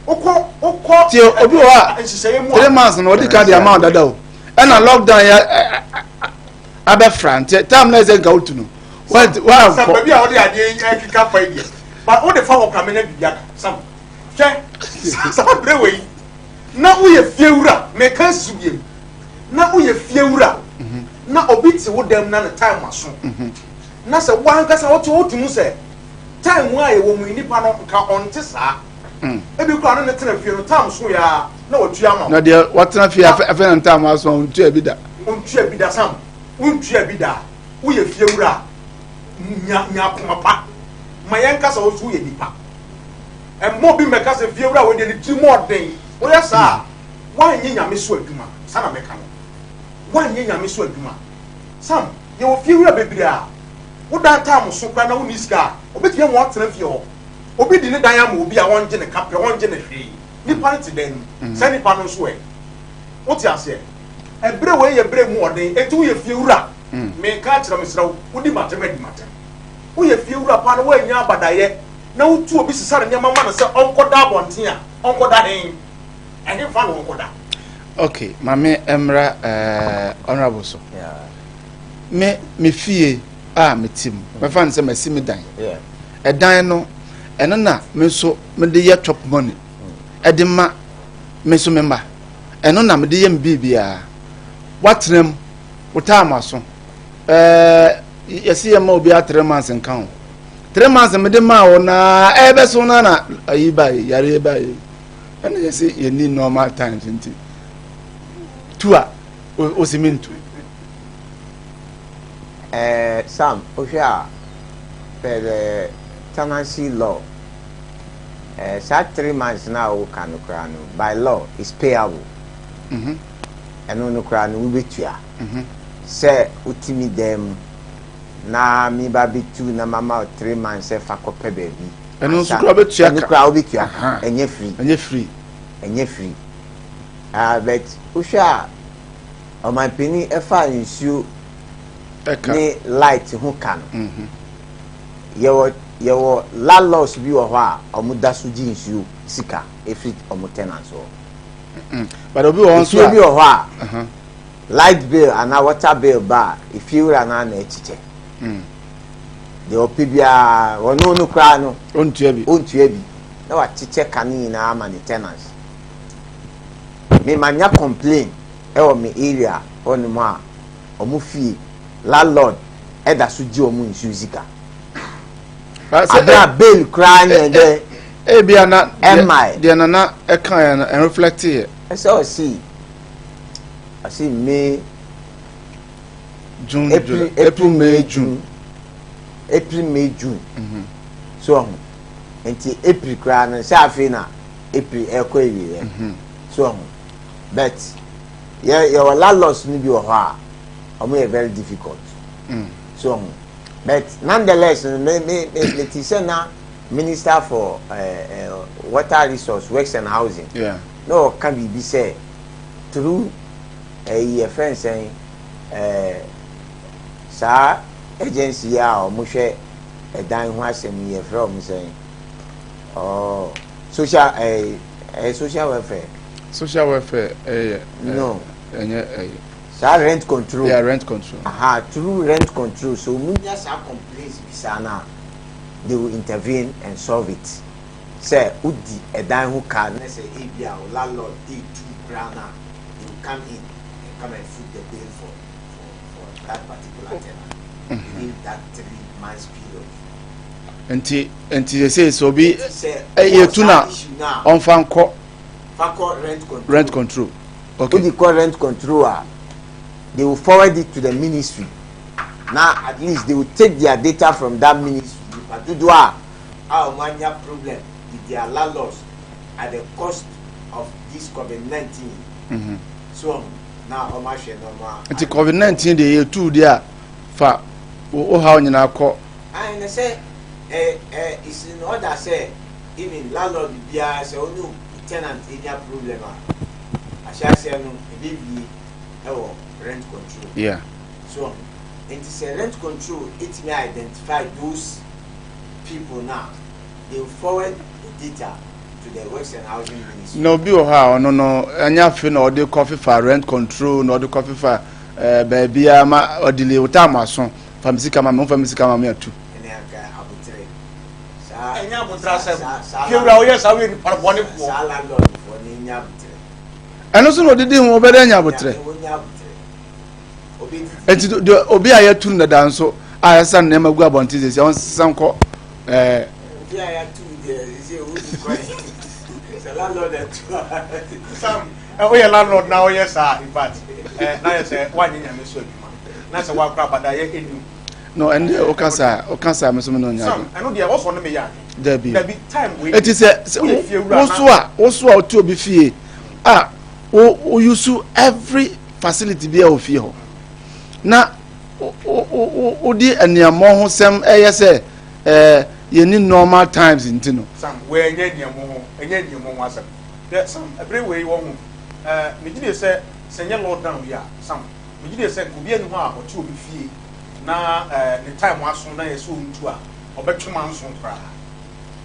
wokɔ. Tie, obi wɔ hɔ a nhyehyɛeɛ mu a 3 months na ɔdi ka de ama dada o, ɛna lockdown yɛ abɛfra nti time na ɛsɛ nka wotu no wankɔ. Sam, baabi a wɔde adeɛ yi ɛkeka fa yi deɛ, but wode fa hɔ kora menya biribi aka. Sam, hwɛ, saa berɛ wɔ yi na woyɛ fiewura, meka nsi so biem, na woyɛ fiewura na obi te wo dɛm na ne time aso na sɛ wankasa wote mu sɛ time a yɛwɔ mu yi nipa no nka ɔnte saa, ebi kora no ne tena fie no time so yɛ a na watua ama wo. Na deɛ watena fie afɛ na time aso a ɔntua bi da. Wontua bi da. Sam, wontua bi da. Woyɛ fiewura a, nya akoma pa ma yɛn kasa wo so woyɛ nipa. Ɛmmɔ obi mmɛka sɛ fiewura a wɔdeɛ ne tiri mu ɔden. Woyɛ saa a, woanyɛ Nyame so adwuma. Saa na mɛka no, woanyɛ Nyame so adwuma. Sam, yɛwɔ fiewura bebree a wodan time so koraa na wonni sika a, obɛtumi ama woatena fie hɔ. Obi de ne dan ama obi a ɔngye ne kapɛ, ɔngye ne hwee, nipa no te dan mu. Saa nipa no nso ɛ, wote aseɛ? Ɛberɛ wei yɛ berɛ mu ɔden, enti woyɛ fiewura, meka akyerɛ, mesrɛ wo, wodi matam adi matam. Woyɛ fiewura paa na woanya abadayɛ na wotu obi sesa ne nneɛma ma no sɛ ɔnkɔda abɔnten a, ɔnkɔda hen? Ɛhefa na ɔnkɔda? Okay, maame mmra honorable so. Me fie a mete mu, mɛfa no sɛ masi me dan. Ɛdan no, ɛno na me nso mede yɛ chop money ɛde ma me nso me mma. Ɛno na mede yɛ me biribiara. Watena mu, wotaa ma so. Yɛsi yɛ ma obiara 3 months nka ho. 3 months mede maa wo na ɛbɛso na na ayi ba yi, yare ba yi. Ɛna yɛsi yɛni normal times nti tu a osi mi ntu. Sam, wohwɛ a, per the tenancy law, saa 3 months na a woka no koraa no, by law is payable. Ɛno no koraa no wobɛtua. Sɛ wotumi dan mu na meba bɛtu na mama wo 3 months sɛ fa kɔpɛ baabi. Ɛno nso koraa wobɛtua ka. Ɛno koraa wobɛtua ka. Ɛnyɛ free. Ɛnyɛ free. Ɛnyɛ free. But wohwɛ a, ɔmanpanin ɛfa nsuo ne light ho ka no, yɛwɔ landlords bi wɔ hɔ a ɔmo da so gye nsuo sika efiri ɔmo tenants hɔ. But obi wɔ hɔ nso a, efie bi wɔ hɔ a light bill anaa water bill ba a, efiewura naa na ɛkyekyɛ deɛ ɔpɛ biara, ɔno no koraa no ontua bi. Ontua bi na wakyekyɛ ka no nyinaa ama ne tenants. Me ma nya complain ɛwɔ me area hɔnom a ɔmo fie landlord. ɛda so gye wɔn nsuo sika. Abira bail koraa nyɛ dɛ. Ebia na ɛmmae. Deɛ nana ɛka yɛ no ɛnreflect yɛ. Ɛsɛ ɔsi ɔsi May. June, April, July, April, May, June. April, May, June. So ɔho nti April koraa no sɛ afei na April ɛkɔ awieɛ. So ɔho but yɛ yɛwɔ landlords no bi wɔ hɔ a wɔn yɛ very difficult. So ɔho but nonetheless no me me me me ti sɛ na minister for water resource, works and housing. Na ɔka biribi sɛ through ɛyi yɛfrɛ nsɛn saa agency yi a wɔhwɛ ɛdan ho asɛm yi, yɛfrɛ wɔn sɛn, ɔɔ social ɛɛ ɛɛ social welfare. Social welfare ɛyɛ. No. Ɛnyɛ ɛyɛ. Saa rent control. Yeah, rent control. Aha, through rent control, so mu nya saa complaints bi saa na they will intervene and solve it. Sɛ wodi ɛdan ho ka na sɛ ebi a o landlord etu koraa na they will come in and come and foot the bill for that particular tenant within that 3 months period. Nti sɛ obi Nti sɛ ɛyɛ wowɔ tu saa na issue na ɔnfa nkɔ fa kɔ rent control. Rent control, okay. Wodi kɔ rent control a, they will forward it to the ministry na at least they will take their data from that ministry, nipa dodoɔ a wɔn anya problem with their landlords at the cost of this COVID-19. So na wɔn ahwɛ na wɔn a. Nti COVID-19 deɛ, yɛ tu deɛ a, fa wo haw nyinaa kɔ. Ayi na sɛ ɛ ɛ it's in order sɛ even landlord biara, sɛ ɔne tenant enya problem a, ahyɛaseɛ no ebi wie ɛwɔ rent control. So nti sɛ rent control etumi identify those people now, they will forward the data to the Works and Housing Ministry. Na obi wɔ hɔ a ɔno no ɛnyɛ afe na ɔde kɔ fifa rent control na ɔde kɔ fifa baabi a ma ɔdile o taa ma so fa mi sika ma mi, nfa mi sika ma mi atu. Ɛne anka abotire saa. Ɛnyɛ abotire asɛm. Saa Fiewura, woyɛ saa, woyɛ nipa bɔnefoɔ. Saa landlord foɔ ne nya abotire. Ɛno nso na odidi ho ɔbɛdɛ nya abotire. Nya abotire, obi didi. Nti de obi a yɛtu no dada nso a yɛsa nneɛma gu abɔnten sɛ ɔnsa nkɔ Obi a yɛatu deɛ sɛ owu kwan sɛ landlord atu a. Sam, woyɛ landlord na woyɛ saa, in fact, na yɛ sɛ woanyɛ Nyame so adwuma na sɛ woakora abadayɛ ɛnim. No, ɛno deɛ woka saa me so me no nya. Sam, ɛno deɛ wɔsɔ ne meyɛ ade. Dabi. Dabi, time wei eti sɛ woyɛ fiewura wo so a wo so a wote obi fie a wo use every facility bi a wɔ fie hɔ na wo wo wo wodi nneɛma ho sɛm, ɛyɛ sɛ yɛni normal times nti no. Sam, wei ɛnyɛ nneɛma ho, ɛnyɛ nneɛma ho asɛm dɛ. Sam, ɛbere wei wɔ ho megye de sɛ nyɛ lockdown yi a, Sam, megye de sɛ nka obi ani hɔ a ɔte obi fie na ne time aso na yɛ sɛ ɔntu a ɔbɛtwe ma nso koraa,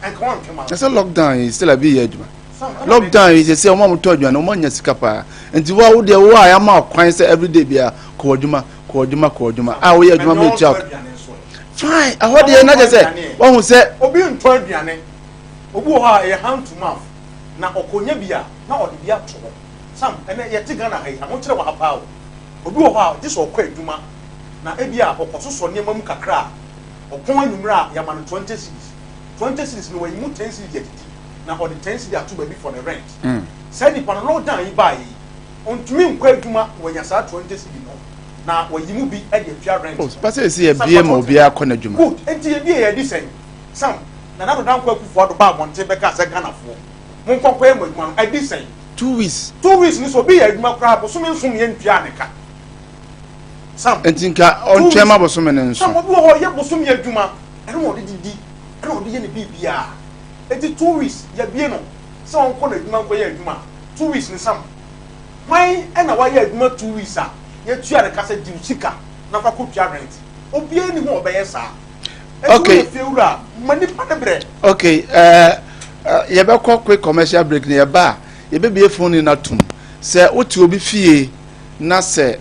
ɛnka wɔntwe ma na sɛ lockdown yi still a bi yɛ adwuma. Sam, ɛna Lockdown yi sɛ ɔmo a mo tɔ aduane, ɔmo anya sika paa, nti wo a wo deɛ wo a yɛama kwan sɛ everyday bia kɔ adwuma, kɔ adwuma, kɔ adwuma a woyɛ adwuma Ɛnyɛ ma etua. ɔntɔ aduane nso ɛ. Fine, ɛhɔ deɛ na kyɛ sɛ wɔn sɛ Obi ntɔ aduane, obi wɔ hɔ a ɛyɛ hand to mouth na ɔkɔnya bi a na ɔde bi ato hɔ. Sam, ɛnɛ yɛte Ghana ha yi, ahokyerɛ wɔ ha paa o. Obi wɔ hɔ a gye sɛ ɔkɔ adwuma na ebi a ɔkɔ sosɔ nneɛma mu kakra a ɔpɔn anwummerɛ a yɛama no 20 cedis. 20 cedis no, wɔyi mu 10 cedis adidi na ɔde 10 cedis ato baabi for the rent. Saa nipa no, lockdown yi baa yi, ɔntumi nkɔ adwuma, wɔnya saa 20 cedis no na wɔyi mu bi ɛde atua rent. O pase esi yɛ bie ma obiara kɔ n'adwuma. Good, nti yɛ bie yɛ di sɛn? Sam, Nana Addo Dankwa Akufo Addo ba abɔnten bɛka sɛ Ghanafoɔ mo nkɔnkɔ yɛ mo adwuma no, ɛdi sɛn? 2 weeks. 2 weeks ni so obi yɛ adwuma koraa bosome nson yɛ ntua ne ka, Sam. Nti nka ɔntwɛn ma bosome ne Sam, nso. Obi wɔ hɔ yɛ bosome adwuma, ɛno na ɔde didi, ɛna ɔde yɛ ne biribiara. Eti 2 weeks yɛbie no sɛ ɔnkɔ n'adwuma nkɔ yɛ adwuma 2 weeks ni. Sam, hwan ɛna wayɛ adwuma 2 weeks a yɛtua ne ka sɛ di sika na fa kɔ tua rent? Obiara ni ho ɔbɛyɛ saa. Eti woyɛ fiewura, ma nipa ne brɛ. Okay, ɛɛ yɛbɛkɔ quick commercial break na yɛba a yɛbɛbie phone ni na tum sɛ wote obi fie na sɛ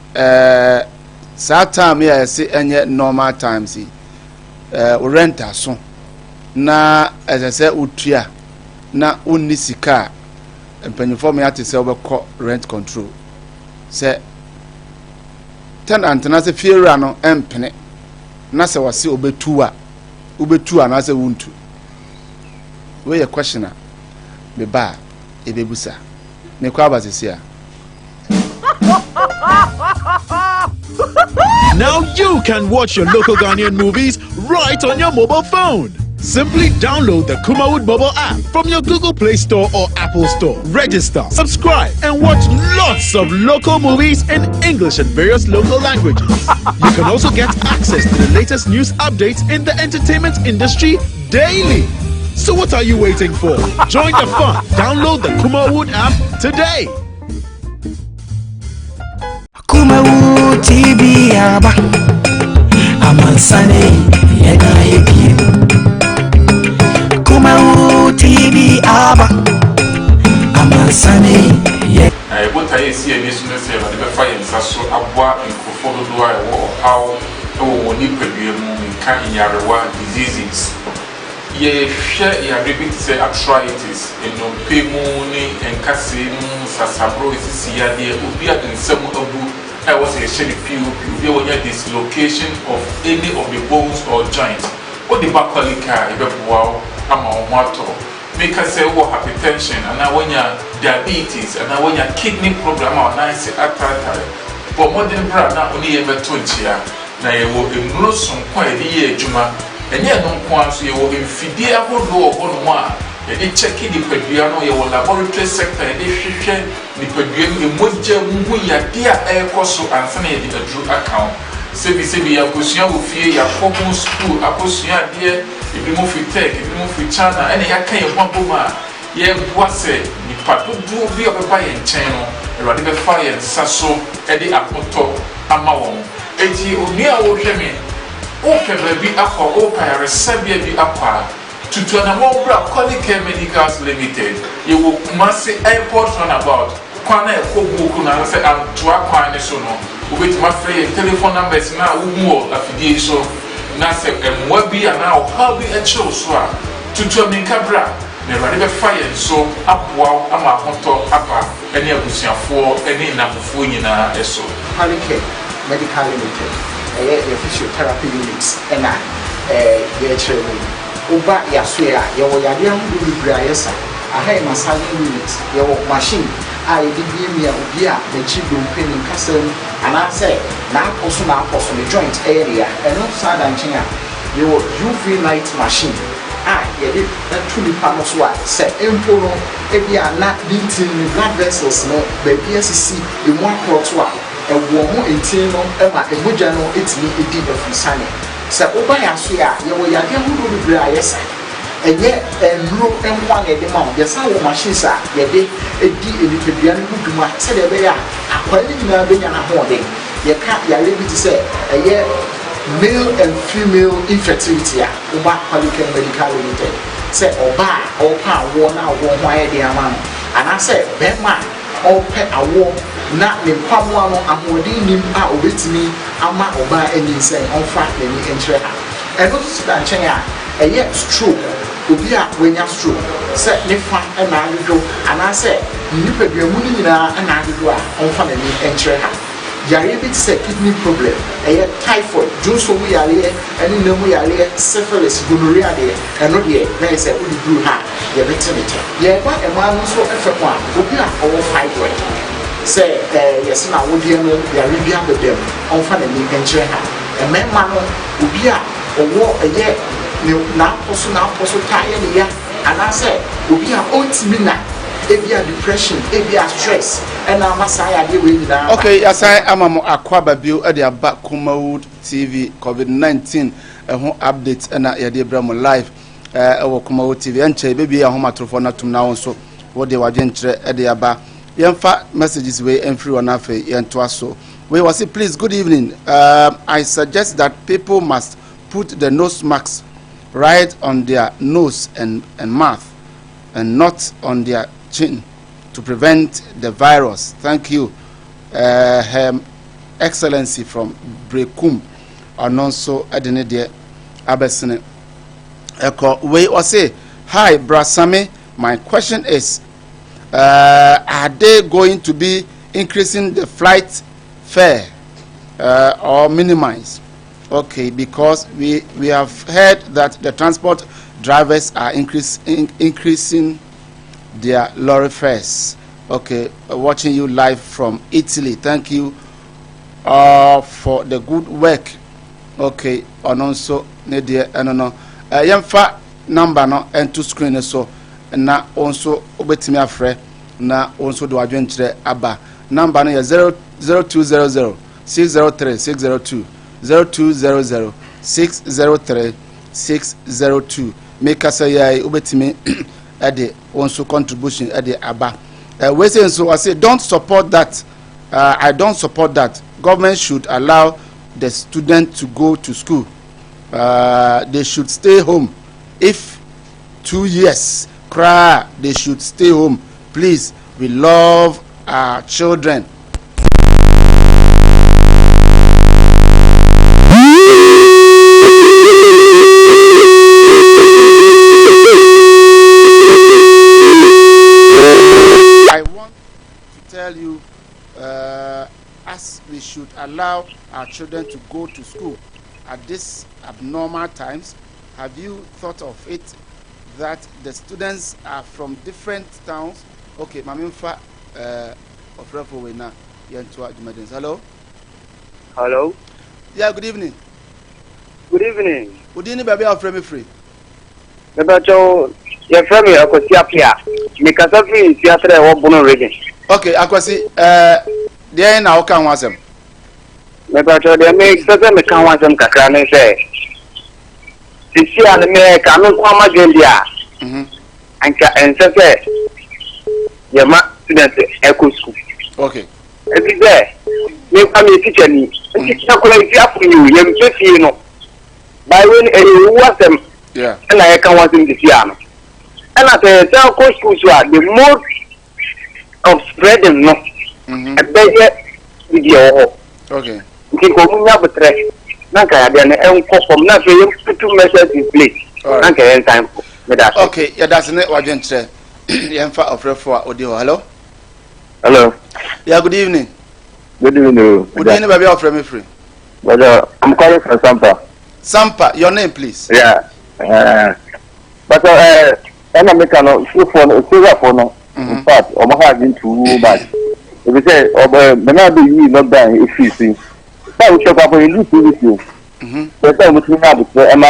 saa time yi a yɛse ɛnyɛ normal times yi, wo rent aso na ɛsɛ sɛ wotua na wonni sika a, mpanyinfoɔ mi ate sɛ wobɛkɔ rent control sɛ tenant na sɛ fiewura no ɛmpene. na sɛ wɔse ɔbɛtu a, wobɛtu anaasɛ wontu? Wei yɛ question a meba a yɛbɛbusa. Mekɔ aba sisi a. Now you can watch your local Ghanaian movies right on your mobile phone. Simply download the Kumawood mobile app from your Google Play Store or Apple Store. Register, subscribe, and watch lots of local movies in English and various local languages. You can also get access to the latest news updates in the entertainment industry daily. So what are you waiting for? Join the fun. Download the Kumawood app today. Kumawood TV aba amansane yɛna ebie Kumawood TV aba amansane yɛ. Na yɛn botaeɛ a ɛsi yɛn ani so ne sɛ Awurade bɛfa yɛn nsa so aboa nkurɔfoɔ dodoɔ a ɛwɔ ɔhaw wɔ wɔn nipadua mu, menka nyarewa, diseases. Yɛhwɛ yareɛ bi te sɛ arthritis, nnompe mu ne nkasɛɛ mu nsasaboro, sisi yadeɛ, obi a ne nsa mu abu a ɛwɔ sɛ yɛhyɛ no POP, obi a wanya dislocation of any of the bones or joint, wode ba Qualika a yɛbɛboa wo ama wo ho atɔ wo. Meka sɛ wowɔ hypertension anaa woanya diabetes anaa woanya kidney problem ama wo nan ase ataatae, bɔ mmɔden bra na wo ne yɛn mmɛto nkyea. Na yɛwɔ nnuro sononko a yɛde yɛ adwuma. Ɛnyɛ ɛno nko ara nso, yɛwɔ mfidie ahodoɔ wɔ hɔnom a yɛde kyɛke nipadua no, yɛwɔ laboratory sector a yɛde hwehwɛ nipadua no mogya mu hu yadeɛ a ɛrekɔ so ansa na yɛde aduro aka ho. Sɛbisɛbi yɛakɔsua wɔ fie, yɛakɔ ho sukuu akɔsua adeɛ, ebinom firi Turk, ebinom firi China, ɛna yɛaka yɛn ho abom a Yɛbua sɛ, Nnipa dodoɔ bi a wɔbɛba yɛn nkyɛn no, Awurade bɛfa yɛn nsa so de ahotɔ ama wɔn. Enti onua a worehwɛ me, worepɛ baabi akɔ, worepɛ ayaresabea bi akɔ a, tutu anammɔn bra Qualicare Medicals Limited. Yɛwɔ Kumasi Airport Runabout, kwan a ɛkɔ Buoku no anaasɛ Antoa kwan no so no. Wobɛtumi afrɛ yɛn telephone numbers no a wohu wɔ afidie yi so, na sɛ mmoa bi anaa ɔhaw bi kyere wo so a, tutu ammirika bra. Na Awurade bɛfa yɛn so aboa wo ama ahotɔ aba ne abusuafoɔ ne nnamfofoɔ nyinaa so. Qualicare Medical Limited, ɛyɛ yɛn physiotherapy unit na yɛrekyerɛ mu yi. Woba yɛasoɛ a, yɛwɔ yadeɛ ahodoɔ bebree a yɛsa. Aha yɛ massaging unit, yɛwɔ machine a yɛde miamia obi a n'akyi dompe, ne nkasa mu anaasɛ n'apɔ so n'apɔ so, ne joint yɛ ne ya. Ɛno san da nkyɛn a, yɛwɔ UV light machine a yɛde to nipa no so a, sɛ mpo no ebia na ne ntini, ne blood vessels no baabi asisi, emu akorɔto a, ɛwɔ ho ntini no ma mogya no tumi di afurusane. Sɛ woba yɛn asoɛ a, yɛwɔ yadeɛ ahodoɔ bebree a yɛsa. Ɛnyɛ nnuro nko ara na yɛde ma wo, yɛsan wɔ machines a yɛde di nipadua no ho dwuma sɛdeɛ ɛbɛyɛ a akwaa no nyinaa bɛnya n'ahoɔden. Yɛka yareɛ bi te sɛ ɛyɛ male and female infertility a, woba Qualicare Medical Limited sɛ ɔbaa a ɔrepɛ awoɔ na awoɔ ho ayɛ den ama no, anaasɛ barima a ɔrepɛ awoɔ na ne nkwamoa no ahoɔden nnim a ɔbɛtumi ama ɔbaa anyinsɛn, ɔmfa n'ani nkyerɛ ha. Ɛno nso da nkyɛn a, ɛyɛ stroke, obi a wanya stroke, sɛ ne fa na adwodwo anaasɛ ne nipadua mu no nyinaa na adwodwo a, ɔmfa n'ani nkyerɛ ha. Yareɛ bi te sɛ kidney problem, ɛyɛ typhoid, dwonsɔ mu yareɛ ne nna mu yareɛ, syphilis, gonorrhea deɛ, ɛno deɛ na ɛyɛ sɛ wode duru ha a, yɛbɛte ne tɛ. Yɛreba mmaa no nso fam a, obi a ɔwɔ fibroid, sɛ yɛse n'awodeɛ no yareɛ bi abɛda mu, ɔmfa n'ani nkyerɛ ha. Mmarima no, obi a ɔwɔ ɛyɛ ne n'apɔ so n'apɔ so taa yɛ ne ya, anaasɛ obi a ɔntumi nna, ebia depression, ebia stress na ama saa yadeɛ wei nyinaa aba. Ok, yɛasan ama mo akwaaba bio de aba Kumawood TV Covid 19 ɛho update na yɛde brɛ mo live ɛwɔ Kumawood TV. Ɛnkyɛ yɛbɛbie yɛn ahomatorofoɔ no atom na wo nso wode w'adwenkyerɛ de aba. Yɛmfa messages wei mfiri hɔ na afei yɛntoa so. Wei wɔse please good evening, I suggest that people must put the nose mask right on their nose and, and mouth and not on their chin to prevent the virus. Thank you, Her Excellency from Brekum. Ɔno nso de ne deɛ abɛsene ɛkɔ. Wei ɔse, hi Brasame, my question is, are they going to be increasing the flight fare or minimize? Okay, because we we have heard that the transport drivers are increase, in, increasing their lorry fares. Okay, uh, watching you live from Italy. Thank you uh, for the good work. Okay, ɔno nso ne deɛ ɛno no. Uh, yɛmfa number no ɛnto screen no so na wo nso wobɛtumi afrɛ na wo nso de w'adwenkyerɛ aba. Number no yɛ 0 0200 603 602 0200 603 602. Mekasa yi wobɛtumi ɛde wo nso contribution ɛde aba. Uh, wei sɛ nso wɔse don't support that uh, I don't support that government should allow the student to go to school uh, they should stay home if 2 years koraa they should stay home please we love our children. I want to tell you uh, as we should allow our children to go to school at this abnormal times. Have you thought of it that the students are from different towns? Okay, Mami Mfa, ɔfrɛfo wei na yɛntoa dwumadin. Hello? Hello. Yeah, good evening. Good evening. Wo din ne baabi a wofrɛ me firi? Mepakyɛw, yɛfrɛ me Akwasi Apia. Mekasa firi Nsuatrɛ ɛwɔ Bono Region. Okay, Akwasi, ɛɛ deɛn na woka ho asɛm? Mepakyɛw, deɛ mepɛ sɛ meka ho asɛm kakra ne sɛ, sisi a no meka me nko ara m'adwene deɛ a, anka ɛnsɛ sɛ yɛma students ɛkɔ sukuu. Okay. Ɛfiri sɛ, me kora meyɛ teacher ni, nti yɛkora nsuafo yi o, yɛmpɛ fie no. By way no, ɛyɛ owu asɛm ɛna yɛka ho asɛm sisi a no. Ɛna sɛ yɛsan kɔ sukuu so a, the mode of spreading no, ɛbɛyɛ biribi ɛwɔ hɔ. Okay. Nti nka ɔmo nya abotrɛ na nka yadeɛ no ɛnkɔ fam na afei yɛn put measures in place na nka yɛn nsan kɔ. Meda ase. Okay, yɛda ase ne wadwenkyerɛ. Yɛmfa ɔfrɛfo a ɔdi hɔ. Hello? Hello. Yeah, good evening. Good evening. Oh. Good evening, baby. Ɔfrɛ me firi. Brother, I'm calling from Sampa. Sampa, your name please. Yeah. But ɛna meka no sukuufoɔ no sukuufoɔ no in fact ɔmo ha adwene too much. Ebi sɛ ɔbɛ mɛna bɛ yi lockdown efiri so yi. Báwo wohwɛ kɔ akɔ yɛn du 2 weeks o. Sɛ sɛ ɔmo tumi nya abotire ɛma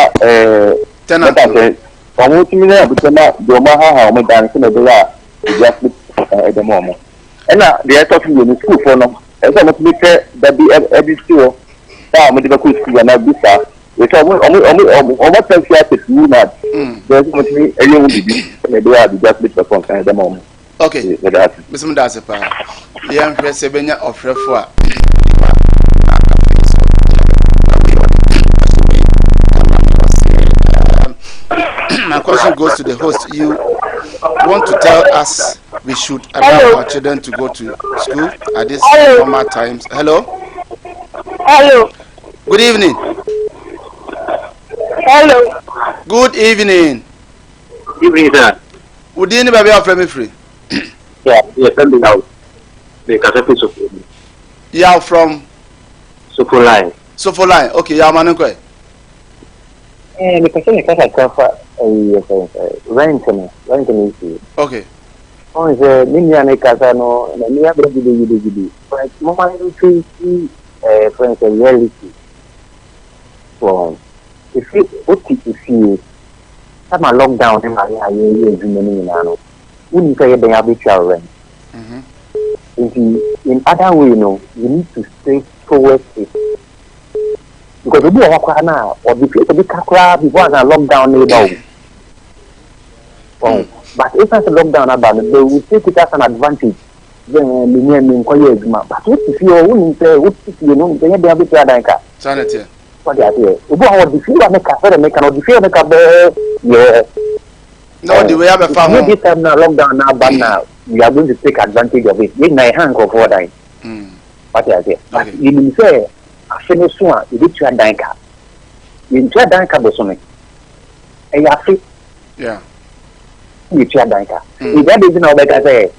Tenant bɛka sɛ ɔmo tumi nya abotire ma deɛ ɔmo ahaha ɔmo dan no sɛnea ɛbɛyɛ a ebi ase ɛdɛm ɔmo. Ɛna deɛ ɛtɔ so mmienu sukuufoɔ no ɛsɛ sɛ ɔmo tumi pɛ da bi ɛde si hɔ a ɔmo de bɛkɔ sukuu anaa bi saa. Ɛsɛ ɔmo ɔmo ɔmo ɔmo ɔmo atena fie asɛ too much. Deɛ ɛsɛ ɔmo tumi ɛyɛ ho biribi sɛnea ɛbɛyɛ a biribi ase bɛtumi akɔ nkan ɛdɛm ɔmo. Okay. Meda ase. Mesem da ase paa. Yɛnhwɛ sɛ bɛnya ɔfrɛfo a My question goes to the host. You want to tell us we should allow Hello. our children to go to school at these Hello. normal times? Hello? Hello. Good evening. Hello. Good evening. Evening, sir. Wo din ne baabi a wofrɛ me firi? Yeah, yeah, send me out. The Kasafi Sofo. Yaw from Sofo line. Sofo line. Okay, Yaw ma no nkɔ ɛ. Eh, mepɛ sɛ meka kakra fa ɛyi yɛfrɛ no sɛ rent no rent no issue. Okay. Ɔn sɛ me nua no kasa no n'ani abere gidigidigidi but moma yɛmfa nsi ɛɛ frɛ no sɛ reality. So efi wote efie sama lockdown ne ma yɛ a yɛyɛ adwuma no nyinaa no wonim sɛ yɛ dɛn abɛtua wo rent. Nti in other way no you need to stay towards it because obi wɔ hɔ koraa na ɔde fi ɔde ka koraa before ansa lockdown no ba o ɔn but esan sɛ lockdown aba no they will take it as an advantage sɛ ɛɛ me nua mi nkɔyɛ adwuma but wote fie hɔ wonim sɛ wote fie no wonim sɛ yɛ dɛn abɛtua dan ka. Saa na ɛteɛ. Wɔde aseɛ obi wɔ hɔ ɔde fie wa ne ka sɛdeɛ meka no ɔde fie wa ne ka bɛɛ yɛ hɔ. Na ɔde wei abɛfa ho. This time na lockdown na aba na we are going to take advantage of it. Yɛn nyinaa yɛha nkurɔfoɔ dan. Wate aseɛ. But yɛnim sɛ afe no so a yɛbɛtua dan ka. Yɛntua dan ka bosome. Ɛyɛ afe. Yeah. Yɛtua dan ka. Nti ade nti na wɔbɛka sɛ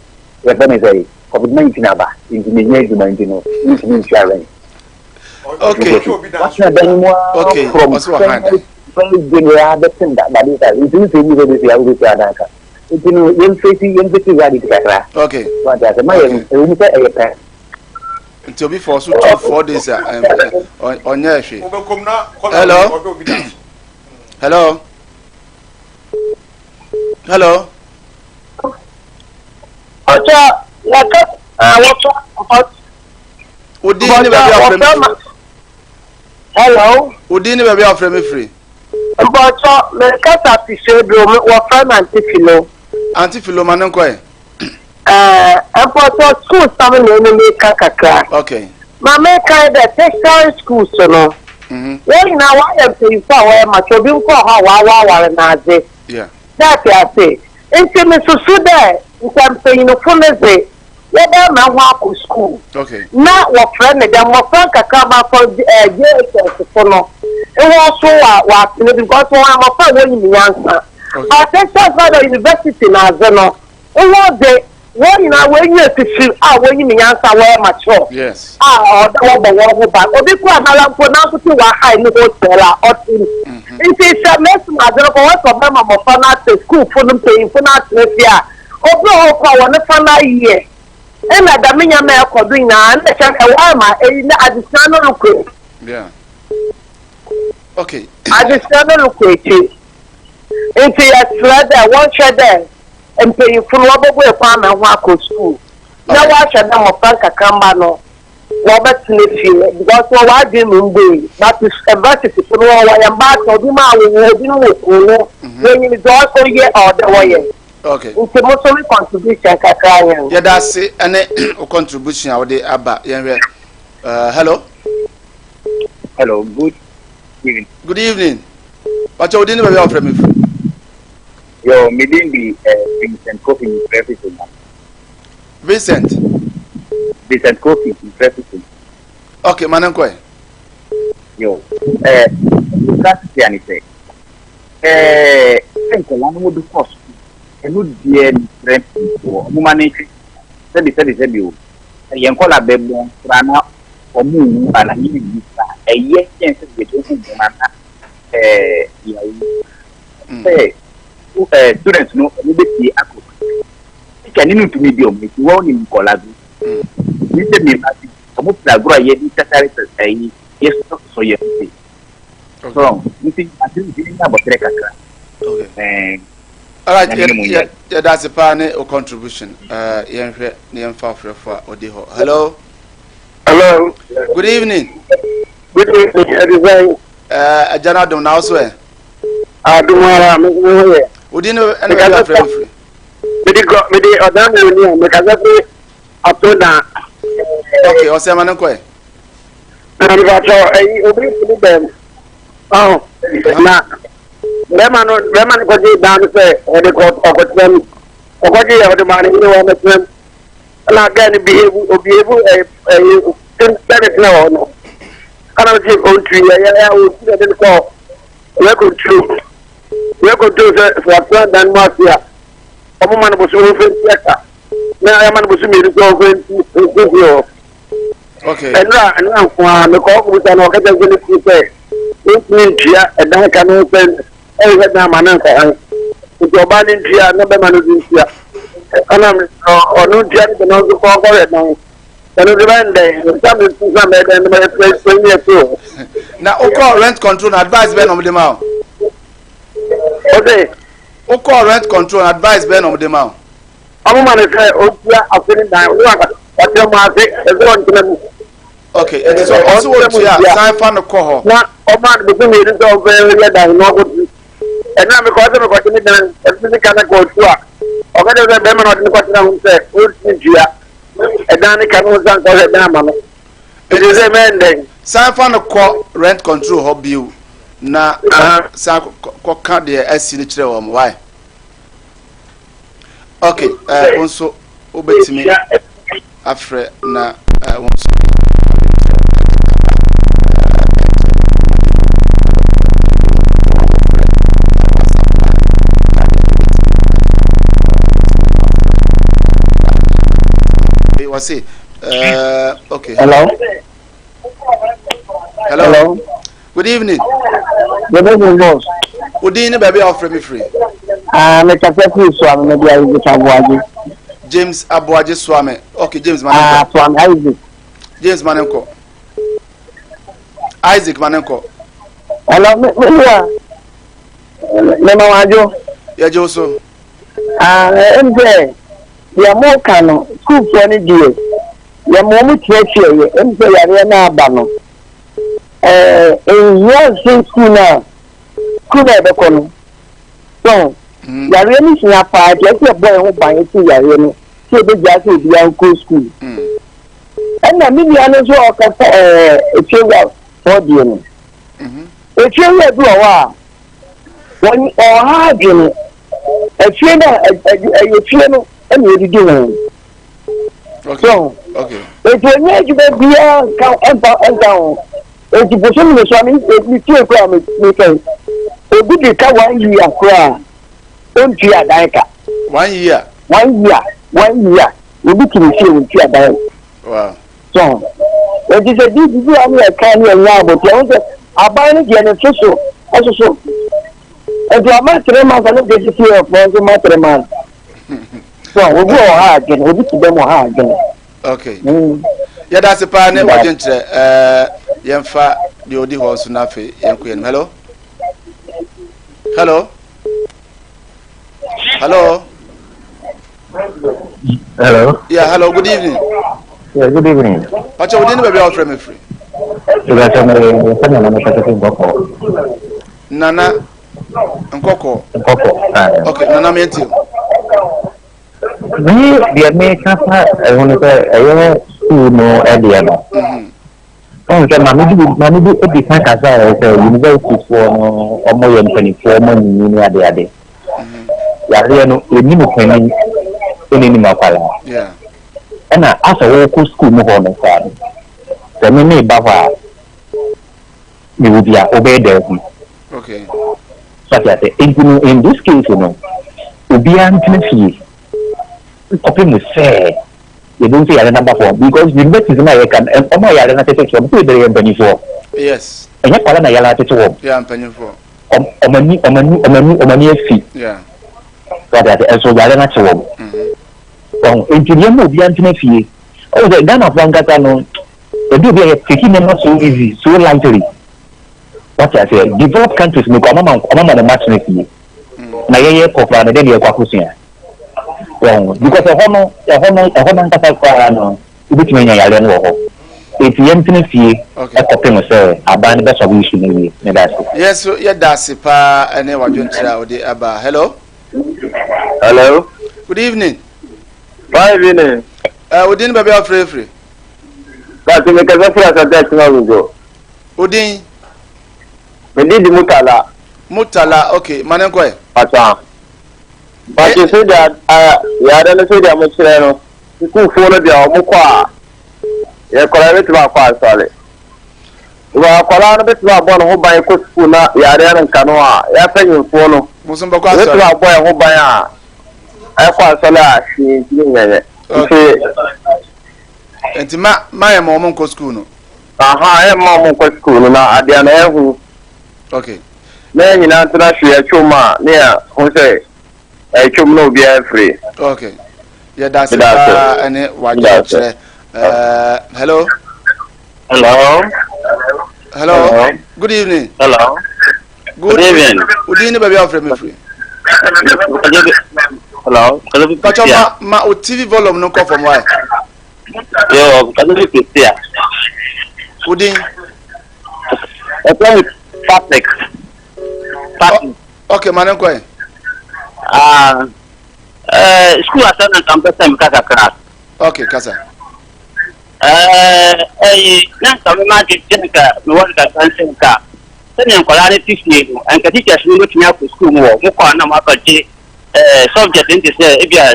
yɛfrɛ no sɛ COVID-19 aba nti menyɛ adwuma nti no mentumi ntua rent. Okay. Watena dan mu ara Okay. from Ɔsɛ wɔ han dan. first January abɛpem da dade sa nti wosɛ bi sɛ bɛsi a wobɛsi adan ka nti no yɛmfɛsi yɛmfɛsi reality kakra. Okay. Wate ase ma yɛ ɛwɔ mu sɛ ɛyɛ pɛ. Nti obi fɔ so 2 4 days a ɔnyɛ hwee. Hello. Hello. Hello. Ɔkyɛ yɛka wɔtɔ Wo din ne baabi a wɔfrɛ me firi. Hello. Wo din ne baabi a wɔfrɛ me firi. Mpɔtɔ mekasa fi Swedru wɔfrɛ me Auntie Philo. Auntie Philo ma ne nkɔ ɛ. Ɛɛ mpɔtɔ school sam na ɛne meka kakra. Okay. Ma meka dɛ tertiary school so no. Mm-hmm. Wɔn nyinaa wɔayɛ mpanyinfo a wɔyɛ mature obi nkɔ hɔ a wɔawaware n'adze. Yeah. Dɛ ate ase. Nti mesusu dɛ nka mpanyinfo no dze wɔbɛma ho akɔ skuul na wɔfrɛ no dɛ mbofra nkakraba kɔ JHS fo no hɔn so wɔatsena bi because hɔn mbofra a wonyim nyansa but teachers na dɛ university na adze no hɔn dze hɔn nyina woenyi efifir a wonyim nyansa wɔyɛ mature a ɔwɔ dɛ wɔbɔ hɔn ho ban obi koraa noara mpo nankotsee ɔahae no hotel a ɔtse mu ntsi sɛ mesi mu adze no kɔ wɔse ɔbɛma mbofra no atse skuulfo no mpanyimfo no atsena fie a Obi wɔ hɔ koraa wɔ ne fa no ayɛ nna dɛm ndzɛmba a ɛkɔ do nyinaa nna kyerɛ dɛ wɔama eyi na adzesua no rokɔ ekyir. Yeah. Okay. Adzesua no rokɔ ekyir. Ntsi yɛserɛ dɛ wɔnhwɛ dɛ mpanyimfo no wɔbɔbue kwan ma hɔn akɔ skuul na wɔahwɛ dɛ mbofra nkakramba no wɔbɛtsena fie because wɔwɔ adwen mu mbuei but varsity fo no wɔyɛ mbaatan obinom awowo obinom wɔ kuw no wonyim dza oye a ɔwɔ dɛ wɔyɛ. Okay. Nti mo nso me contribution kakra yɛn. Yɛda ase ɛne o contribution a wode aba yɛn hwɛ. Hello. Hello, good evening. Good evening. Wakyɛ wo din ne baabi a wɔfrɛ me firi. Yo, me din di Vincent Kofi Mfrɛfisi. Vincent. Vincent Kofi Mfrɛfisi. Okay, ma ne nkɔ ɛ. Yo, nka sisi ani sɛ, sɛ nkɔla no wɔde kɔ sukuu, ɛno deɛ mesrɛ mpanyinfoɔ, ɔmo ma no nhwɛ, sɛbi sɛbi sɛbi o, sɛ yɛn nkɔla bɛbɔ koraa na ɔmo nwu anaa yɛn nwu koraa, ɛyɛ kyɛn sɛ yɛbɛhu wɔn ana yɛawu. Sɛ students no ɔmo bɛpie akɔ sukuu, teacher ne no ntumi di ɔmo akyi, wɔn nim nkɔla bi, ne sɛ mma bi, ɔmo pɛ agorɔ a yɛde tatare ɛyi, yɛsosɔ yɛn ho sei. So nti ase nti ne abɔtere kakra. Okay. Alright, yɛda ase paa ne o contribution. Yɛnhwɛ ne yɛmfa ɔfrɛfo a ɔdi hɔ. Hello. Hello. Good evening. Good evening, Edizai. Agya no adom na wo so ɛ? Adom ara, me ho yɛ. Wodi ne ɛna baabi afrɛ me firi. Mede gɔ mede ɔdan mi ni a mekasa fi ato na. Okay, ɔsɛ ma ne nkɔ ɛ. Na mepakyɛ ɛyi obi firi dɛm ɔho na bɛrima no bɛrima no kɔgye dan no sɛ ɔde kɔ ɔkɔtena mu ɔkɔgye yɛ ɔde maa ne yere wɔ ɔmɛtena mu ɛna gɛɛ no behave obihevu ɛyi ɛyi sɛ ne tena hɔ no ɛna mo se ɔntu yɛ yɛ yɛ ɔntu yɛ de no kɔ yɛ kɔnturo yɛ kɔnturo sɛ sɛ watena dan mu ase a ɔmo ma no bosom ɔmfɛ nti ɛka na yɛma no bosom mmienu sɛ ɔmfɛ nti nti hɔ. Okay. Ɛnura ɛnura nko ara mekɔ ɔkɔbisa na ɔkɛkyɛ sɛ ne kuru sɛ ntumi ntua ɛdan ka no sɛ ɛyɛ dan ma ne nkɔ han nti ɔbaa ne ntua na bɛma no nso ntua ɛna ɔno ntua ne bɛma nso kɔ ɔkɔhwɛ dan ɛno nso bɛyɛ ndɛn nsa mi nso nsa mɛ dɛn mɛ fɛ fɛ nyɛ so. Na wokɔ rent control na advice bɛn na ɔmo de ma o. Ɔsɛ. Wokɔ rent control na advice bɛn na ɔmo de ma o. Ɔmo ma no sɛ ɔntua afe ne dan ɔno anka ɔkyerɛ mo ase ɛsɛ ɔntena mu. Ok ɛti sɛ ɔsi wɔ tua san fa no kɔ hɔ. Na ɔma no bosom mmienu sɛ ɔmfa yɛ dan na ɔkɔ tu. Ɛno a mekɔ sɛ mekɔgye me dan ɔde me sika no kɔ ɔtu a ɔka kyerɛ sɛ bɛrima na ɔde no kɔtena ho sɛ ɔntumi ntua ɛdan ne ka no nsa nkɔhwɛ dan ama no. Ɛti sɛ mɛyɛ ndɛn. San fa no kɔ rent control hɔ bio na san kɔka deɛ asi no kyerɛ wɔn why. Ok, eh, wo nso wobɛtumi afrɛ na eh, wo nso wɔse uh, okay. Hello. Hello. Hello. Good evening. Good evening, boss. Wo din ne baabi a wofrɛ me firi? Ah, me kasa firi Suame, me de Isaac Aboagye. James Aboagye Suame. Okay, James ma ne nkɔ. Ah, Suame Isaac. James ma ne nkɔ. Isaac ma ne nkɔ. Hello, me me nua. Me ma wadwo. Yɛgye wo so. Ah, ɛm sɛ deɛ mo ka no, sukuufoɔ no deɛ, yɛ mo mo kyerɛkyerɛ yɛ, ɛm sɛ yareɛ no aba no. Ɛɛ, nhia nsen sukuu no a, sukuu no a yɛbɛkɔ no. So, mm. yareɛ no hia paa, nti ɛsɛ yɛbɔ yɛn ho ban ɛfiri yareɛ no, sɛ yɛbɛgyaa sɛ obiara nkɔ sukuu. Mm. Ɛna me nua no nso a ɔkasa ɛɛ efiewura hɔ deɛ no, mm-hmm. efiewura bi wɔ hɔ a, wɔn ɔha adwene, efie no a ɛyɛ fie no ɛna yɛdidi ho. So eti onye adwuma biara nka ɛmfa nka ho. Eti bosom ne so a me me fie koraa me me sɛn. Obi de ka one year koraa ontua dan ka. One year. One year one year obi ti ne fie ontua dan. Wow. So eti sɛ bi bi a ne yɛ kan ne yɛ nya abotire ho sɛ aban no deɛ ne so so ɛsoso. Eti ama 3 months ne deɛ sisi yɛ fɔ nso ma 3 months. So obi wɔ ha adwene, obi ti dɛm wɔ ha adwene. Okay. Yɛda ase paa ne wadwenkyerɛ. Ɛɛ yɛmfa deɛ odi hɔ nso na afei yɛnkɔ yɛn. Hello. Hello. Hello. Hello. Yeah, hello. Good evening. Yeah, good evening. Pacha, wo din ne baabi a wofrɛ me firi? Ìgbà mi sɛ Nana mi kasa fi Nkɔkɔ. Nana Nkɔkɔ. Nkɔkɔ. Okay, Nana mi nti. Mi deɛ mi kasa ɛho no sɛ ɛyɛ sukuu no ɛdeɛ no. Ɔn sɛ maame bi edi kan kasa yɛ sɛ university foɔ no ɔmo yɛ mpanimfoɔ, ɔmo anyinyi ne adeade. Yareɛ no enim panin ɛna enim akwadaa. Ɛna asɛ wɔkɔ sukuu mu hɔ no saa no sɛ me me ba hɔ a mewɔ bi a wobɛyɛ dɛ ho. Sɔte ase nti no, in this case no, obiara ntena fie kɔpem sɛ yɛbɛhu sɛ yare no aba fam, because universities no a yɛka no, ɔmo a yare no atete wɔn sɛ bebree yɛ mpanimfoɔ. Ɛnyɛ kwala na yare atete wɔn. Yeah, mpanyinfoɔ. Ɔmo ani ɔmo ani ɔmo ani ɔmo ani afi. Sɔte ase ɛnso yare no akye wɔn. Wɔn nti nneɛma obiara ntena fie. Ɔwɔ sɛ Ghanafoɔ ankasa no ebi obi a yɛ take nneɛma so easy, so lightly. Wate aseɛ? Developed countries mu kɔ, ɔmama ɔmama wɔn atena fie na yɛyɛ kɔ koraa no, dɛn na yɛkɔ akɔsua wɔn? Because ɛhɔ no ankasa koraa no, wobɛtumi anya yareɛ no wɔ hɔ. Eti yɛntena fie ɛkɔpem sɛ aban no bɛsɔre issue no wie. Meda ase. Yɛn nso yɛda ase paa ne wadwenkyerɛ a wode aba. Hello. Hello. Good evening. Fine evening. Wo din baabi a wofrɛ firi? Bàtí mi kasa firi Asante Akyem Agogo. Wo din? Me din di Mutala. Mutala, okay, ma ne nkɔ ɛ. Pàtó. Pàtó sɛdeɛ yàrá no sɛdeɛ mo kyerɛ no, sukuufoɔ no deɛ wɔn kɔ a, yɛ kɔla bɛtumi akɔ asɔre. Wɔ akwadaa no bɛtumi abɔ ne ho ban kɔ sukuu na yareɛ no nka no a, yɛapanyinfoɔ no bɛtumi abɔ yɛn ho ban a ɛkɔ asɔre a hwee ntumi nyɛ yɛ. Nti nti ma yɛ ma wɔn nkɔ sukuu no. Aha, yɛ ma wɔn nkɔ sukuu no na adeɛ no ɛho. Okay. Na yɛn nyinaa ntena hwee atwom a ne yɛ ho sɛ ɛtwom na obiara firi. Okay. Yɛda ase paa ɛne wadwenkyerɛ. Hello. Hello. Hello. Hello. Good evening. Hello. Good evening. Wo din ne baabi a wofrɛ me firi? Hello. Pacho, ma o TV volume no nkɔ fam wae. Yo, Kadobi Christia. Wo din? Ɛfrɛ me Patrick. Patrick. Okay, ma ne nkɔ ɛ. Ah, school asɛm na nka mpɛ sɛ meka kakra. Okay, kasa. Ɛyi na nka mema adwene nka mewɔ no kakra nsɛ nka sɛdeɛ nkwadaa no te fie no, nka teachers no bɛtumi akɔ school mu wɔ mo kɔ a na moakɔgye subject no te sɛ ebi a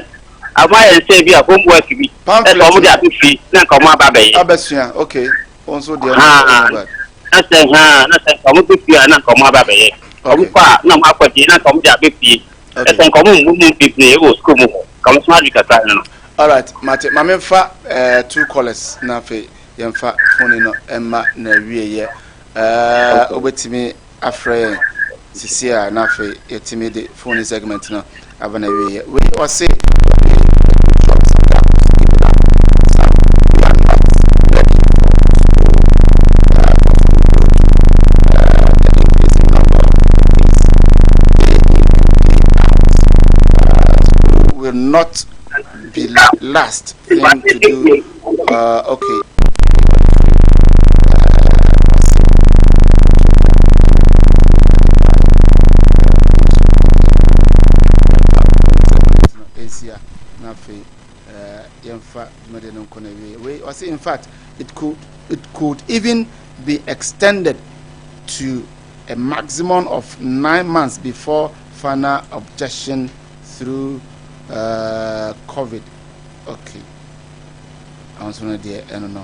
ama yɛn sɛ ebi a homework bi ɛsɛ ɔmo de ato fie na nka ɔmo aba abɛyɛ. Abɛsua, okay, wɔn nso deɛ no. Na sɛ ha na sɛ nka ɔmo bɛ fie a na nka ɔmo aba abɛyɛ, ɔmo kɔ a na ɔmo akɔgye na nka ɔmo de abɛ fie, ɛsɛ nka ɔmo mmu mu bebree wɔ school mu hɔ nka ɔmo soma adi kakra no. Alright, mate. Maame nfa two callers na afei yɛmfa phone no ɛma na wie yɛ. Ɛɛ wobɛtumi afrɛ yɛn sisi a na afei yɛtumi de phone segment no aba na awieɛ. Wei ɔse will not be last thing to do. Uh, okay. Asia na afei yɛmfa dwumadie no nkɔ no awie wei ɔse in fact it could it could even be extended to a maximum of 9 months before final objection through COVID. Okay. Ahosuo no deɛ ɛno no.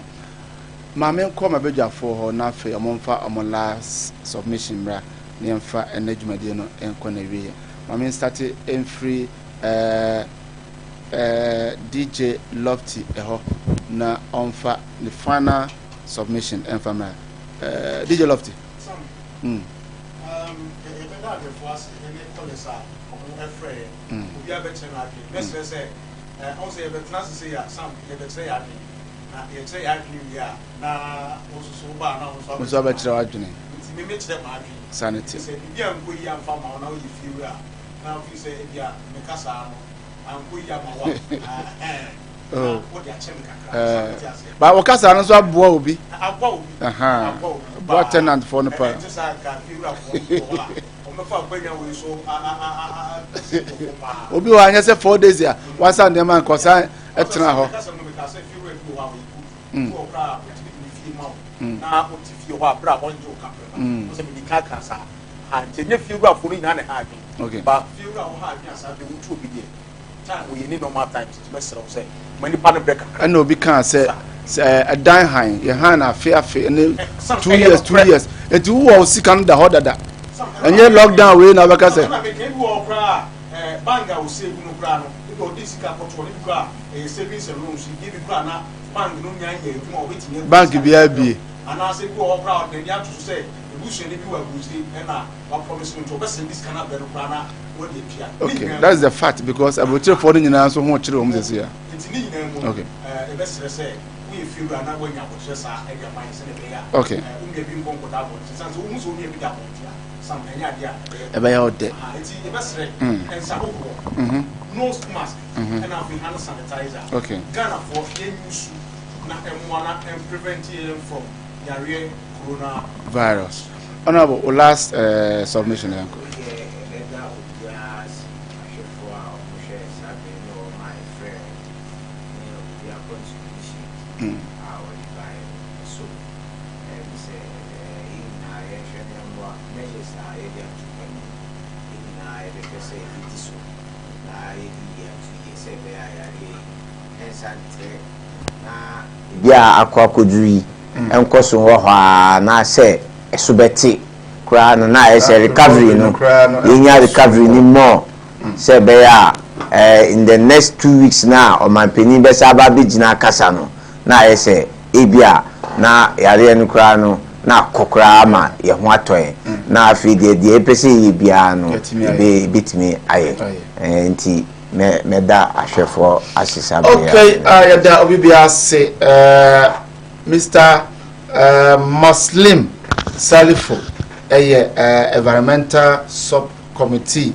Maame nkɔ mabadwafoɔ hɔ na afei ɔmo mfa ɔmo last submission mmra na yɛmfa ɛnɛ dwumadie no nkɔ na wieɛ. Maame nstate mfiri ɛɛ ɛɛ DJ Lofty ɛhɔ na ɔmfa ne final submission ɛmfa mmra. DJ Lofty. Yɛbɛda ahwɛfoɔ ase ne callers a ɔmo ɛfrɛ yɛn. Obiara bɛkyerɛ n'adwene. Mɛsrɛ sɛ ɔmo sɛ yɛbɛtena ase sɛ yɛ sam yɛbɛkyerɛ yɛ adwene. Na yɛkyerɛ yɛ adwene wie a na wo nso so wobaa na wo nso Wo nso abɛkyerɛ w'adwene. Nti me mekyerɛ m'adwene. Saa ne te. Sɛ biribi ankɔ yie amfa ma wo na woyɛ fie wura a na wofii sɛ ebia meka saa no ankɔ yie ama wo a ɛhɛn na wode akyɛ me kakra. Sɛ wote aseɛ. Ba wɔkasa no nso aboa obi. Aboa obi. Aboa obi. Aboa tenant foɔ no paa. Ɛnte saa nka fie wurafoɔ no wɔ hɔ a wɔmɛfa akwanya wei so a a a a a nkurɔfoɔ paa. Obi wɔ hɔ anyɛ sɛ 4 days a wasa nneɛma nka ɔsan ɛtena hɔ. Meka sɛ no meka sɛ fie wura bi wɔ hɔ a ɔyɛ good. Bi wɔ koraa a ɔtumi de ne fie ma wo na wote fie hɔ a berɛ a ɔngye wo kaprɛ ba. Wo sɛ mede ka ka saa. Ha nti ɛnyɛ fie wurafoɔ no nyinaa na ɛha adwene. Ba fie wura a wɔha adwene a saa berɛ wotu obi deɛ time wɔyɛ ni normal times nti mɛsrɛ wo sɛ ma nipa no brɛ kakra. Ɛna obi kaa sɛ sɛ ɛdan han yɛ han na afe afe ne 2 years 2 years eti wowɔ wo sika no da hɔ dada, ɛnyɛ lockdown wei na wobɛka sɛ. Ɛna meka ebi wɔ hɔ koraa a bank a ɔsave no koraa no ebi ɔde sika kɔto hɔ no, ebi koraa ɛyɛ savings and loans ebi koraa na bank no nya nyɛ adwuma a ɔbɛtumi abu bank sika biara bie. Anaasɛ ebi wɔ hɔ koraa a ɔde n'ani ato so sɛ ebusuani bi wɔ aburukyire ɛna wapromise no nti ɔbɛsɛn de sika no abrɛ no koraa na wɔde atua ne Okay, nyinaa that's the fact because aburokyerefoɔ no nyinaa nso ho kyerɛ wɔn sɛsi a. Nti ne nyinaa mu no yɛbɛsrɛ sɛ woyɛ fiewura na woanya abokyerɛ saa de ama yɛn sɛdeɛ ɛbɛyɛ a wo nua bi nkɔ nkɔda abɔnten sane sɛ wohu sɛ wo nua bi da abɔnten a sam ɛnyɛ adeɛ a ɛbɛyɛ Ɛbɛyɛ wo dɛ. Aha, nti yɛbɛsrɛ nsa hohorɔ, nose mask, ɛna afei hand sanitizer. Ghanafoɔ yɛnuse na ɛmmoa na ɛmprevent yɛn from yareɛ corona virus. Honorable, o last submission yɛn kɔ. Wodeɛ ɛbɛda obiara ase, ahwɛfoɔ a wɔhwɛ saa bere ne wɔn a ɛfrɛ ne obiara contribution a wɔde baeɛ no ɛso. Ɛyɛ me sɛ yɛn nyinaa yɛnhwɛ na yɛmmoa measures a yɛde ato kwan mu no, yɛn nyinaa yɛbɛhwɛ sɛ yɛbɛdi so na yɛde yie ato yie sɛ ɛbɛyɛ a yareɛ yi ɛnsa ntrɛ na baabi a akɔ akɔduru yi nkɔ so wɔ hɔ ara na sɛ ɛso bɛte koraa no na ayɛ sɛ recovery no yɛnya recovery no more sɛ ɛbɛyɛ a eh, in the next 2 weeks na ɔmanpanin bɛsa aba abɛgyina akasa no na ayɛ sɛ ebi a na yareɛ no koraa no na akɔ koraa ama yɛn ho atɔ yɛn na afei deɛ deɛ ɛpɛ sɛ yɛyɛ biara no Yɛatumi ayɛ. yɛbɛtumi ayɛ. Nti mɛda ahwɛfoɔ ase saa bere a Okay, yɛda obi bi ase. Mr. Muslim Salifo ɛyɛ environmental sub committee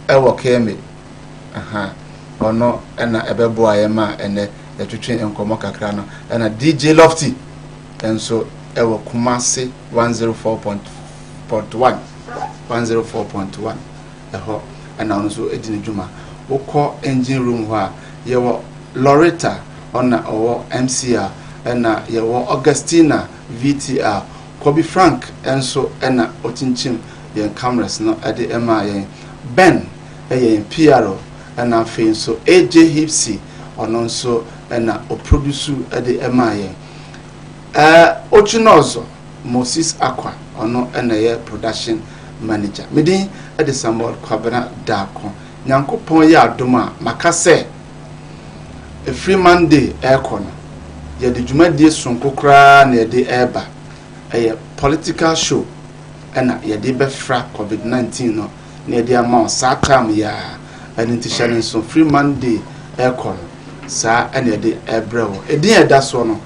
ɛwɔ KMA. Aha, ɔno ɛna ɛbɛboa yɛn ma ɛnɛ yɛtwetwe nkɔmmɔ kakra no. Ɛna DJ Lofty nso ɛwɔ Kumasi 104.1, 104.1 ɛhɔ ɛna ɔno nso di ne dwuma. Wokɔ engine room hɔ a, yɛwɔ Loretta, ɔna ɔwɔ MCR, ɛna yɛwɔ Augustina VTR, Kobe Frank nso ɛna ɔkyinkyim yɛn cameras no ɛde ɛmaa yɛn. Ben ɛyɛ yɛn PRO, ɛna afei nso AJ Hipsy, ɔno nso ɛna ɔproduce ɛde ɛmaa yɛn. Ochinɔzɔ Moses Akwa, ɔno ɛna ɛyɛ production manager. Medin ɛde Samuel Kwabena Daako. Nyankopɔn yɛ adom a maka sɛ ɛfiri Monday ɛrekɔ no. Yɛde dwumadie sononko koraa na yɛde reba. Ɛyɛ political show ɛna yɛde bɛfra covid 19 no na yɛde ama wo saa time yi ara. Ɛno nti hyɛ no nso firi Monday ɛrekɔ no saa ɛna yɛde ɛrebrɛ wo. Edin a ɛda soɔ no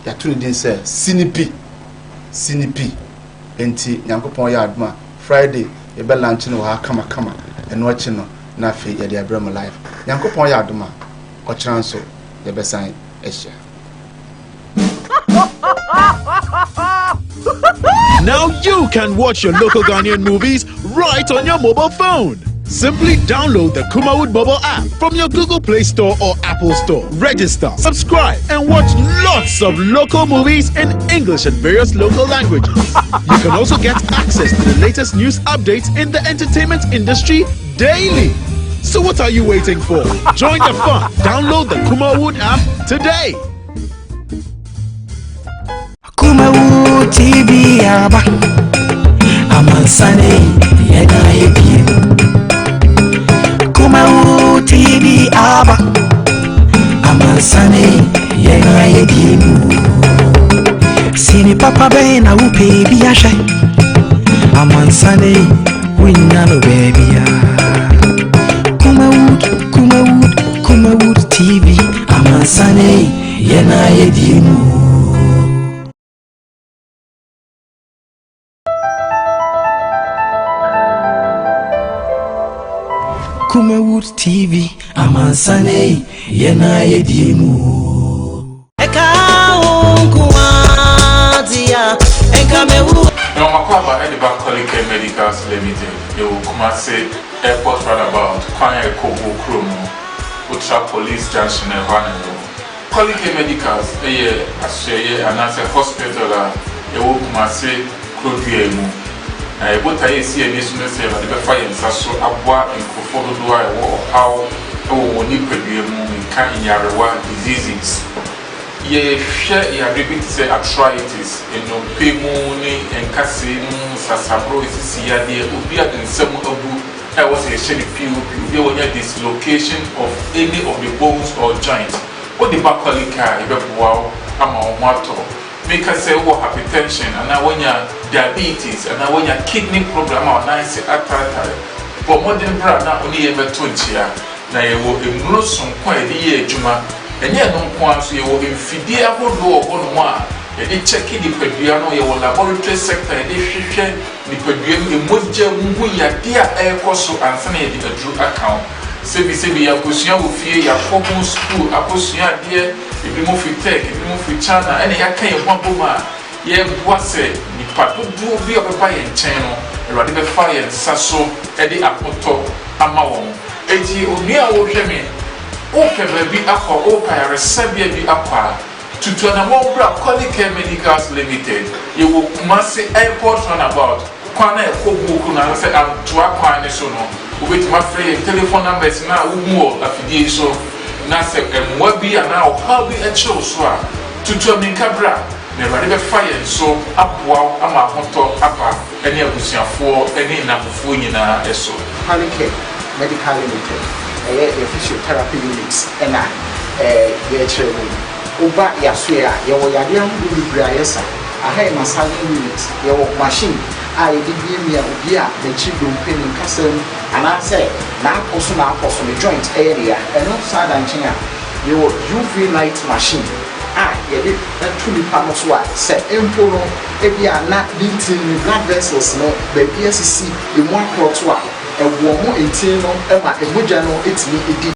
yɛato ne din sɛ Sinipi. Sinipi. Enti Nyankopɔn yɛ adom a Friday yɛbɛ lunch no wɔ ha kamakama. Ɛno akyi no na afei yɛde abrɛ mo live. Nyankopɔn yɛ adom a ɔkyena nso yɛbɛsan ahyia. Now you can watch your local Ghanaian movies right on your mobile phone. Simply download the Kumawood mobile app from your Google Play Store or Apple Store. Register, subscribe, and watch lots of local movies in English and various local languages. You can also get access to the latest news updates in the entertainment industry daily. So what are you waiting for? Join the fun. Download the Kumawood app today. Kumawood TV aba amansane yɛna yɛbie Kumawood TV aba amansane yɛna yɛbie Sini papa bɛn na wopɛ bi ahwɛ amansane wonya no baabia Kumawood Kumawood Kumawood TV amansane yɛna yɛdie mu. Kumawood TV amansane yɛna yɛdie mu. Ɛka wo nko ara dea, ɛnka mɛwu. Na wɔn akwaaba de ba Kolicare Medicals Limited, yɛwɔ Kumasi Airport Runabout kwan a ɛkɔ Obuo kurom no, wotra Police Junction a ɛhɔ ara na yɛwɔ. Kolicare Medicals yɛ asoɛeɛ anaasɛ hospital a ɛwɔ Kumasi kuro dua yi mu. Na yɛn botaeɛ a ɛsi yɛn ani so ne sɛ Awurade bɛfa yɛn nsa so aboa nkurɔfoɔ dodoɔ a ɛwɔ ɔhaw wɔ wɔn nipadua mu, meka nyarewa, diseases. Yɛhwɛ yareɛ bi te sɛ arthritis, nnompe mu ne nkasɛɛ mu nsasaboro, sisi yadeɛ, obi a ne nsa mu abu a ɛwɔ sɛ yɛhyɛ no POP, obi a wanya dislocation of any of the bones or joint. Wode ba Qualika a, yɛbɛboa wo ama wo ho atɔ wo. Meka sɛ wowɔ hypertension anaa woanya diabetes anaa woanya kidney problem ama wo nan ase ataatae, bɔ mmɔden bra na wo ne yɛn mmɛto nkyea. Na yɛwɔ nnuro sononko a yɛde yɛ adwuma. Ɛnyɛ ɛno nko ara nso, yɛwɔ mfidie ahodoɔ wɔ hɔnom a yɛde kyɛke nipadua no, yɛwɔ laboratory sector a yɛde hwehwɛ nipadua mu, mogya mu ho yadeɛ a ɛrekɔ so ansa na yɛde aduro aka ho. Sɛbisɛbi yɛakɔsua wɔ fie, yɛakɔ ho sukuu akɔsua adeɛ, ebinom firi Turk, ebinom firi China, ɛna yɛaka yɛn ho abom a yɛreboa sɛ nnipa dodoɔ bi a wɔbɛba yɛn nkyɛn no, Awurade bɛfa yɛn nsa so de ahotɔ ama wɔn. Enti onua a worehwɛ me, worepɛ baabi akɔ, worepɛ ayaresabea bi akɔ a, tutu anamɔn bra Qualicare Medicals Limited. Yɛwɔ Kumasi Airport Runabout, kwan a ɛkɔ Buoku no anaasɛ Antoa kwan no so no. Wobɛtumi afrɛ yɛn telephone numbers no a wohu wɔ afidie yi so, na sɛ mmoa bi anaa ɔhaw bi kyere wo so a, tutu ammirika bra, na Awurade bɛfa yɛn so aboa wo ama ahotɔ aba ne abusuafoɔ ne nnamfofoɔ nyinaa so. Qualicare Medical Limited, ɛyɛ yɛ physiotherapy unit na yɛrekyerɛ mu yi. Woba yɛasoɛ a, yɛwɔ yadeɛ ahodoɔ bebree a yɛsa. Aha yɛ massaging unit, yɛwɔ machine a yɛde miamia obi a n'akyiri dompe, ne nkasa mu anaasɛ n'apɔ so n'apɔ so, ne joint yɛ ne ya. Ɛno saa da nkyɛn a, yɛwɔ UV light machine a yɛde to nipa no so a sɛ mpo no ebia na ne ntini, ne blood vessels no baabi asisi, emu akorɔto a, ɛwɔɔmo ntini no ma mogya no tumi di.